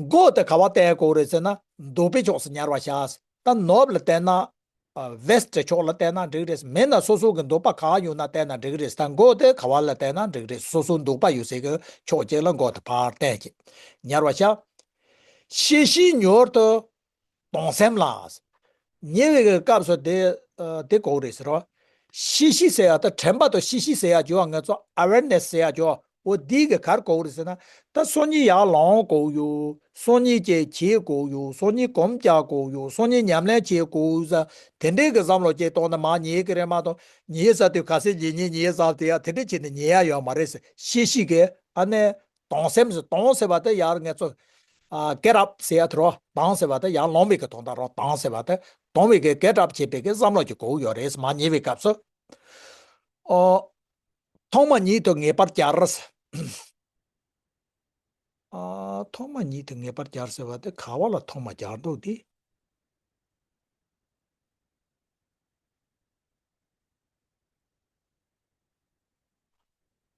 མགོ་དེ་ག་བ་བསྟན་དགོས་རེད་ཟེར་ན་འདོད་པའི་ཕྱོགས་སུ་ཉར་བར་བྱ། ད་ནོར་བུ་ལ་བསྟན་ན། ཨ། ཝེ་སི་ཊི་ཕྱོགས་ལ་བསྟན་ན་འགྲིག་རེད། མིན་ན་སོ་སོ་གི་འདོད་པ་ག་བ་ཡོད་ན་བསྟན་ན་འགྲིག་རེད། ད་མགོ་དེ་ག་བ་ལ་བསྟན་ན་འགྲིག་རེད། སོ་སོ་འདོད་པ་ཡོད་སའི་གི་ཕྱོགས་གཅིག་ལ་མགོ་དེ་ཕར་བསྟན་གྱི་ཉར་བར་བྱ། ཤེས་བཞིན་མྱུར་དུ་དྭངས་སེམས་ལ། ཉལ་བའི་གི་སྐབས་སུ་དེ། ཨ། དེ་དགོས་རེད་ཟེར་རོ། ཤེས་བཞིན་ཟེར་ཡ་ད་དྲན་པ་དང་ཤེས་བཞིན་ཟེར་ཡ་ཅོ་ངེད་ཚོ་ཨ་ཝེར་ནེ་སི་ཟེར་ཡ་ཅོ། འོ་འདི་གི་ག་རེ་དགོས་རེད་ཟེར་ན། ད་སང་ཉིན་ཡར་ལངས་དགོས་ཡོད། སང་ཉིན་ཅིག་བྱེད་དགོས་ཡོད། སང་ཉིན་གོམ་རྒྱག་དགོས་ཡོད། སང་ཉིན་ཉམས་ལེན་བྱེད་དགོས་ཟེར། དེ་འདྲའི་གི་བསམ་བློ་ཅིག་གཏོང་ན་མར་ཉལ་གི་རེད་མ་གཏོགས། ཉལ་ས་དུས་ག་ཚོད་ཉལ་ཉལ་ཉལ་ས་དེ་ཡ་དེ་འདྲ་བྱས་ནས་ཉལ་ཡ་ཡོད་མ་རེད་ཟེར། ཤེས་བཞིན་གི་ཨ་ནི་དྭངས་སེམས་ཟེར། དྭངས་ཟེར་བ་དེ་ཡར་ངེད་ཚོ། ཨ། གེཊ་ཨབ་ཟེར་ཡ་དེ་རོ། དྭངས་ཟེར་བ་དེ་ཡར་ལངས་པའི་གི་དོན་དག་རོ། དྭངས་ཟེར་བ་དེ་དྭངས་པའི་གི་གེཊ་ཨབ་བྱེད་པའི་གི་བསམ་བློ་ཅིག་དགོས་ཡོད་རེད། མར་ཉལ་བའི་སྐབས་སུ། ཨོ། ཐོག་མ་ཉིད་དུ་ངེས་པར་བྱ། ཨ། ཐོག་མ་ཉིད་དུ་ངེས་པར་བྱ་ཟེར་བ་དེ་ག་བ་ལ་ཐོག་མ་སྦྱར་འདུག་དེ།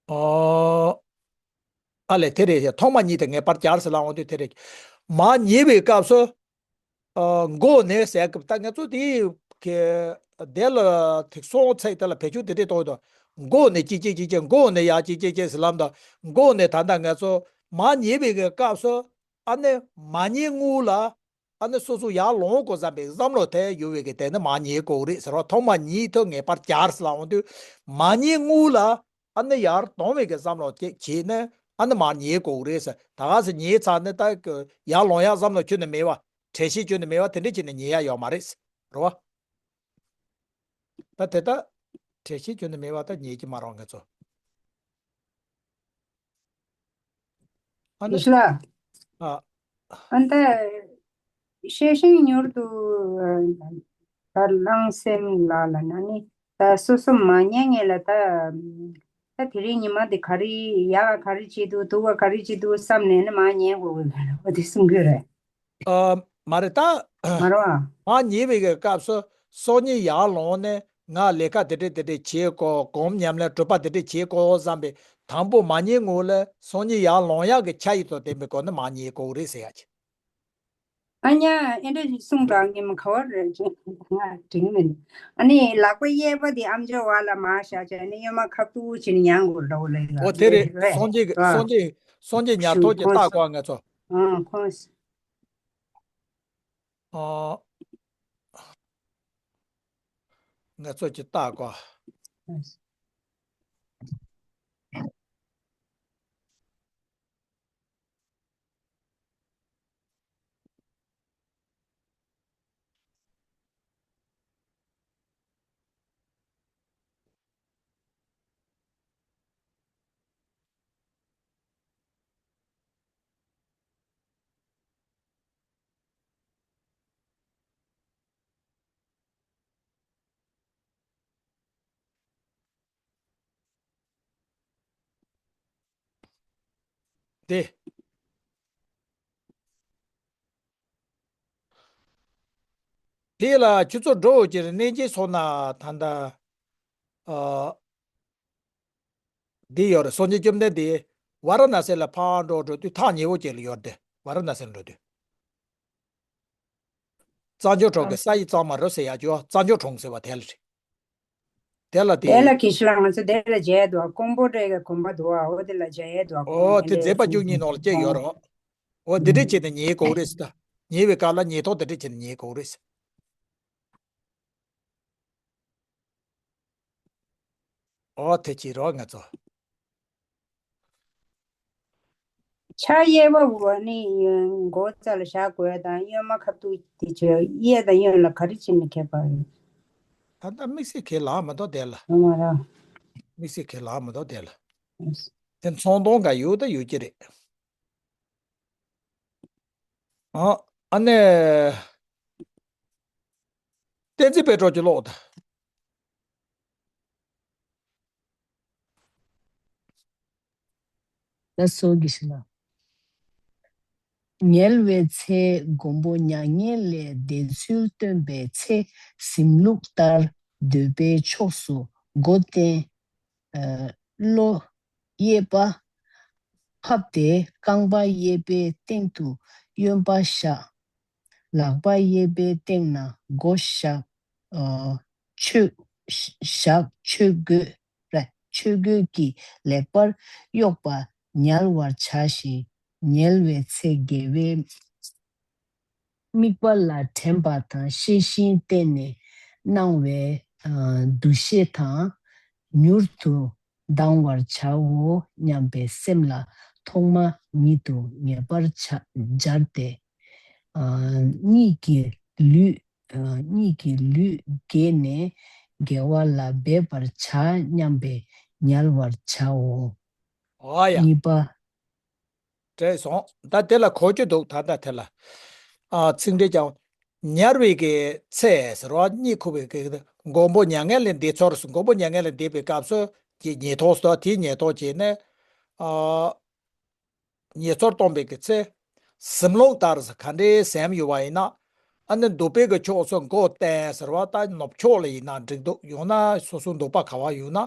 ཨ། ཨ་ལས་དེ་རེད། ཐོག་མ་ཉིད་དུ་ངེས་པར་བྱ་ཟེར་ལབ་འོང་དུས་དེ་རེད། མར་ཉལ་བའི་སྐབས་སུ། ཨ། མགོ་ནས་ཟེར་སྐབས་ད་ང་ཚོ་དེའི་གི་དེ་ལ་དེ་སོང་ཚེ་དེ་ལ་བེད་སྤྱོད་དེ་འདྲས་གཏོང་དུས། མགོ་ནས་ཅིག་ཅིག་ཅིག་ཅིག་མགོ་ནས་ཡར་ཅིག་ཅིག་ཅིག་ཟེར་ལབ་དུས། མགོ་ནས་ད་ལྟ་ང་ཚོ་མར་ཉལ་བའི་གི་སྐབས་སུ་ཨ་ནི་མ་ཉལ་སྔོན་ལ་ཨ་ནི་སོ་སོ་ཡར་ལངས་དགོས་བསམ་པའི་བསམ་བློ་དེ་ཡོད་པའི་གི་དེ་ནི་མར་ཉལ་དགོས་རེད་ཟེར་བ། ཐོག་མ་ཉིད་དུ་ངེས་པར་བྱ་ཟེར་ལབ་འོང་དུས་མ་ཉལ་སྔོན་ལ། ཨ་ནི་ཡར་དྭངས་པའི་གི་བསམ་བློ་ཅིག་བྱས་ནས་ཨ་ནི་མར་ཉལ་དགོས་རེད་ཟེར། ད་ག་ཟེར་ཉལ་ཚར་ནས་ད་ཡར་ལངས་ཡག་བསམ་བློ་ཁྱོན་ནས་མེད་པ། གྲལ་བཤེར་ཁྱོན་ནས་མེད་པ་དེ་འདྲ་བྱས་ནས་ཉལ་ཡག་ཡོད་མ་རེད་ཟེར་བ། ད་དེ་ད་གྲལ་བཤེར་ཁྱོན་ནས་མེད་པ་ད་ཉལ་གྱི་མ་རེད་ང་ཚོ། ཨ་ནི། ཨ། ཨ་ད་ཤེས་བཞིན་མྱུར་དུ་ད་བླང་སེམས་ལ་ལ་ན་ནི་ད་སོ་སོ་མ་ཉན་ངེས་ལ་ད་ད་དེ་རིང་ཉི་མ་དེ་ག་རེ་ཡག་ག་རེ་བྱེད་འདུག་སྡུག་ག་ག་རེ་བྱེད་འདུག་བསམ་ནས་ནི་མ་ཉན་དགོས་གི་རེད། འོ་དེ་གསུང་གི་རེད། ཨ། མ་རེད་ད། མ་རེད་བ། མ་ཉལ་བའི་གི་སྐབས་སུ་སང་ཉིན་ཡར་ལངས་ནས་ང་ལས་ཀ་དེ་འདྲས་དེ་འདྲས་བྱེད་དགོས། སྒོམ་ཉམས་ལེན་སྒྲུབ་པ་དེ་འདྲས་བྱེད་དགོས་བསམ་པའི་དང་པོ་མ་ཉལ་སྔོན་ལ་སང་ཉིན་ཡར་ལངས་ཡག་གི་ཆ་ཡིས་ཐོག་བསྟན་པའི་སྒོ་ནས་མ་ཉལ་དགོས་རེད་ཟེར་ཡག་ཅིག་ཨ་ཉ་ཨེ་འདྲ་ཞིག་གསུངས་དང་ངས་མ་ག་བར་རེད་ཅེས་ང་དྲན་མིན། ཨ་ནི་ལག་པ་གཡས་པ་དེ་ཨམ་ཅོག་བར་ལ་མར་བཞག་བྱས་ནས་གཡོན་མ་ཁ་ཐུག་བྱས་ནས་ཉན་དགོས་འདྲ་བོ་ལ་ཡོད་འོ་དེ་རེད། རེད་སངས་རྒྱས་ཀྱི་རེད། སངས་རྒྱས་སངས་རྒྱས་ཉ་ཐོག་གི་ཁོང་ལྟ་དགོས་ང་ཚོ། ཨང་ཁོང་། ཨ། ང་ཚོ་གི་ལྟ་དགོས། དེ། དེ་ལ་ཁྱོད་ཚོ་འགྲོ་འོ་ཀྱི་རེད། གནས་ཀྱི་སོང་ན་ད་ལྟ། ཨ། འདི་ཡོད་རེད། སངས་རྒྱས་བཅོམ་ལྡན་འདས་ཝཱ་ར་ཎ་སི་ལ་ཕར་འགྲོ་འགྲོ་དུས་ཐག་ཉེ་བོ་ཅིག་ལ་ཡོད་རེད། ཝཱ་ར་ཎ་སི་ལ་འགྲོ་དུས། རྩྭ་མཆོག་གྲོང་གི་ས་ཡི་གཙང་མ་རུ་ཟེར་ཡག་ཅོ་རྩྭ་མཆོག་གྲོང་ཟེར་བ་དེ་ལ་རེད། དེ་ལ་དེ། དེ་ལ་གི་ཤི་ལ་ང་ཚོ་དེ་ལ་མཇལ་འདུག་ཀོང་པོ་ཊའི་གི་དགོན་པ་འདུག་ཨོ་དེ་ལ་མཇལ་ཡས་འདུག་ཨོ་དེ་མཛད་པ་བཅུ་གཉིས་ནང་ལ་སྐྱེས་ཡོད་རེད། ཨོ་དེ་འདྲས་བྱས་ནས་ཉལ་དགོས་རེད་ཟེར། ད་ཉལ་བའི་སྐབས་ལ་ཉལ་ཐོག་དེ་འདྲས་བྱས་ནས་ཉལ་དགོས་རེད་ཟེར། ཨོ་དེ་བྱེད་རོགས་ང་ཚོ། ཕྱག་གཡས་པ་བོ་ནི་མགོ་རྩ་ལ་བཞག་དགོས་དང་གཡོན་མ་ཁ་ཐུག་དེ་བྱོས། གཡས་དང་གཡོན་ལ་ག་རེ་བྱེད་ན་ཁྱད་པར་ཡོད། ད་ལྟ་དམིགས་བསལ་ཁས་ལེན་མ་གཏོགས་དེ་ལ། ཡོད་མ་རེད། དམིགས་བསལ་ཁས་ལེན་མ་གཏོགས་དེ་ལ། དེ་ཚོང་དོན་འགའ་ཡོད་ད་ཡོད་ཀྱི་རེད། ཨ། ཨ་ནི། བསྟན་འཛིན་དཔལ་སྒྲོན་གྱི་ཀློག་དང་། ལ་སོགས་ཀྱི་ཞིག་ལ། ཉལ་བའི་ཚེ་མགོན་པོ་མྱ་ངན་ལས་འདས་ཚུལ་སྟོན་པའི་ཚེ་གཟིམ་ལུགས་ལྟར་འདོད་པའི་ཕྱོགས་སུ་མགོ་བསྟན། ཨ། གློ་གཡས་པ་ཕབ་སྟེ་རྐང་པ་གཡས་པའི་སྟེང་དུ་གཡོན་པ་བཞག་ལག་པ་གཡས་པའི་སྟེང་ན་མགོ་བཞག་ཨ། ཆོས་བཞག་ཆོས་གོས་ར། ཆོས་གོས་ཀྱིས་ལེགས་པར་གཡོགས་པ་ཉལ་བར་བྱ་ཞིང་། ཉལ་བའི་ཚེ་དགེ་བའི་དམིགས་པ་ལ་དྲན་པ་དང་ཤེས་བཞིན་བརྟེན་ནས་གནང་བའི་ཨ། འདུ་ཤེས་དང་མྱུར་དུ་ལྡང་བར་བྱའོ་སྙམ་པའི་སེམས་ལ་ཐོག་མ་ཉིད་དུ་ངེས་པར་བྱ། སྦྱར་ཏེ། ཨ། གཉིད་ཀྱི་ལུས། ཨ། གཉིད་ཀྱི་ལུས་དགེ་ནས་དགེ་བ་ལ་འབད་པར་བྱ་སྙམ་པས་ཉལ་བར་བྱའོ། ཨོ་ཡ། གཉིས་པ། བྲིས་སོང་། ད་དེ་ལ་གོ་རྒྱུ་འདུག་ད་ལྟ་དེ་ལ། ཨ། ཚིག་འགྲེལ་ཀྱང་། ཉལ་བའི་གི་ཚེ་ཟེར་བ་གཉིད་ཁུག་པའི་གི་མགོན་པོ་མྱ་ངན་ལས་འདས་ཚོར། མགོན་པོ་མྱ་ངན་ལས་འདས་པའི་སྐབས་སུ་གི་ཉལ་ཐོག་སོ་དེའི་ཉལ་ཐོག་བྱས་ནས། ཨ། ཉལ་ཚོར་གཏོང་བའི་གི་ཚེ། གཟིམ་ལུགས་ལྟར་ཟེར་ག་འདྲའི་གཟིམ་ཡོད་པ་ཡིན་ན། ཨ་ནི་འདོད་པའི་གི་ཕྱོགས་སུ་མགོ་བསྟན་ཟེར་བ་ད་ནུབ་ཕྱོགས་ལ་ཡིན་ན་འགྲིག་འདུག་ཡང་ན་སོ་སོའི་འདོད་པ་ག་བ་ཡོད་ན།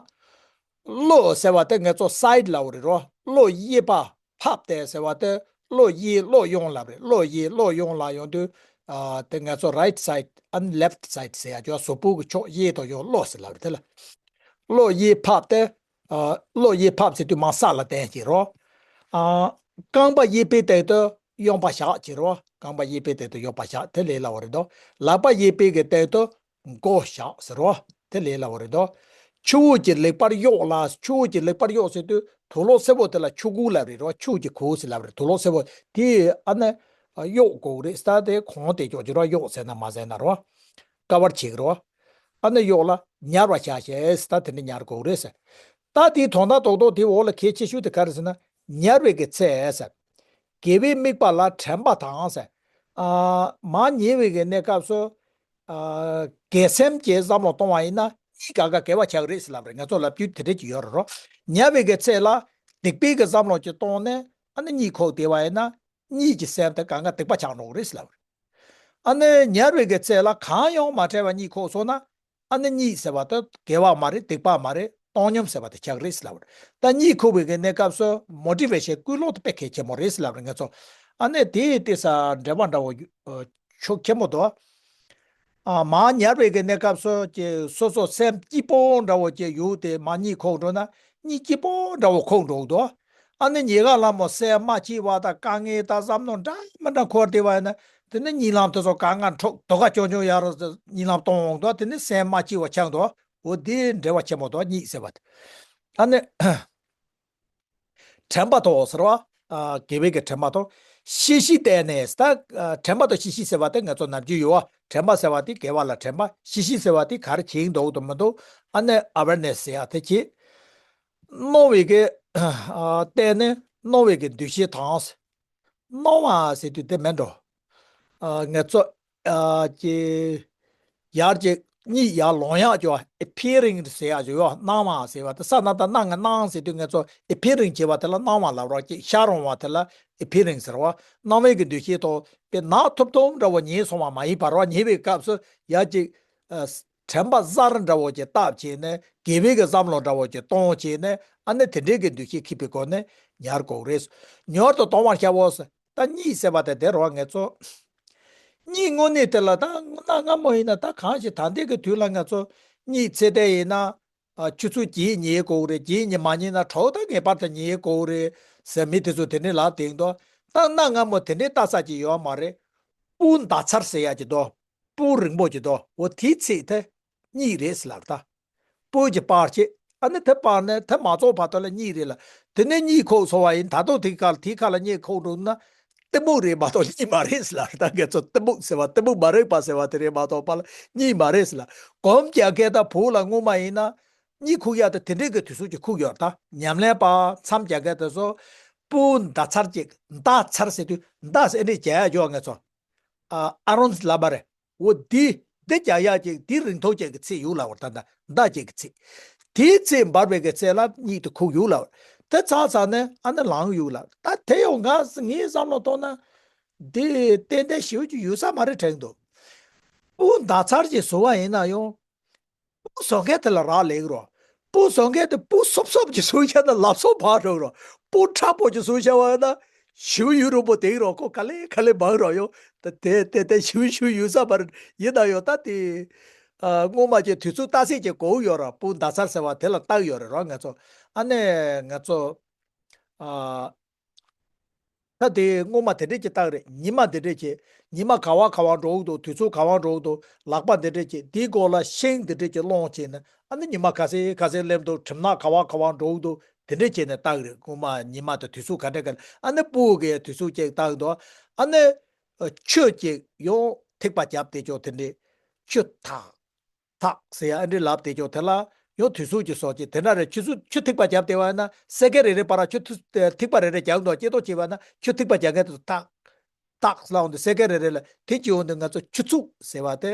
གློ་ཟེར་བ་དེ་ང་ཚོ་སའིཌ་ལབ་རེད་རོ། གློ་གཡས་པ་ཕབ་སྟེ་ཟེར་བ་དེ་གློ་གཡས་གློ་གཡོན་ལབ་རེད། གློ་གཡས་གློ་གཡོན་ལ་ཡོང་དུས། ཨ། དེ་ང་ཚོ་རའིཊ་སའིཌ་ཨ་ནི་ལེཕཊ་སའིཌ་ཟེར་ཡ་ཅོ་གཟུགས་པོ་གི་ཕྱོགས་གཡས་དང་གཡོན་གློ་ཟེར་ལབ་རེད་དེ་ལ། གློ་གཡས་ཕབ་སྟེ། ཨ། གློ་གཡས་ཕབ་ཟེར་དུས་མར་ས་ལ་བསྟན་གྱི་རོ། ཨ། རྐང་པ་གཡས་པའི་སྟེང་དུ་གཡོན་པ་བཞག་གྱི་རོ། རྐང་པ་གཡས་པའི་སྟེང་དུ་གཡོན་པ་བཞག་དེ་ལས་སླ་བོ་རེད་དོ། ལག་པ་གཡས་པའི་གི་སྟེང་དུ་མགོ་བཞག་ཟེར་རོ། དེ་ལས་སླ་བོ་རེད་དོ། ཆུ་བོ་གྱིས་ལེགས་པར་གཡོགས་ལ། ཆུ་བོ་གྱིས་ལེགས་པར་གཡོགས་ཟེར་དུས་དུག་ལོག་སེར་པོ་དེ་ལ་ཆུ་ཁུ་ལབ་རེད་རོ། ཆུ་གི་ཁུ་ཟེར་ལབ་རེད། དུག་ལོག་སེར་པོ་དེ་ཨ་ནི་གཡོགས་དགོས་རེད། ས་དེ་གོང་དེ་ཀྱོག་ཀྱི་རོ། གཡོགས་ཟེར་ན་མ་ཟེར་ན་རོ། ཀ་བར་བྱེད་ཀྱི་རོ། ཨ་ནི་གཡོགས་ལ་ཉལ་བར་བྱ་ཞེས། ད་དེ་འདྲ་ཉལ་དགོས་རེད་ཟེར། ད་དེའི་དོན་དག་རྡོག་རྡོག་དེའི་འོག་ལ་གལ་ཆེ་ཤོས་དེ་ག་རེ་ཟེར་ན། ཉལ་བའི་གི་ཚེ་ཟེར། དགེ་བའི་དམིགས་པ་ལ་དྲན་པ་དང་ཟེར། ཨ། མར་ཉལ་བའི་གི་གནས་སྐབས་སུ། ཨ། དགེ་སེམས་ཀྱིས་བསམ་བློ་གཏོང་བ་ཡིན་ན་གཉིད་གང་ག་དགེ་བ་ཆགས་རེད་ཟེར་ལབ་རེད། ང་ཚོ་ལབ་རྒྱུ་དེ་འདྲ་ཅིག་ཡོད་རེད་རོ། ཉལ་བའི་གི་ཚེ་ལ་སྡིག་པའི་གི་བསམ་བློ་ཅིག་གཏོང་ནས་ཨ་ནི་གཉིད་ཁུག་བསྡད་པ་ཡིན་ན། གཉིད་ཀྱི་སེམས་དེ་གང་ག་སྡིག་པ་ཆགས་འགྲོ་གི་རེད་ཟེར་ལབ་རེད། ཨ་ནི་ཉལ་བའི་གི་ཚེ་ལ་གང་ཡང་མ་བྲལ་བ་གཉིད་ཁུག་སོང་ན། ཨ་ནི་གཉིད་ཟེར་བ་དེ་དགེ་བ་མ་རེད། སྡིག་པ་མ་རེད། བཏང་སྙོམས་ཟེར་བ་དེ་ཆགས་རེད་ཟེར་ལབ་རེད། ད་གཉིད་ཁུག་པའི་གི་གནས་སྐབས་སུ་མོ་ཊི་ཝེ་ཤན་སྐུལ་སློང་དེ་དཔེ་གལ་ཆེན་པོ་རེད་ཟེར་ལབ་རེད་ང་ཚོ། ཨ་ནི་དེ་དེ་ས་འབྲེལ་བ་འདྲ་བོ་ཤུགས་ཆེན་པོ་འདུག། ཨ། མར་ཉལ་བའི་གི་གནས་སྐབས་སུ་ཀྱི་སོ་སོ་སེམས་སྐྱིད་པོ་འདྲ་བོ་ཅིག་ཡོད་དེ་མར་གཉིད་ཁུག་འགྲོ་ན་གཉིད་སྐྱིད་པོ་འདྲ་བོ་ཁུག་འགྲོ་གི་འདུག། ཨ་ནི་ཉལ་ཁ་ལ་མོ་སེམས་མ་སྐྱིད་པ་དང་དཀའ་ངལ་དང་བསམ་མནོ་འདྲ་མི་འདྲ་འཁོར་བསྡད་པ་ཡིན་ན། དེ་ནི་གཉིད་ལམ་དེ་ཚོ་གང་ག་འཕྲོག་དོ་ག་ཅོང་ཅོང་ཡར་རོ་གཉིད་ལམ་གཏོང་འོང་དུས་དེ་ནི་སེམས་མ་སྐྱིད་པ་ཆགས་འདུག། འོ་དེ་འབྲེལ་བ་ཆེན་པོ་འདུག་གཉིད་ཟེར་བ་དེ། ཨ་ནི། དྲན་པ་ཐོག་ཟེར་བ། ཨ། དགེ་བའི་གི་དྲན་པ་ཐོག། ཤེས་བཞིན་བསྟེན་ནས་ད། ཨ། དྲན་པ་དང་ཤེས་བཞིན་ཟེར་བ་དེ་ང་ཚོ་ནམ་རྒྱུན་ཡོད་བ། དྲན་པ་ཟེར་བ་དེ་དགེ་བ་ལ་དྲན་པ། ཤེས་བཞིན་ཟེར་བ་དེ་ག་རེ་བྱེད་ཀྱི་འདུག་དང་མི་འདུག། ཨ་ནི་ཨ་ཝེར་ནེ་སི་ཟེར་ཡ་དེ་བྱེད། སྣང་བའི་གི། ཨ། བསྟེན་ནས་སྣང་བའི་གི་འདུ་ཤེས་དང་། སྣང་བ་ཟེར་དུས་དེ་མིན་འགྲོ། ཨ། ང་ཚོ། ཨ། ཀྱི། ཡར་ཀྱི་གཉིད་ཡར་ལོང་ཡག་ཅོ་appearing་ཟེར་ཡག་ཅོ་ཡོ། སྣང་བ་ཟེར་བ་དེ་ས་ན་ད་སྣང་ང་སྣང་ཟེར་དུས་ང་ཚོ་appearing་བྱེད་པ་དེ་ལ་སྣང་བ་ལབ་རོགས་ཀྱི་ཤར་འོང་བ་དེ་ལ་appearing་ཟེར་བ། སྣང་བའི་གི་འདུ་ཤེས་ཐོག་པའི་ནག་ཐུབ་ཐུབ་འདྲ་བོ་ཉལ་སོང་བ་མ་ཡིན་པར་བ། ཉལ་བའི་སྐབས་སུ་ཡར་ཀྱི། ཨ། དྲན་པ་གསར་འདྲ་བོ་ཅིག་བཏབ་བྱས་ནས་དགེ་བའི་གི་བསམ་བློ་འདྲ་བོ་ཅིག་གཏོང་བྱས་ནས་ཨ་ནི་དེ་འདྲའི་གི་འདུ་ཤེས་འཁྱིད་པའི་སྒོ་ནས་ཉར་དགོས་རེད། མྱུར་དུ་གཏོང་བར་བྱའོ། ད་གཉིད་ཟེར་བ་དེ་དེ་རོ་ང་ཚོ། གཉིད་དངོས་གནས་དེ་ལ་ད་གནའ་སྔ་མོ་ཡིན་ན་ད་གང་ཞིག་ད་ལྟའི་གི་དུས་ལ་ང་ཚོ་གཉིད་ཚེ་འདས་ཡིན་ན། ཨ། ཆུ་ཚོད་བརྒྱད་ཉལ་དགོས་རེད། བརྒྱད་ཉལ་མ་ཉལ་ན་དྲོ་ད་ངེས་པར་དུ་ཉལ་དགོས་རེད་ཟེར་མི་དེ་ཚོ་དེ་ནས་ལབ་བསྡད་འདུག། ད་གནའ་སྔ་མོ་དེ་འདྲའི་ལྟ་ས་ཅིག་ཡོད་མ་རེད། སྤུ་ཟླ་ཚར་ཟེར་ཡ་ཅིག་འདུག། སྤུ་རིང་པོ་ཅིག་འདུག། འོ་དེའི་ཚེ་དེ་གཉིད་རེད་ཟེར་ལབ་ད། སྤུ་ཅིག་སྤར་བྱེད། ཨ་ནི་དེ་སྤར་ནས་དེ་མ་རྫོགས་བར་དུ་ལ་གཉིད་རེད་ལ། དེ་ནས་གཉིད་ཁུག་སོང་བ་ཡིན། ད་དུང་དེའི་ཁ་ལ་དེའི་ཁ་ལ་གཉིད་ཁུག་འགྲོ་ན་གཏི་མུག་རེད་མ་གཏོགས་གཉིད་མ་རེད་ཟེར་ལབ་ད། ང་ཚོ་གཏི་མུག་ཟེར་བ་གཏི་མུག་མ་རིག་པ་ཟེར་བ་དེ་རེད་མ་གཏོགས་པ་ལ་གཉིད་མ་རེད་ཟེར་ལབ། སྒོམ་རྒྱག་མཁན་དང་བོད་ལ་སྔོན་མ་ཡིན་ན་གཉིད་ཁུག་ཡག་དེ་དེ་འདྲའི་གི་དུས་ཚོད་ཅིག་ཁུག་ཡོད་ད། ཉམས་ལེན་པ་མཚམས་རྒྱག་མཁན་དེ་ཚོ་སྤུ་ཟླ་ཚར་ཅིག། ཟླ་ཚར་ཟེར་དུས་ཟླ་ཟེར་ཨེ་འདྲས་རྒྱག་ཡག་ཡོད། ང་ཚོ། ཨ། ཨ་རོན་ལབ་པ་རེད། འོ་འདི་འདི་རྒྱག་ཡག་ཅིག་འདི་རིང་ཐུང་ཅིག་གི་ཚེ་ཡོད་ལབ་པ་རེད། ད་ད་ཟླ་ཅིག་གི་ཚེ། དེའི་ཚེ་འབར་བའི་གི་ཚེ་ལ་གཉིད་དུ་ཁུག་ཡོད་ལབ་པ་རེད། དེ་ཚར་ཚར་ནས་ཨ་ནི་ལངས་ཡོད་ལབ། ད་དེ་ཡང་ང་ངའི་བསམ་བློ་གཏོང་ན་འདི་ཏན་ཏན་ཞེ་པོ་ཅིག་ཡོད་ས་མ་རེད་དྲན་འདུག། སྤུ་ཟླ་ཚར་ཅིག་བཟོ་བ་ཡིན་ན་ཡང་། སྤུ་བཟོ་མཁན་དེ་ལ་རག་ལས་ཀྱི་རོ། སྤུ་བཟོ་མཁན་དེ་སྤུ་སོབ་སོབ་ཅིག་བཟོས་བཞག་ན་ལབ་སོ་བག་འགྲོ་གི་རོ། སྤུ་མཁྲེགས་པོ་ཅིག་བཟོས་བཞག་པ་ན་ཞེ་པོ་ཡུན་རིང་པོ་བསྡད་ཀྱི་རོ། ཁོ་ག་ལེ་ག་ལེ་འབར་རོ་ཡོང་། ད་དེ་དེ་དེ་ཞེ་པོ་ཞེ་པོ་ཡོད་ས་མ་རེད། ཡིན་ན་ཡང་ད་དེ། ཨ། སྔོན་མ་ཅིག་དུས་ཚོད་བརྟག་དཔྱད་ཅིག་དགོས་ཡོད་ར། སྤུ་ཟླ་ཚར་ཟེར་བ་དེ་ལ་བརྟག་ཡོད་རེད་རོ་ང་ཚོ། ཨ་ནི་ང་ཚོ། ཨ། ད་དེ་སྔོན་མ་དེ་འདྲས་ཀྱི་རྟགས་རེད། ཉི་མ་དེ་འདྲས་ཀྱི། ཉི་མ་ག་བ་ག་བ་འགྲོ་གི་འདུག། དུས་ཚོད་ག་བ་འགྲོ་གི་འདུག། ལག་པ་འདི་འདྲས་ཀྱི། དེའི་སྐོར་ལ་ཤིང་འདི་འདྲས་ཀྱི་སློང་བྱས་ནས་ཨ་ནི་ཉི་མ་ག་ཚོད་ག་ཚོད་སླེབས་འདུག། གྲིབ་ནག་ག་བ་ག་བ་འགྲོ་གི་འདུག། དེ་འདྲས་བྱས་ནས་རྟགས་རེད། སྔོན་མ་ཉི་མ་དང་དུས་ཚོད་ག་འདྲས་ག་ཨ་ནི་སྤུ་གི་དུས་ཚོད་ཅིག་རྟགས་འདུག། ཨ་ནི་ཆུ་ཅིག་ཡང་ཐིགས་པ་བརྒྱབ་བསྡད་ཀྱོག་དེ་འདྲས། ཆུ་ཐག་ཐག་ཟེར་ཡ་ཨ་འདྲས་ལབ་བསྡད་ཀྱོག། དེ་ལ་ཡང་དུས་ཚོད་ཀྱི་སོགས་ཀྱི་དེ་འདྲ་རེད། ཆུ་ཚོད་ཆུ་ཐིགས་པ་བརྒྱབ་བསྡད་པ་ན་སེ་ཀེན་རེ་རེ་བར་ཆུ་ཐིགས་པ་རེ་རེ་རྒྱག་འདུག། སྐྱེ་ཐོག་བྱས་པ་ན་ཆུ་ཐིགས་པ་རྒྱག་མཁན་དེ་ཚོ་ཐག་ཐག་ལབ་འོང་དུས་སེ་ཀེན་རེ་རེ་ལ་དེ་གཅིག་འོང་དུས་ང་ཚོ་ཆུ་ཚོད་ཟེར་བ་དེ་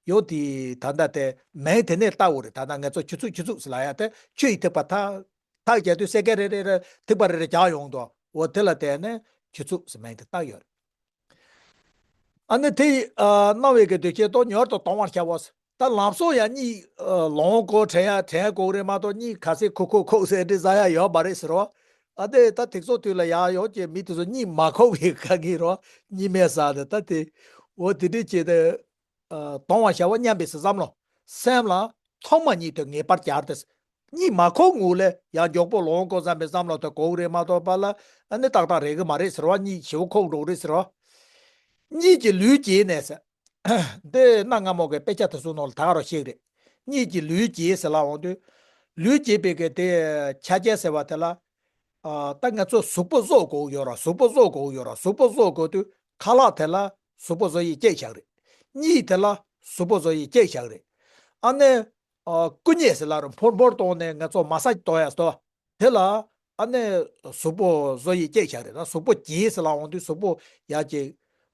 ཡང་དེ་ད་ལྟ་དེ་མིང་དེ་ནས་བཏགས་ཡོད་རེད། ད་ལྟ་ང་ཚོ་ཆུ་ཚོད་ཆུ་ཚོད་ཟེར་ལབ་ཡ་དེ་ཆུ་ཡི་ཐིགས་པ་ཐག་ཐག་རྒྱག་དུས་སེ་ཀེན་རེ་རེ་རེ་ཐིགས་པ་རེ་རེ་རྒྱག་ཡོང་འདུག། འོ་དེ་ལ་བརྟེན་ནས་ཆུ་ཚོད་ཟེར་མིང་དེ་བཏགས་ཡོད་རེད། ཨ་ནི་དེ་ཡི་ཨ་སྣང་བའི་གི་འདུ་བྱེད་དོ་མྱུར་དུ་གཏོང་བར་བྱའོ། ད་ལམ་སང་ཡང་གཉིད་ཨ་ལོང་དགོས་དྲན་ཡ་དྲན་དགོས་རེད་མ་གཏོགས་གཉིད་ག་ཚོད་ཁུག་ཁུག་ཁུག་ཟེར་འདྲི་ཟ་ཡ་ཡོད་མ་རེད་ཟེར་རོ། ཨ་དེ་ད་དེ་ཚོ་དུས་ལ་ཡང་ཡོད་ཀྱི་མི་དེ་ཚོ་གཉིད་མ་ཁུག་པའི་ག་གི་རོ། གཉིད་མེད་ཟ་དེ་ད་དེ་འོ་དེ་འདྲི་བྱེད་དེ་ཨ་གཏོང་བར་བྱའོ་སྙམ་པའི་བསམ་བློ་སེམས་ལ་ཐོག་མ་ཉིད་དུ་ངེས་པར་བྱར་ཏེ། གཉིད་མ་ཁུག་ངུ་ལས་ཡང་མགྱོགས་པོ་ལོང་དགོས་བསམ་པའི་བསམ་བློ་དེ་དགོས་ཀྱི་རེད་མ་གཏོགས་པ་ལ་ཨ་ནི་ཏག་ཏག་རེག་གི་མ་རེད་ཟེར་བ། གཉིད་ཞེ་པོ་ཁུག་འགྲོ་གི་རེད་ཟེར་བ། གཉིད་ཀྱི་ལུས་བརྗེས་ནས་ཟེར། འདི་གནའ་སྔ་མོ་གི་དཔེ་ཆ་དེ་ཚོ་ནང་ལ་ད་ག་རང་བཤད་ཀྱི་རེད། གཉིད་ཀྱི་ལུས་བརྗེས་ཟེར་ལབ་འོང་དུས། ལུས་བརྗེས་པའི་གི་དེ་ཆ་རྐྱེན་ཟེར་བ་དེ་ལ། ཨ་ད་ང་ཚོ་གཟུགས་པོ་བཟོ་དགོས་ཡོད་ར། གཟུགས་པོ་བཟོ་དགོས་ཡོད་ར། གཟུགས་པོ་བཟོ་དགོས་དུས་ཁ་ལག་དེ་ལ་གཟུགས་པོ་བཟོ་ཡི་སྐྱེས་བཞག་རེད། གཉིད་དེ་ལ་གཟུགས་པོ་བཟོ་ཡི་སྐྱེས་བཞག་རེད། ཨ་ནི་ཨ་བཀུ་མཉེ་ཟེར་ལབ་ར། འཕུར་འཕུར་གཏོང་ནས་ང་ཚོ་མ་སཱ་ཇི་གཏོང་ཡ་ཟེར་དོ། དེ་ལ་ ཨ་ནི་གཟུགས་པོ་བཟོ་ཡི་སྐྱེས་བཞག་རེད། ད་གཟུགས་པོ་སྐྱེས་ཟེར་ལབ་འོང་དུས་གཟུགས་པོ་ཡ་གཅིག་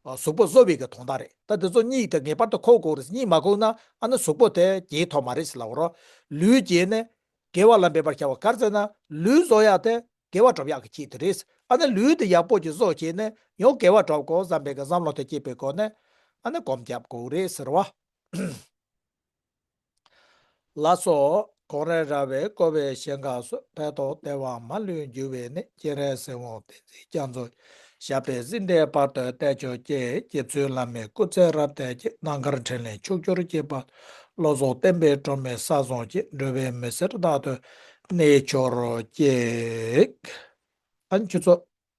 གཟུགས་པོ་བཟོ་བའི་གི་དོན་དག་རེད། ད་དེ་ཚོ་གཉིས་དེ་ངེས་པར་དུ་ཁོ་དགོས་རེད། གཉིས་མ་ཁོ་ན་ཨ་ནི་གཟུགས་པོ་དེ་སྐྱེས་ཐོག་མ་རེད་ཟེར་ལབ་རོགས། ལུས་སྐྱེས་ནས་དགེ་བ་ལ་འབད་པར་བྱ་བ་ག་རེ་ཟེར་ན་ལུས་བཟོ་ཡ་དེ་དགེ་བ་སྒྲུབ་ཡག་གི་ཆེད་དུ་རེད། ཨ་ནི་ལུས་དེ་ཡག་པོ་ཅིག་བཟོ་བྱས་ནས་ཡང་དགེ་བ་སྒྲུབ་དགོས་བསམ་པའི་གི་བསམ་བློ་དེ་སྐྱེས་པའི་སྒོ་ནས་ཨ་ནི་སྒོམ་རྒྱབ་དགོས་རེད་ཟེར་བ། ལགས་སོ། ཁོང་རེ་ར་བའི་བསྐོར་བའི་ཞིང་ཁམས་སུ། ཕན་འདོགས་བདེ་བ་མ་ལུས་འགྱུར་བའི་གནས། སྤྱན་རས་གཟིགས་དབང་བསྟན་འཛིན་རྒྱ་མཚོ། ཞབས་པད་སྲིད་མཐའི་བར་དུ་བརྟན་ཅིང་གཅེས། རྗེ་བཙུན་བླ་མའི་སྐུ་ཚེ་རབ་བརྟན་ཅིང་། རྣམ་དཀར་འཕྲིན་ལས་ཕྱོགས་བཅུར་རྒྱས་པ། བློ་བཟང་བསྟན་པའི་སྒྲོན་མེ་ས་བཟང་ཅིག། འགྲོ་བའི་མི་སེར་རྟག་ཏུ་གནས་གྱུར་ཅིག། ཨ་ནི་ཁྱོད་ཚོ་